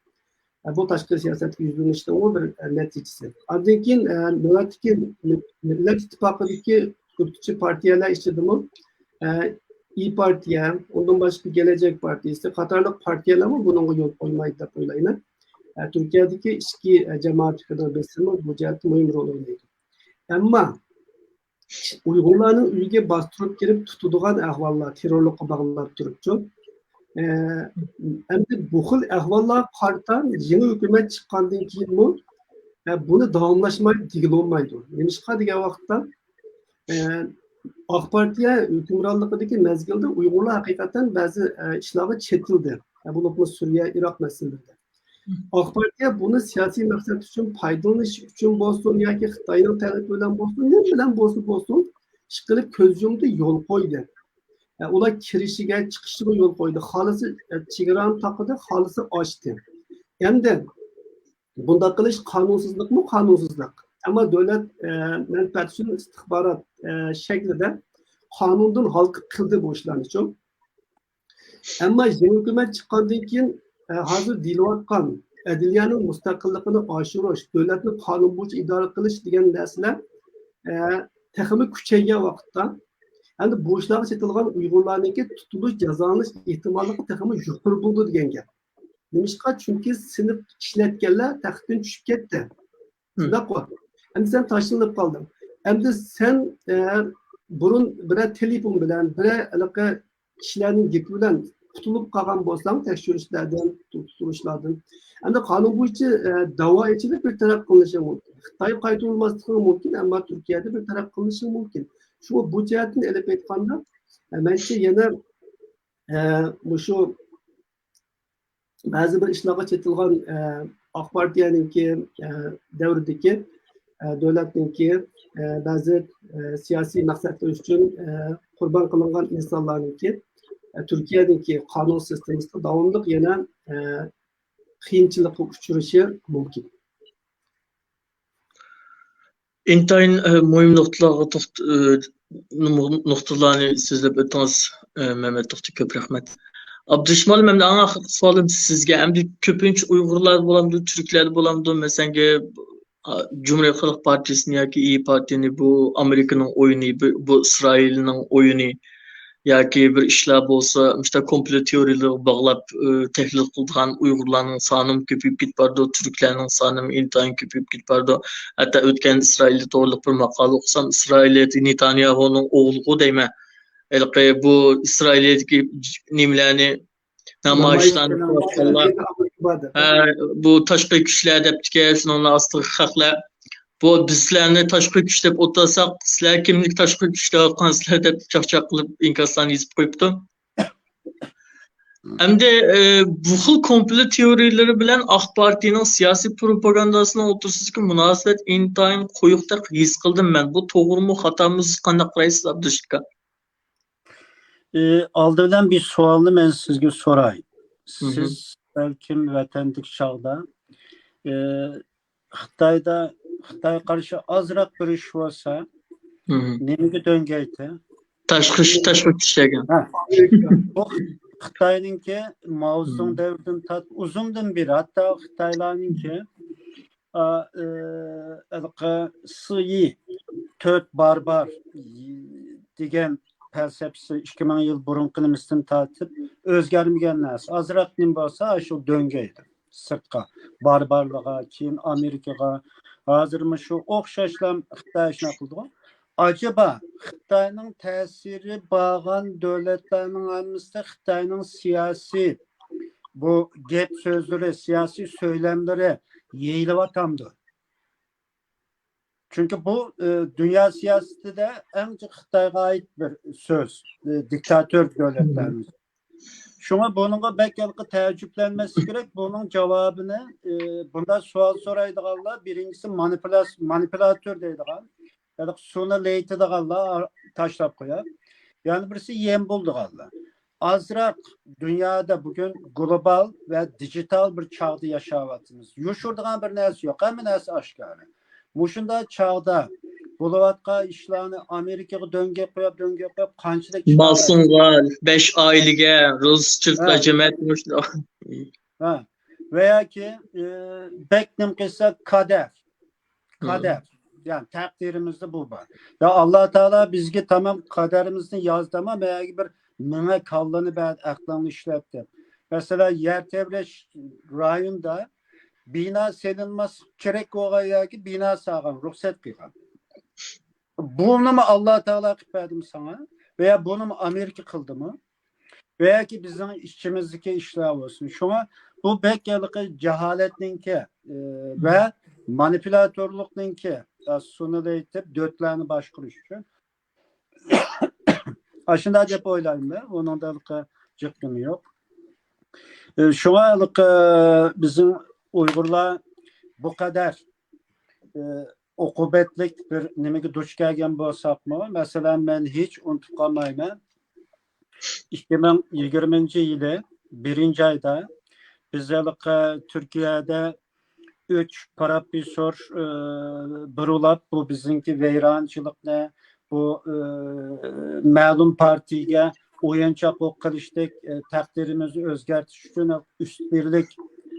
ئە، بۇ تاشقى سىياسەتكە يۈزلىنىشنىڭمۇ بىر، ئە، نەتىجىسى. ئاندىن كېيىن، ئە، نۆۋەتتىكى مىللەت ئىتتىپاقىدىكى ئۆكتىچى پارتىيەلەر ئىچىدىمۇ، ئە، ئىيى پارتىيە، ئۇندىن باشقا گېلەچەك پارتىيىسى قاتارلىق پارتىيەلەرمۇ بۇنىڭغا يول قويمايدۇ دەپ ئويلايمەن. ئە، تۈركىيەدىكى ئىچكى، ئە، جامائەت پىكرىنىڭ بېسىمى بۇ جەھەتتە مۇھىم رول ئوينايدۇ. ئەمما ئۇيغۇرلارنىڭ ئۆيىگە باستۇرۇپ كىرىپ تۇتىدىغان ئەھۋاللار، تېررورلۇققا باغلاپ تۇرۇپچۇ. ئە، ئەمدى بۇ خىل ئەھۋاللارغا قارىتا يېڭى ھۆكۈمەت چىققاندىن كېيىنمۇ، ئە، بۇنى داۋاملاشمايدۇ دېگىلى بولمايدۇ. نېمىشقا دېگەن ۋاقىتتا، ئە، ئاق پارتىيە ھۆكۈمرانلىقىدىكى مەزگىلدە ئۇيغۇرلار ھەقىقەتەن بەزى، ئە، ئىشلارغا چېتىلدى. ئە، بولۇپمۇ سۈرىيە، ئىراق مەسىلىلىرىدە. ئاق پارتىيە بۇنى سىياسىي مەقسەت ئۈچۈن پايدىلىنىش ئۈچۈن بولسۇن ياكى خىتاينىڭ تەلىپى بىلەن بولسۇن، نېمە بىلەن بولسا بولسۇن، ئىشقىلىپ كۆز يۇمدى، يول قويدى. ئە، ئۇلار كىرىشىگە، چىقىشىغا يول قويدى. خالىسا، ئە، چېگرانى تاقىدى، خالىسا ئاچتى. ئەمدى بۇنداق قىلىش قانۇنسىزلىقمۇ؟ قانۇنسىزلىق. ئەمما دۆلەت، ئە، مەنپەئەتى ئۈچۈن ئىستىخبارات، ئە، شەكلىدە قانۇندىن ھالقىپ قىلدى بۇ ئىشلارنىچۇ. ئەمما يېڭى ھۆكۈمەت چىققاندىن كېيىن، ئە، ھازىر دېيىلىۋاتقان ئەدلىيەنىڭ مۇستەقىللىقىنى ئاشۇرۇش، دۆلەتنى قانۇن بويىچە ئىدارە قىلىش دېگەن نەرسىلەر، ئە، تېخىمۇ كۈچەيگەن ۋاقىتتا، ئەمدى بۇ ئىشلارغا چېتىلغان ئۇيغۇرلارنىڭكى تۇتۇلۇش، جازالىنىش ئېھتىماللىقى تېخىمۇ يۇقىرى بولىدۇ دېگەن گەپ. نېمىشقا؟ چۈنكى سىنىپ ئىشلەتكەنلەر تەختتىن چۈشۈپ كەتتى. شۇنداققۇ؟ ئەمدى سەن تاشلىنىپ قالدىڭ. ئەمدى سەن، ئە، بۇرۇن بىرەر تېلېفون بىلەن، بىرەر ھېلىقى كىشىلەرنىڭ گېپى بىلەن قۇتۇلۇپ قالغان بولساڭ، تەكشۈرۈشلەردىن، تۇتۇلۇشلاردىن، ئەمدى قانۇن بويىچە، ئە، داۋا ئېچىلىپ بىر تەرەپ قىلىنىشى مۇمكىن. خىتايغا قايتۇرۇلماسلىقى مۇمكىن، ئەمما تۈركىيەدە بىر تەرەپ قىلىنىشى مۇمكىن. شۇڭا بۇ جەھەتتىن ئېلىپ ئېيتقاندا، ئە، مەنچە يەنە، ئە، مۇشۇ بەزى بىر ئىشلارغا چېتىلغان، ئە، ئاق پارتىيەنىڭكى، ئە، دەۋرىدىكى، ئە، دۆلەتنىڭكى، ئە، بەزى، ئە، سىياسىي مەقسەتلىرى ئۈچۈن، ئە، قۇربان قىلىنغان ئىنسانلارنىڭكى، ئە، تۈركىيەنىڭكى قانۇن سىستېمىسىدا داۋاملىق يەنە، ئە، قىيىنچىلىققا ئۇچرىشى مۇمكىن. ئىنتايىن، ئە، مۇھىم نۇقتىلارغا توخت-، ئە، نۇ-، نۇقتىلارنى سۆزلەپ ئۆتتىڭىز، ئە، مەمەت توختى، كۆپ رەھمەت. ئابدۇرېھىم ئالىم، ئەمدى ئەڭ ئاخىرقى سوئالىم سىزگە. ئەمدى كۆپىنچە ئۇيغۇرلار بولامدۇ، تۈركلەردە بولامدۇ، مەسىلەنگە، ئا، جۇمھۇرىيەت خەلق پارتىيىسىنى ياكى ئىيى پارتىيىنى بۇ ئامېرىكىنىڭ ئويۇنى، بۇ، بۇ ئىسرائىلنىڭ ئويۇنى، ياكى بىر ئىشلار بولسا، مۇشۇنداق كومپلوت تېئورىيىلىرىغا باغلاپ، ئى، تەھلىل قىلىدىغان ئۇيغۇرلارنىڭ سانىمۇ كۆپىيىپ كېتىپ بارىدۇ، تۈركلەرنىڭ سانىمۇ ئىنتايىن كۆپىيىپ كېتىپ بارىدۇ. ھەتتا ئۆتكەن ئىسرائىلى توغرىلىق بىر ماقالە ئوقۇسام، ئىسرائىلىيەدىكى نېتانياھۇنىڭ ئوغلىغۇ دەيمەن. ھېلىقى بۇ ئىسرائىلىيەدىكى نېمىلەرنى، نامايىشلارنى قىلىۋاتقانلار، ھە، بۇ تاشقى كۈچلەر دەپتىكەن، شۇنىڭ ئاستىغا خەقلەر، بۇ بىز سىلەرنى تاشقى كۈچ دەپ ئولتۇرساق، سىلەر كىملىك تاشقى كۈچ دەۋاتقان سىلەر دەپ چاقچاق قىلىپ ئىنكاسلارنى يېزىپ قويۇپتۇ. ئەمدى، ئە، بۇ خىل كومپلوت تېئورىيەلىرى بىلەن ئاق پارتىيىنىڭ سىياسىي پروپاگانداسىنىڭ ئوتتۇرىسىدىكى مۇناسىۋەت ئىنتايىن قويۇقتەك ھېس قىلدىم مەن. بۇ توغرىمۇ، خاتامۇ، سىز قانداق قارايسىز، ئابدۇرېشىت ئاكا؟ ئالدى بىلەن بىر سوئالنى مەن سىزگە سوراي. سىز بەلكىم ۋەتەندىكى چاغدا، ئى، خىتايدا، خىتايغا قارشى ئازراق بىر ئىش بولسا، نېمىگە دۆڭگەيتى؟ تاشقى، تاشقى كۈچلەرگە. ھە. بۇ خىتاينىڭكى ماۋزېدۇڭ دەۋرىدىن تارتىپ ئۇزۇندىن بېرى، ھەتتا خىتايلارنىڭكى، ئا، ئى، ھېلىقى سىيى تۆت باربار دېگەن پەلسەپىسى ئىككى مىڭ يىل بۇرۇنقى نېمىسىدىن تارتىپ ئۆزگەرمىگەن نەرسە. ئازراق نېمە بولسا، شۇ دۆڭگەيدى. سىرتقا، باربارلىققا، كېيىن ئامېرىكىغا، ھازىرمۇ شۇ ئوخشاشلا خىتاي شۇنداق قىلىدىغۇ. ئاجابا، خىتاينىڭ تەسىرى بارغان دۆلەتلەرنىڭ ھەممىسىدە خىتاينىڭ سىياسىي بۇ گەپ سۆزلىرى، سىياسىي سۆيلەملىرى يېيىلىۋاتامدۇ؟ چۈنكى بۇ، ئى، دۇنيا سىياسىتىدە ئەڭ جىق خىتايغا ئائىت بىر سۆز، ئى، دىكتاتور دۆلەتلەرنىڭ. شۇڭا بۇنىڭغا بەك ھېلىقى تەئەججۈپلەنمەسلىك كېرەك. بۇنىڭ جاۋابىنى، ئى، بۇنداق سوئال سورايدىغانلار بىرىنچىسى مانىپۇلاس-، مانىپۇلاتور دەيدىغان، ھېلىقى سۇنى لەيتىدىغانلار تاشلاپ قويار. يەنە بىرسى يەم بولىدىغانلار. ئازراق دۇنيادا بۈگۈن گلوبال ۋە دىجىتال بىر چاغدا ياشاۋاتىمىز. يوشۇرىدىغان بىر نەرسە يوق. ھەممە نەرسە ئاشكارا. مۇشۇنداق چاغدا بولۇۋاتقان ئىشلارنى ئامېرىكىغا دۆڭگەپ قويۇپ، دۆڭگەپ قويۇپ، قانچىلىك ماسۇڭغا، بەش ئائىلىگە، روزىچىلىقلار جەمەت مۇشۇنداق. ھە. ۋە ياكى، ئى، بەك نېمە قىلسا، قەدەر. قەدەر. يەنى تەقدىرىمىزدە بۇ بار. يا ئاللا تائالا بىزگە تامام قەدىرىمىزنى يازدى، ئەمما مەگە بىر مېڭە كاللىنى بەردى، ئەقلىڭنى ئىشلەت دەپ. مەسىلەن، يەر تەۋرەش رايونىدا بىنا سېلىنماسلىق كېرەك بولغان يەرگە بىنا سالغان، رۇخسەت قىلغان. بۇنىمۇ ئاللا تائالا قىلىپ بەردىمۇ ساڭا؟ ۋە يا بۇنىمۇ ئامېرىكا قىلدىمۇ؟ ۋە ياكى بىزنىڭ ئىچىمىزدىكى ئىشلار بولسۇن. شۇڭا بۇ بەك ھېلىقى جاھالەتنىڭكى، ئى، ۋە مانىپۇلاتورلۇقنىڭكى، ئە، سۇنى ئېيتىپ، دۆتلەرنى باشقۇرۇش ئۈچۈن. ئاشۇنداق دەپ ئويلايمەن. ئۇنىڭدا ھېلىقى جىق نېمە يوق. ئى، شۇڭا ھېلىقى بىزنىڭ ئۇيغۇرلار بۇ قەدەر، ئى، ئوقۇبەتلىك بىر نېمىگە دۇچ كەلگەن بولساقمۇ، مەسىلەن، مەن ھېچ ئۇنتۇپ قالمايمەن. ئىككى مىڭ يىگىرمىنچى يىلى بىرىنچى ئايدا بىز ھېلىقى تۈركىيەدە ئۈچ پروفېسسور، ئى، بىر ئۇلاپ بۇ بىزنىڭكى ۋەيرانچىلىقنى، بۇ، ئى، مەلۇم پارتىيەگە ئويۇنچۇق بولۇپ قېلىشتەك، ئى، تەقدىرىمىزنى ئۆزگەرتىش ئۈچۈن ئۈست بىرلىك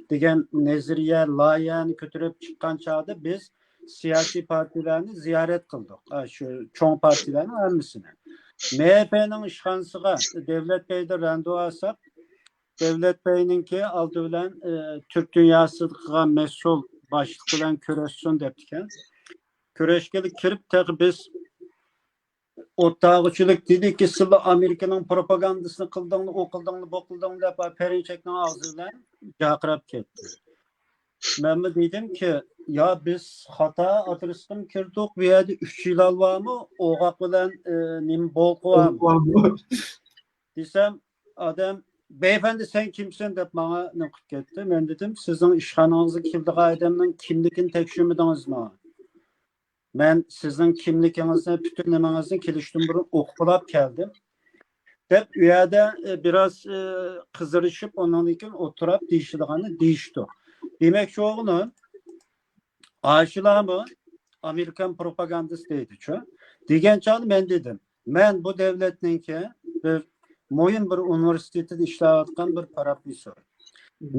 دېگەن نەزەرىيە، لايىھەنى كۆتۈرۈپ چىققان چاغدا بىز سىياسىي پارتىيەلەرنى زىيارەت قىلدۇق. ئا، شۇ چوڭ پارتىيەلەرنىڭ ھەممىسىنى. مېھېپنىڭ ئىشخانىسىغا دەۋلەت بەيدىن راندۋۇ ئالساق، دەۋلەت بەينىڭكى ئالدى بىلەن، ئى، تۈرك دۇنياسىغا مەسئۇل باشلىق بىلەن كۆرۈشسۇن دەپتىكەن. كۆرۈشكىلى كىرىپ، تېخى بىز ئوتتاغۇچىلىك دېدىكى، سىلەر ئامېرىكىنىڭ پروپاگاندىسىنى قىلدىڭلار، ئۇ قىلدىڭلار، بۇ قىلدىڭلار دەپ، پەرىنچەكنىڭ ئاغزى بىلەن جارقىراپ كەتتى. مەنمۇ دېدىمكى، يا بىز خاتا ئادرېسقىمۇ كىردۇق، بۇ يەردە ئۈچ يىلان بارمۇ، ئوغاق بىلەن، ئى، نېمە، بولقا بارمۇ؟ دېسەم، ئادەم، بەيئەپەندى، سەن كىمسەن دەپ ماڭا نېمە قىلىپ كەتتى. مەن دېدىم، سىزنىڭ ئىشخانىڭىزغا كېلىدىغان ئادەمنىڭ كىملىكىنى تەكشۈرمىدىڭىزمۇ؟ مەن سىزنىڭ كىملىكىڭىزنى، پۈتۈن نېمىڭىزنى كېلىشتىن بۇرۇن ئوقۇپ ئالاپ كەلدىم. دەپ ئۇ يەردە، ئە، بىراز، ئە، قىزىرىشىپ، ئۇنىڭدىن كېيىن ئولتۇراپ دېيىشىدىغاننى دېيىشتۇق. دېمەكچى بولغىنىم، ئاشۇلارمۇ ئامېرىكان پروپاگاندىسى دەيدىچۇ. دېگەن چاغدا مەن دېدىم، مەن بۇ دەۋلەتنىڭكى بىر مۇھىم بىر ئۇنىۋېرسىتېتىدا ئىشلەۋاتقان بىر پروفېسسور.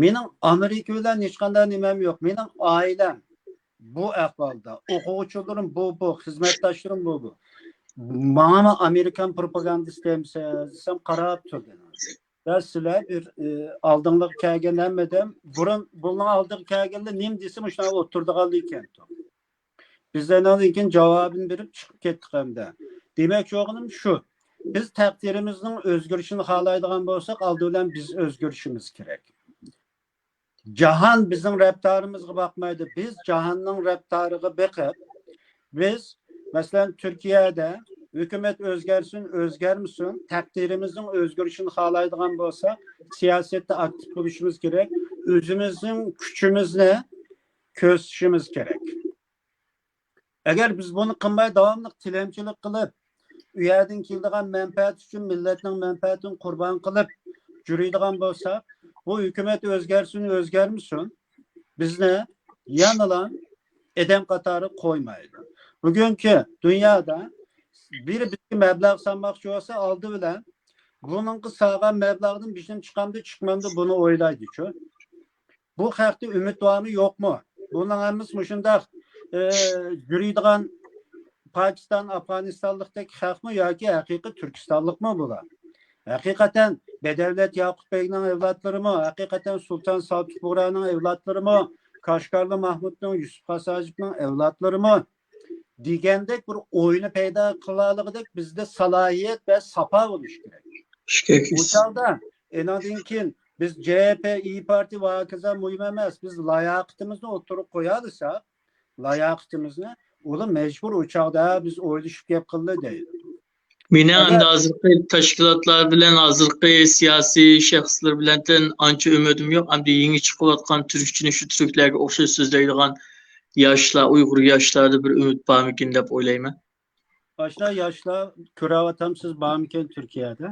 مېنىڭ ئامېرىكا بىلەن ھېچقانداق نېمەم يوق. مېنىڭ ئائىلەم بۇ ئەھۋالدا، ئوقۇغۇچىلىرىم بۇ، بۇ، خىزمەتداشلىرىم بۇ، بۇ. ماڭىمۇ ئامېرىكان پروپاگاندىسى دەيمسىز دېسەم، قاراپ تۇردى. يا سىلەر بىر، ئى، ئالدىڭلارغا كەلگەن ھەممە ئادەم بۇرۇن، بۇنىڭ ئالدىغا كەلگەندە نېمە دېسە مۇشۇنداق ئولتۇرىدىغانلىقى ئىكەن. بىز ئاندىن كېيىن جاۋابىنى بېرىپ چىقىپ كەتتۇق ئەمدى. دېمەكچى بولغىنىم شۇ. بىز تەقدىرىمىزنىڭ ئۆزگىرىشىنى خالايدىغان بولساق، ئالدى بىلەن بىز ئۆزگىرىشىمىز كېرەك. جاھان بىزنىڭ رەپتارىمىزغا باقمايدۇ. بىز جاھاننىڭ رەپتارىغا بېقىپ، بىز، مەسىلەن، تۈركىيەدە ھۆكۈمەت ئۆزگەرسۇن، ئۆزگەرمىسۇن، تەقدىرىمىزنىڭ ئۆزگىرىشىنى خالايدىغان بولساق، سىياسەتتە ئاكتىپ بولۇشىمىز كېرەك، ئۆزىمىزنىڭ كۈچىمىزنى كۆرسىتىشىمىز كېرەك. ئەگەر بىز بۇنى قىلماي، داۋاملىق تىلەمچىلىك قىلىپ، ئۇ يەردىن كېلىدىغان مەنپەئەت ئۈچۈن مىللەتنىڭ مەنپەئەتىنى قۇربان قىلىپ يۈرىدىغان بولساق، بۇ ھۆكۈمەت ئۆزگەرسۇن، ئۆزگەرمىسۇن، بىزنى يەنىلا ئادەم قاتارىغا قويمايدۇ. بۈگۈنكى دۇنيادا بىرى بىزگە مەبلەغ سالماقچى بولسا، ئالدى بىلەن بۇنىڭغا سالغان مەبلەغدىن بىزنىڭ چىقامدۇ، چىقمامدۇ، بۇنى ئويلايدۇچۇ. بۇ خەقتە ئۈمىد بارمۇ، يوقمۇ؟ بۇنىڭ ھەممىسى مۇشۇنداق، ئى، يۈرىدىغان پاكىستان، ئافغانىستانلىقتەك خەقمۇ ياكى ھەقىقىي تۈركىستانلىقمۇ بۇلار؟ ھەقىقەتەن بەدەۋلەت ياقۇپ بەگنىڭ ئەۋلادلىرىمۇ، ھەقىقەتەن سۇلتان سالتۇق بۇغرانىڭ ئەۋلادلىرىمۇ، كاشكارلى ماھمۇتنىڭ، يۈسۈپ خاس ھاجىپنىڭ ئەۋلادلىرىمۇ دېگەندەك بىر ئوينى پەيدا قىلالىغۇدەك بىزدە سالاھىيەت ۋە ساپا بولۇشى كېرەك. بۇ چاغدا ئېنىڭدىن كېيىن بىز جې پې، ئىيى پارتىيە ۋە ھاكازا مۇھىم ئەمەس. بىز لاياقىتىمىزنى ئوتتۇرىغا قويالىساق، لاياقىتىمىزنى، ئۇلار مەجبۇر ئۇ چاغدا بىز ئويلىشىپ گەپ قىلدى دەيدۇ. مېنىڭ ئەمدى ھازىرقى تەشكىلاتلار بىلەن، ھازىرقى سىياسىي شەخسلەر بىلەن ئانچە ئۈمىدىم يوق. ئەمدى يېڭى چىقىۋاتقان تۈركچىنى شۇ تۈركلەرگە ئوخشاش سۆزلەيدىغان ياشلار، ئۇيغۇر ياشلاردا بىر ئۈمىد بارمىكىن دەپ ئويلايمەن. باشتا ياشلار كۆرۈۋاتامسىز، بارمىكەن تۈركىيەدە؟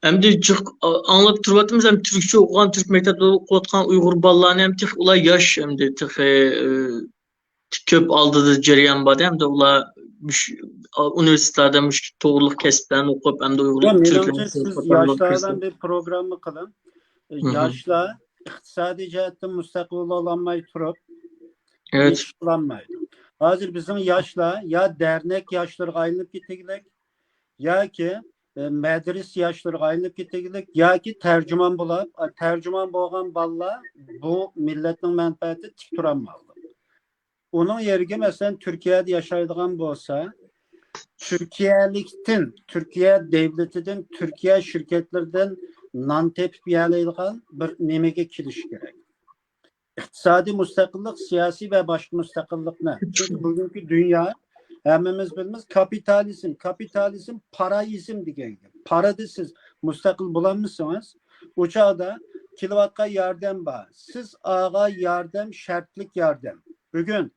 ئەمدى جىق ئاڭلاپ تۇرۇۋاتىمىز، ھەم تۈركچە ئوقۇغان، تۈرك مەكتەپتە ئوقۇۋاتقان ئۇيغۇر بالىلارنى ھەم تېخى ئۇلار ياش، ئەمدى تېخى، ئى، كۆپ ئالدىدا جەريان بار، ئەمدى ئۇلار مۇش-، ئۇنىۋېرسىتېتلاردا مۇشۇ توغرىلىق كەسىپلەرنى ئوقۇپ، ئەمدى ئۇيغۇر ياق، تۈركلەرنى مېنىڭچە سىز ياشلار بىلەن بىر پروگرامما قىلىڭ. ئى، ياشلار ئىقتىسادىي جەھەتتىن مۇستەقىل بولالماي تۇرۇپ، ھېچ قىلالمايدۇ. ھازىر بىزنىڭ ياشلار يا دەرنەك ياشلىرىغا ئايلىنىپ كېتىگلىك، ياكى، ئە، مەدرىسە ياشلىرىغا ئايلىنىپ كېتىگلىك، ياكى تەرجىمان بولاپ، ئە، تەرجىمان بولغان بالىلار بۇ مىللەتنىڭ مەنپەئەتى تىك تۇرالمايدۇ. ئۇنىڭ يېرىگە، مەسىلەن، تۈركىيەدە ياشايدىغان بولسا، تۈركىيەلىكتىن، تۈركىيە دۆلىتىدىن، تۈركىيە شىركەتلىرىدىن نان تېپىپ يېيەلەيدىغان بىر نېمىگە كېلىشى كېرەك. ئىقتىسادىي مۇستەقىللىق، سىياسىي ۋە باشقا مۇستەقىللىقنى. چۈنكى بۈگۈنكى دۇنيا، ھەممىمىز بىلىمىز، كاپىتالىزم، كاپىتالىزم، پارايىزم دېگەن گەپ. پارىدا سىز مۇستەقىل بولالمىسىڭىز، ئۇ چاغدا كېلىۋاتقان ياردەم بار. سىز ئالغان ياردەم شەرتلىك ياردەم. بۈگۈن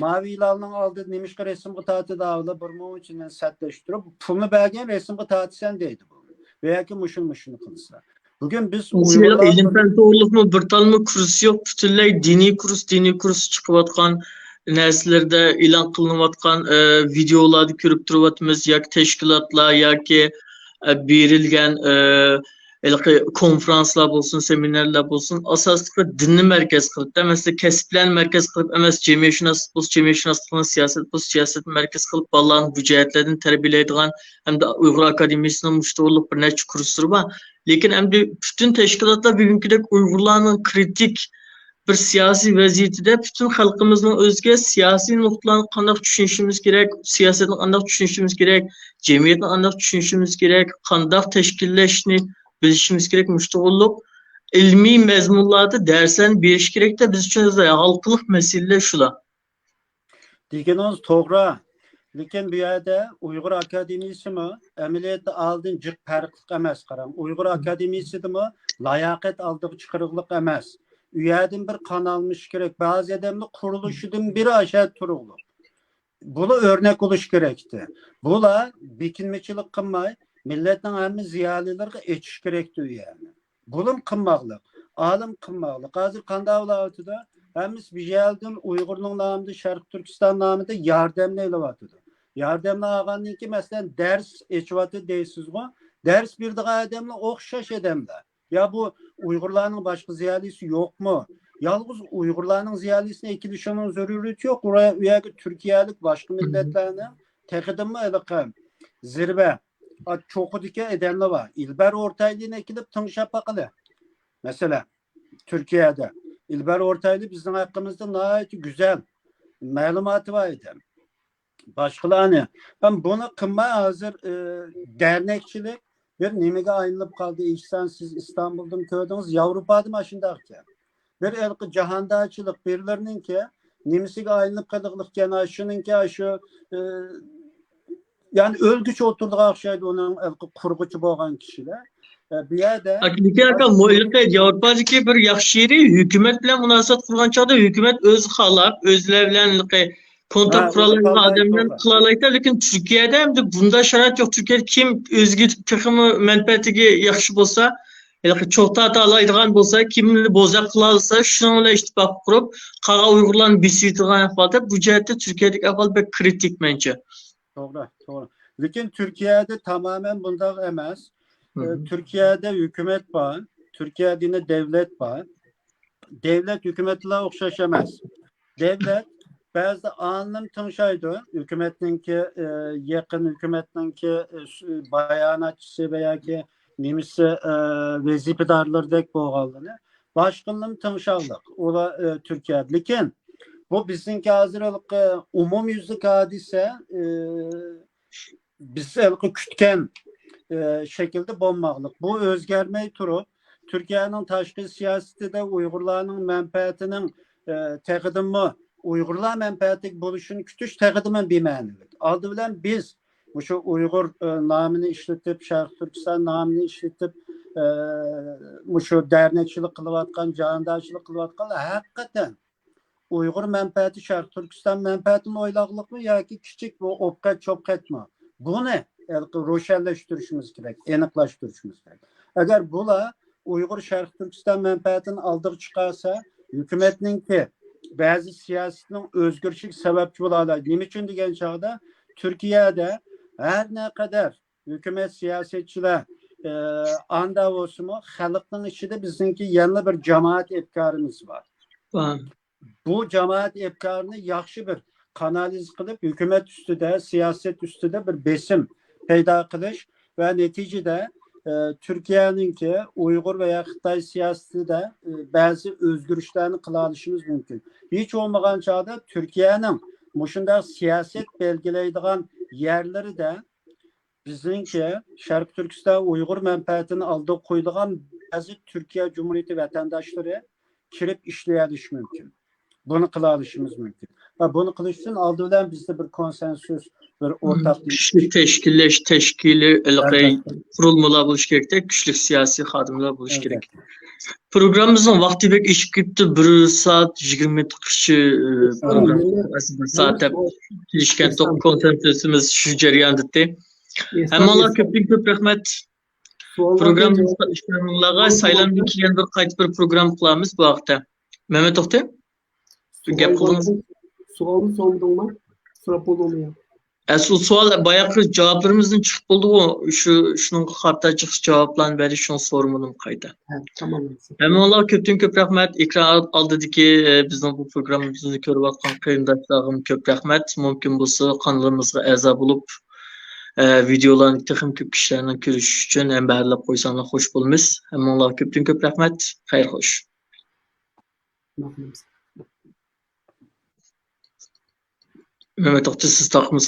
ماۋى ھىلالنىڭ ئالدىدا نېمىشقا رەسىمگە تارتىدۇ ئۇلار بىر مۇنچىنى سەتلەشتۈرۈپ، پۇلنى بەرگەن رەسىمگە تارتىسەن دەيدۇ بۇ. ۋە ياكى مۇشۇنى، مۇشۇنى قىلسا. بۈگۈن بىز مەسىلەن، ئۇيغۇرلار ئىلىم پەن توغرۇلۇقمۇ بىر تالمۇ كۇرس يوق، پۈتۈنلەي دىنىي كۇرس، دىنىي كۇرس چىقىۋاتقان نەرسىلەردە ئېلان قىلىنىۋاتقان، ئە، ۋىدېئولاردا كۆرۈپ تۇرۇۋاتىمىز، ياكى تەشكىلاتلار، ياكى، ئە، بېرىلگەن، ئە، ھېلىقى كونفرانسلار بولسۇن، سېمىنارلار بولسۇن، ئاساسلىقى دىننى مەركەز قىلىپ ئەمەس، كەسىپلەرنى مەركەز قىلىپ ئەمەس، جەمئىيەتشۇناسلىق بولسا جەمئىيەتشۇناسلىقنى، سىياسەت بولسا سىياسەتنى مەركەز قىلىپ، بالىلارنى بۇ جەھەتلەردىن تەربىيەلەيدىغان ھەمدە ئۇيغۇر ئاكادېمىيىسىنىڭ مۇشۇ توغرۇلۇق بىر نەچچە كۇرسلىرى بار. لېكىن ئەمدى پۈتۈن تەشكىلاتلار بۈگۈنكىدەك ئۇيغۇرلارنىڭ كرىتىك بىر سىياسىي ۋەزىيىتىدە پۈتۈن خەلقىمىزنىڭ ئۆزىگە سىياسىي نۇقتىلارنى قانداق چۈشىنىشىمىز كېرەك، سىياسەتنى قانداق چۈشىنىشىمىز كېرەك، جەمئىيەتنى قانداق چۈشىنىشىمىز كېرەك، قانداق تەشكىللەشنى بىلىشىمىز كېرەك، مۇشۇ توغرۇلۇق ئىلمىي مەزمۇنلاردا دەرسلەرنى بېرىش كېرەك-دە، بىز ئۈچۈن ھالقىلىق مەسىلىلەر شۇلار. دېگىنىڭىز توغرا. لېكىن بۇ يەردە ئۇيغۇر ئاكادېمىيىسىمۇ ئەمەلىيەتتە ئالدىن جىق پەرقلىق ئەمەس، قاراڭ. ئۇيغۇر ئاكادېمىيىسىدىمۇ لاياقەت ئالدىغا چىقىرىغلىق ئەمەس. ئۇ يەردىن بىر قان ئالمىشى كېرەك. بەزى ئادەملەر قۇرۇلۇشىدىن بىرى ئاشۇ يەردە تۇرۇغلۇق. بۇلار ئۆرنەك بولۇش كېرەكتى. بۇلار بېكىنمىچىلىك قىلماي، مىللەتنىڭ ھەممە زىيالىيلىرىغا ئېچىش كېرەكتى ئۇ يەرنى. بۇلىمۇ قىلماقلىق، ئالىم قىلماقلىق. ھازىر قانداق بولۇۋاتىدۇ؟ ھەممىسى بىر يەردىن ئۇيغۇرنىڭ نامىدا، شەرقىي تۈركىستان نامىدا ياردەمنى ئېلىۋاتىدۇ. ياردەمنى ئالغاندىن كېيىن، مەسىلەن، دەرس ئېچىۋاتىدۇ دەيسىزغۇ؟ دەرس بېرىدىغان ئادەملەر ئوخشاش ئادەملەر. يا بۇ ئۇيغۇرلارنىڭ باشقا زىيالىيسى يوقمۇ؟ يالغۇز ئۇيغۇرلارنىڭ زىيالىيسىنى ئەكېلىشىنىڭ زۆرۈرىيىتى يوق. ئۇ يەرگە تۈركىيەلىك، باشقا مىللەتلەرنىڭ تېخىدىنمۇ ھېلىقى زىرۋە، ئا، چوققىدىكى ئادەملەر بار. ئىلبەر ئورتايلىنى ئەكېلىپ تىڭشاپ باقىلى. مەسىلەن، تۈركىيەدە ئىلبەر ئورتايلى بىزنىڭ ھەققىمىزدە ناھايىتى گۈزەل مەلۇماتى بار ئىدى. باشقىلارنى. ھەم بۇنى قىلماي ھازىر، ئى، دەرنەكچىلىك بىر نېمىگە ئايلىنىپ قالدى. ئېيتسام، سىز ئىستانبۇلدىمۇ كۆردىڭىز، ياۋروپادىمۇ ئاشۇنداق ئىكەن. بىر ھېلىقى جاھاندارچىلىق بىرلىرىنىڭكى نېمىسىگە ئايلىنىپ قېلىغلىق ئىكەن، ئاشۇنىڭكى، ئاشۇ، ئى، يەنى ئۆلگۈچە ئولتۇرىدىغان ئوخشايدۇ ئۇنىڭ ھېلىقى قۇرغۇچى بولغان كىشىلەر. ئە، بۇ يەردە لېكىن ئاكا، مۇ-، ھېلىقى ياۋروپادىكى بىر ياخشى يېرى، ھۆكۈمەت بىلەن مۇناسىۋەت قۇرغان چاغدا ھۆكۈمەت ئۆزى خالاپ، ئۆزلەر بىلەن ھېلىقى كونترول قىلالايدىغان ئادەملەر قىلالايدۇ، لېكىن تۈركىيەدە ئەمدى بۇنداق شارائىت يوق. تۈركىيەدە كىم ئۆزىگە تېخىمۇ مەنپەئەتىگە ياخشى بولسا، ھېلىقى چوغ تارتالايدىغان بولسا، كىمنى بوزەك قىلالىسا، شۇنىڭ بىلەن ئىتتىپاق قۇرۇپ، قالغان ئۇيغۇرلارنى بېسىۋېتىدىغان ئەھۋالدا، بۇ جەھەتتە تۈركىيەدىكى ئەھۋال بەك كرىتىك مەنچە. توغرا، توغرا. لېكىن تۈركىيەدە تامامەن بۇنداق ئەمەس. ئە، تۈركىيەدە ھۆكۈمەت بار، تۈركىيەدە يەنە دەۋلەت بار. دەۋلەت ھۆكۈمەتلەر ئوخشاش ئەمەس. دەۋلەت بەزىدە ئانىلىم تىڭشايدۇ، ھۆكۈمەتنىڭكى، ئە، يېقىن ھۆكۈمەتنىڭكى، ئە، باياناتچىسى ۋە ياكى نېمىسى، ئە، ۋەزىپىدارلىرىدەك بولغانلىرىنى. باشقىلىرىمۇ تىڭشاڭلىق. ئۇلار، ئە، تۈركىيەدە. لېكىن بۇ بىزنىڭكى ھازىر ھېلىقى ئومۇميۈزلۈك ھادىسە، ئە، بىز ھېلىقى كۈتكەن، ئە، شەكىلدە بولماقلىق. بۇ ئۆزگەرمەي تۇرۇپ، تۈركىيەنىڭ تاشقى سىياسىتىدە ئۇيغۇرلارنىڭ مەنپەئەتىنىڭ، ئە، تېخىدىنمۇ ئۇيغۇرلار مەنپەئەتلىك بولۇشىنى كۈتۈش تېخىدىنمۇ بىمەنىلىك. ئالدى بىلەن بىز مۇشۇ ئۇيغۇر، ئە، نامىنى ئىشلىتىپ، شەرقىي تۈركىستان نامىنى ئىشلىتىپ، ئە، مۇشۇ دەرنەكچىلىك قىلىۋاتقان، جاھاندارچىلىق قىلىۋاتقان ھەقىقەتەن ئۇيغۇر مەنپەئەتى شەرقىي تۈركىستان مەنپەئەتىنى ئويلاغلىقمۇ ياكى كىچىك بۇ ئوپقەت چوپقەتمۇ؟ بۇنى ھېلىقى روشەنلەشتۈرۈشىمىز كېرەك، ئېنىقلاشتۇرۇشىمىز كېرەك. ئەگەر بۇلار ئۇيغۇر شەرقىي تۈركىستان مەنپەئەتىنى ئالدىغا چىقارسا، ھۆكۈمەتنىڭكى بەزى سىياسىتىنىڭ ئۆزگىرىشىگە سەۋەبچى بولالايدۇ. نېمە ئۈچۈن دېگەن چاغدا تۈركىيەدە ھەر نەقەدەر ھۆكۈمەت سىياسەتچىلەر، ئە، ئاندا بولسىمۇ، خەلقنىڭ ئىچىدە بىزنىڭكى يەنىلا بىر جامائەت ئەپكارىمىز بار. بۇ جامائەت ئەپكارىنى ياخشى بىر قانالىزە قىلىپ، ھۆكۈمەت ئۈستىدە، سىياسەت ئۈستىدە بىر بېسىم پەيدا قىلىش ۋە نەتىجىدە، ئە، تۈركىيەنىڭكى ئۇيغۇر ۋە خىتاي سىياسىتىدە، ئە، بەزى ئۆزگىرىشلەرنى قىلالىشىمىز مۇمكىن. ھېچ بولمىغان چاغدا تۈركىيەنىڭ مۇشۇنداق سىياسەت بەلگىلەيدىغان يەرلىرىدە بىزنىڭكى شەرقىي تۈركىستان ئۇيغۇر مەنپەئەتىنى ئالدىغا قويىدىغان بەزى تۈركىيە جۇمھۇرىيىتى ۋەتەنداشلىرى كىرىپ ئىشلىيەلىشى مۇمكىن. بۇنى قىلالىشىمىز مۇمكىن. ۋە بۇنى قىلىش ئۈچۈن ئالدى بىلەن بىزدە بىر كونسەنسۇس، بىر ئورتاق كۈچلۈك تەشكىللەش، تەشكىلىي، ھېلىقى قۇرۇلمىلار بولۇشى كېرەكتە، كۈچلۈك سىياسىي خادىملار بولۇشى كېرەك. پروگراممىمىزنىڭ ۋاقتى بەك ئېشىپ كېتىپتۇ، بىر سائەت يىگىرمە دەقىقىچە، ئە، پروگرامما، بىر سائەت دەپ كېلىشكەنتۇق، كونسەنسۇسىمىز شۇ جەرياندا ئىدى. ھەممىڭلارغا كۆپتىن كۆپ رەھمەت. پروگراممىمىزغا ئىشلەنگەنلەرگە سايلاندىن كېيىن بىر قايتا بىر پروگرامما قىلارمىز بۇ ھەقتە. مەمەت توختى، گەپ قىلدىڭىز. سوئالنى سورىمىدىڭما؟ سوراپ بولدۇڭمۇ يا؟ ئەسلى سوئال باياقى جاۋابلىرىمىزدىن چىقىپ بولدىغۇ، شۇ، شۇنىڭغا قارىتا جاۋابلارنى بەردى، شۇنى سورىمىدىم قايتا. ھە، تامام. ھەممىڭلارغا كۆپتىن كۆپ رەھمەت. ئېكران ئالدىدىكى، ئە، بىزنىڭ بۇ پروگراممىمىزنى كۆرۈۋاتقان قېرىنداشلارغىمۇ كۆپ رەھمەت. مۇمكىن بولسا قانىلىمىزغا ئەزا بولۇپ، ئە، ۋىدېئولارنى تېخىمۇ كۆپ كىشىلەرنىڭ كۆرۈشۈشى ئۈچۈن ھەمبەھىرلەپ قويساڭلار خوش بولىمىز. ھەممىڭلارغا كۆپتىن كۆپ رەھمەت. خەير خوش. مەمەت توختى، سىز تاقىمىز.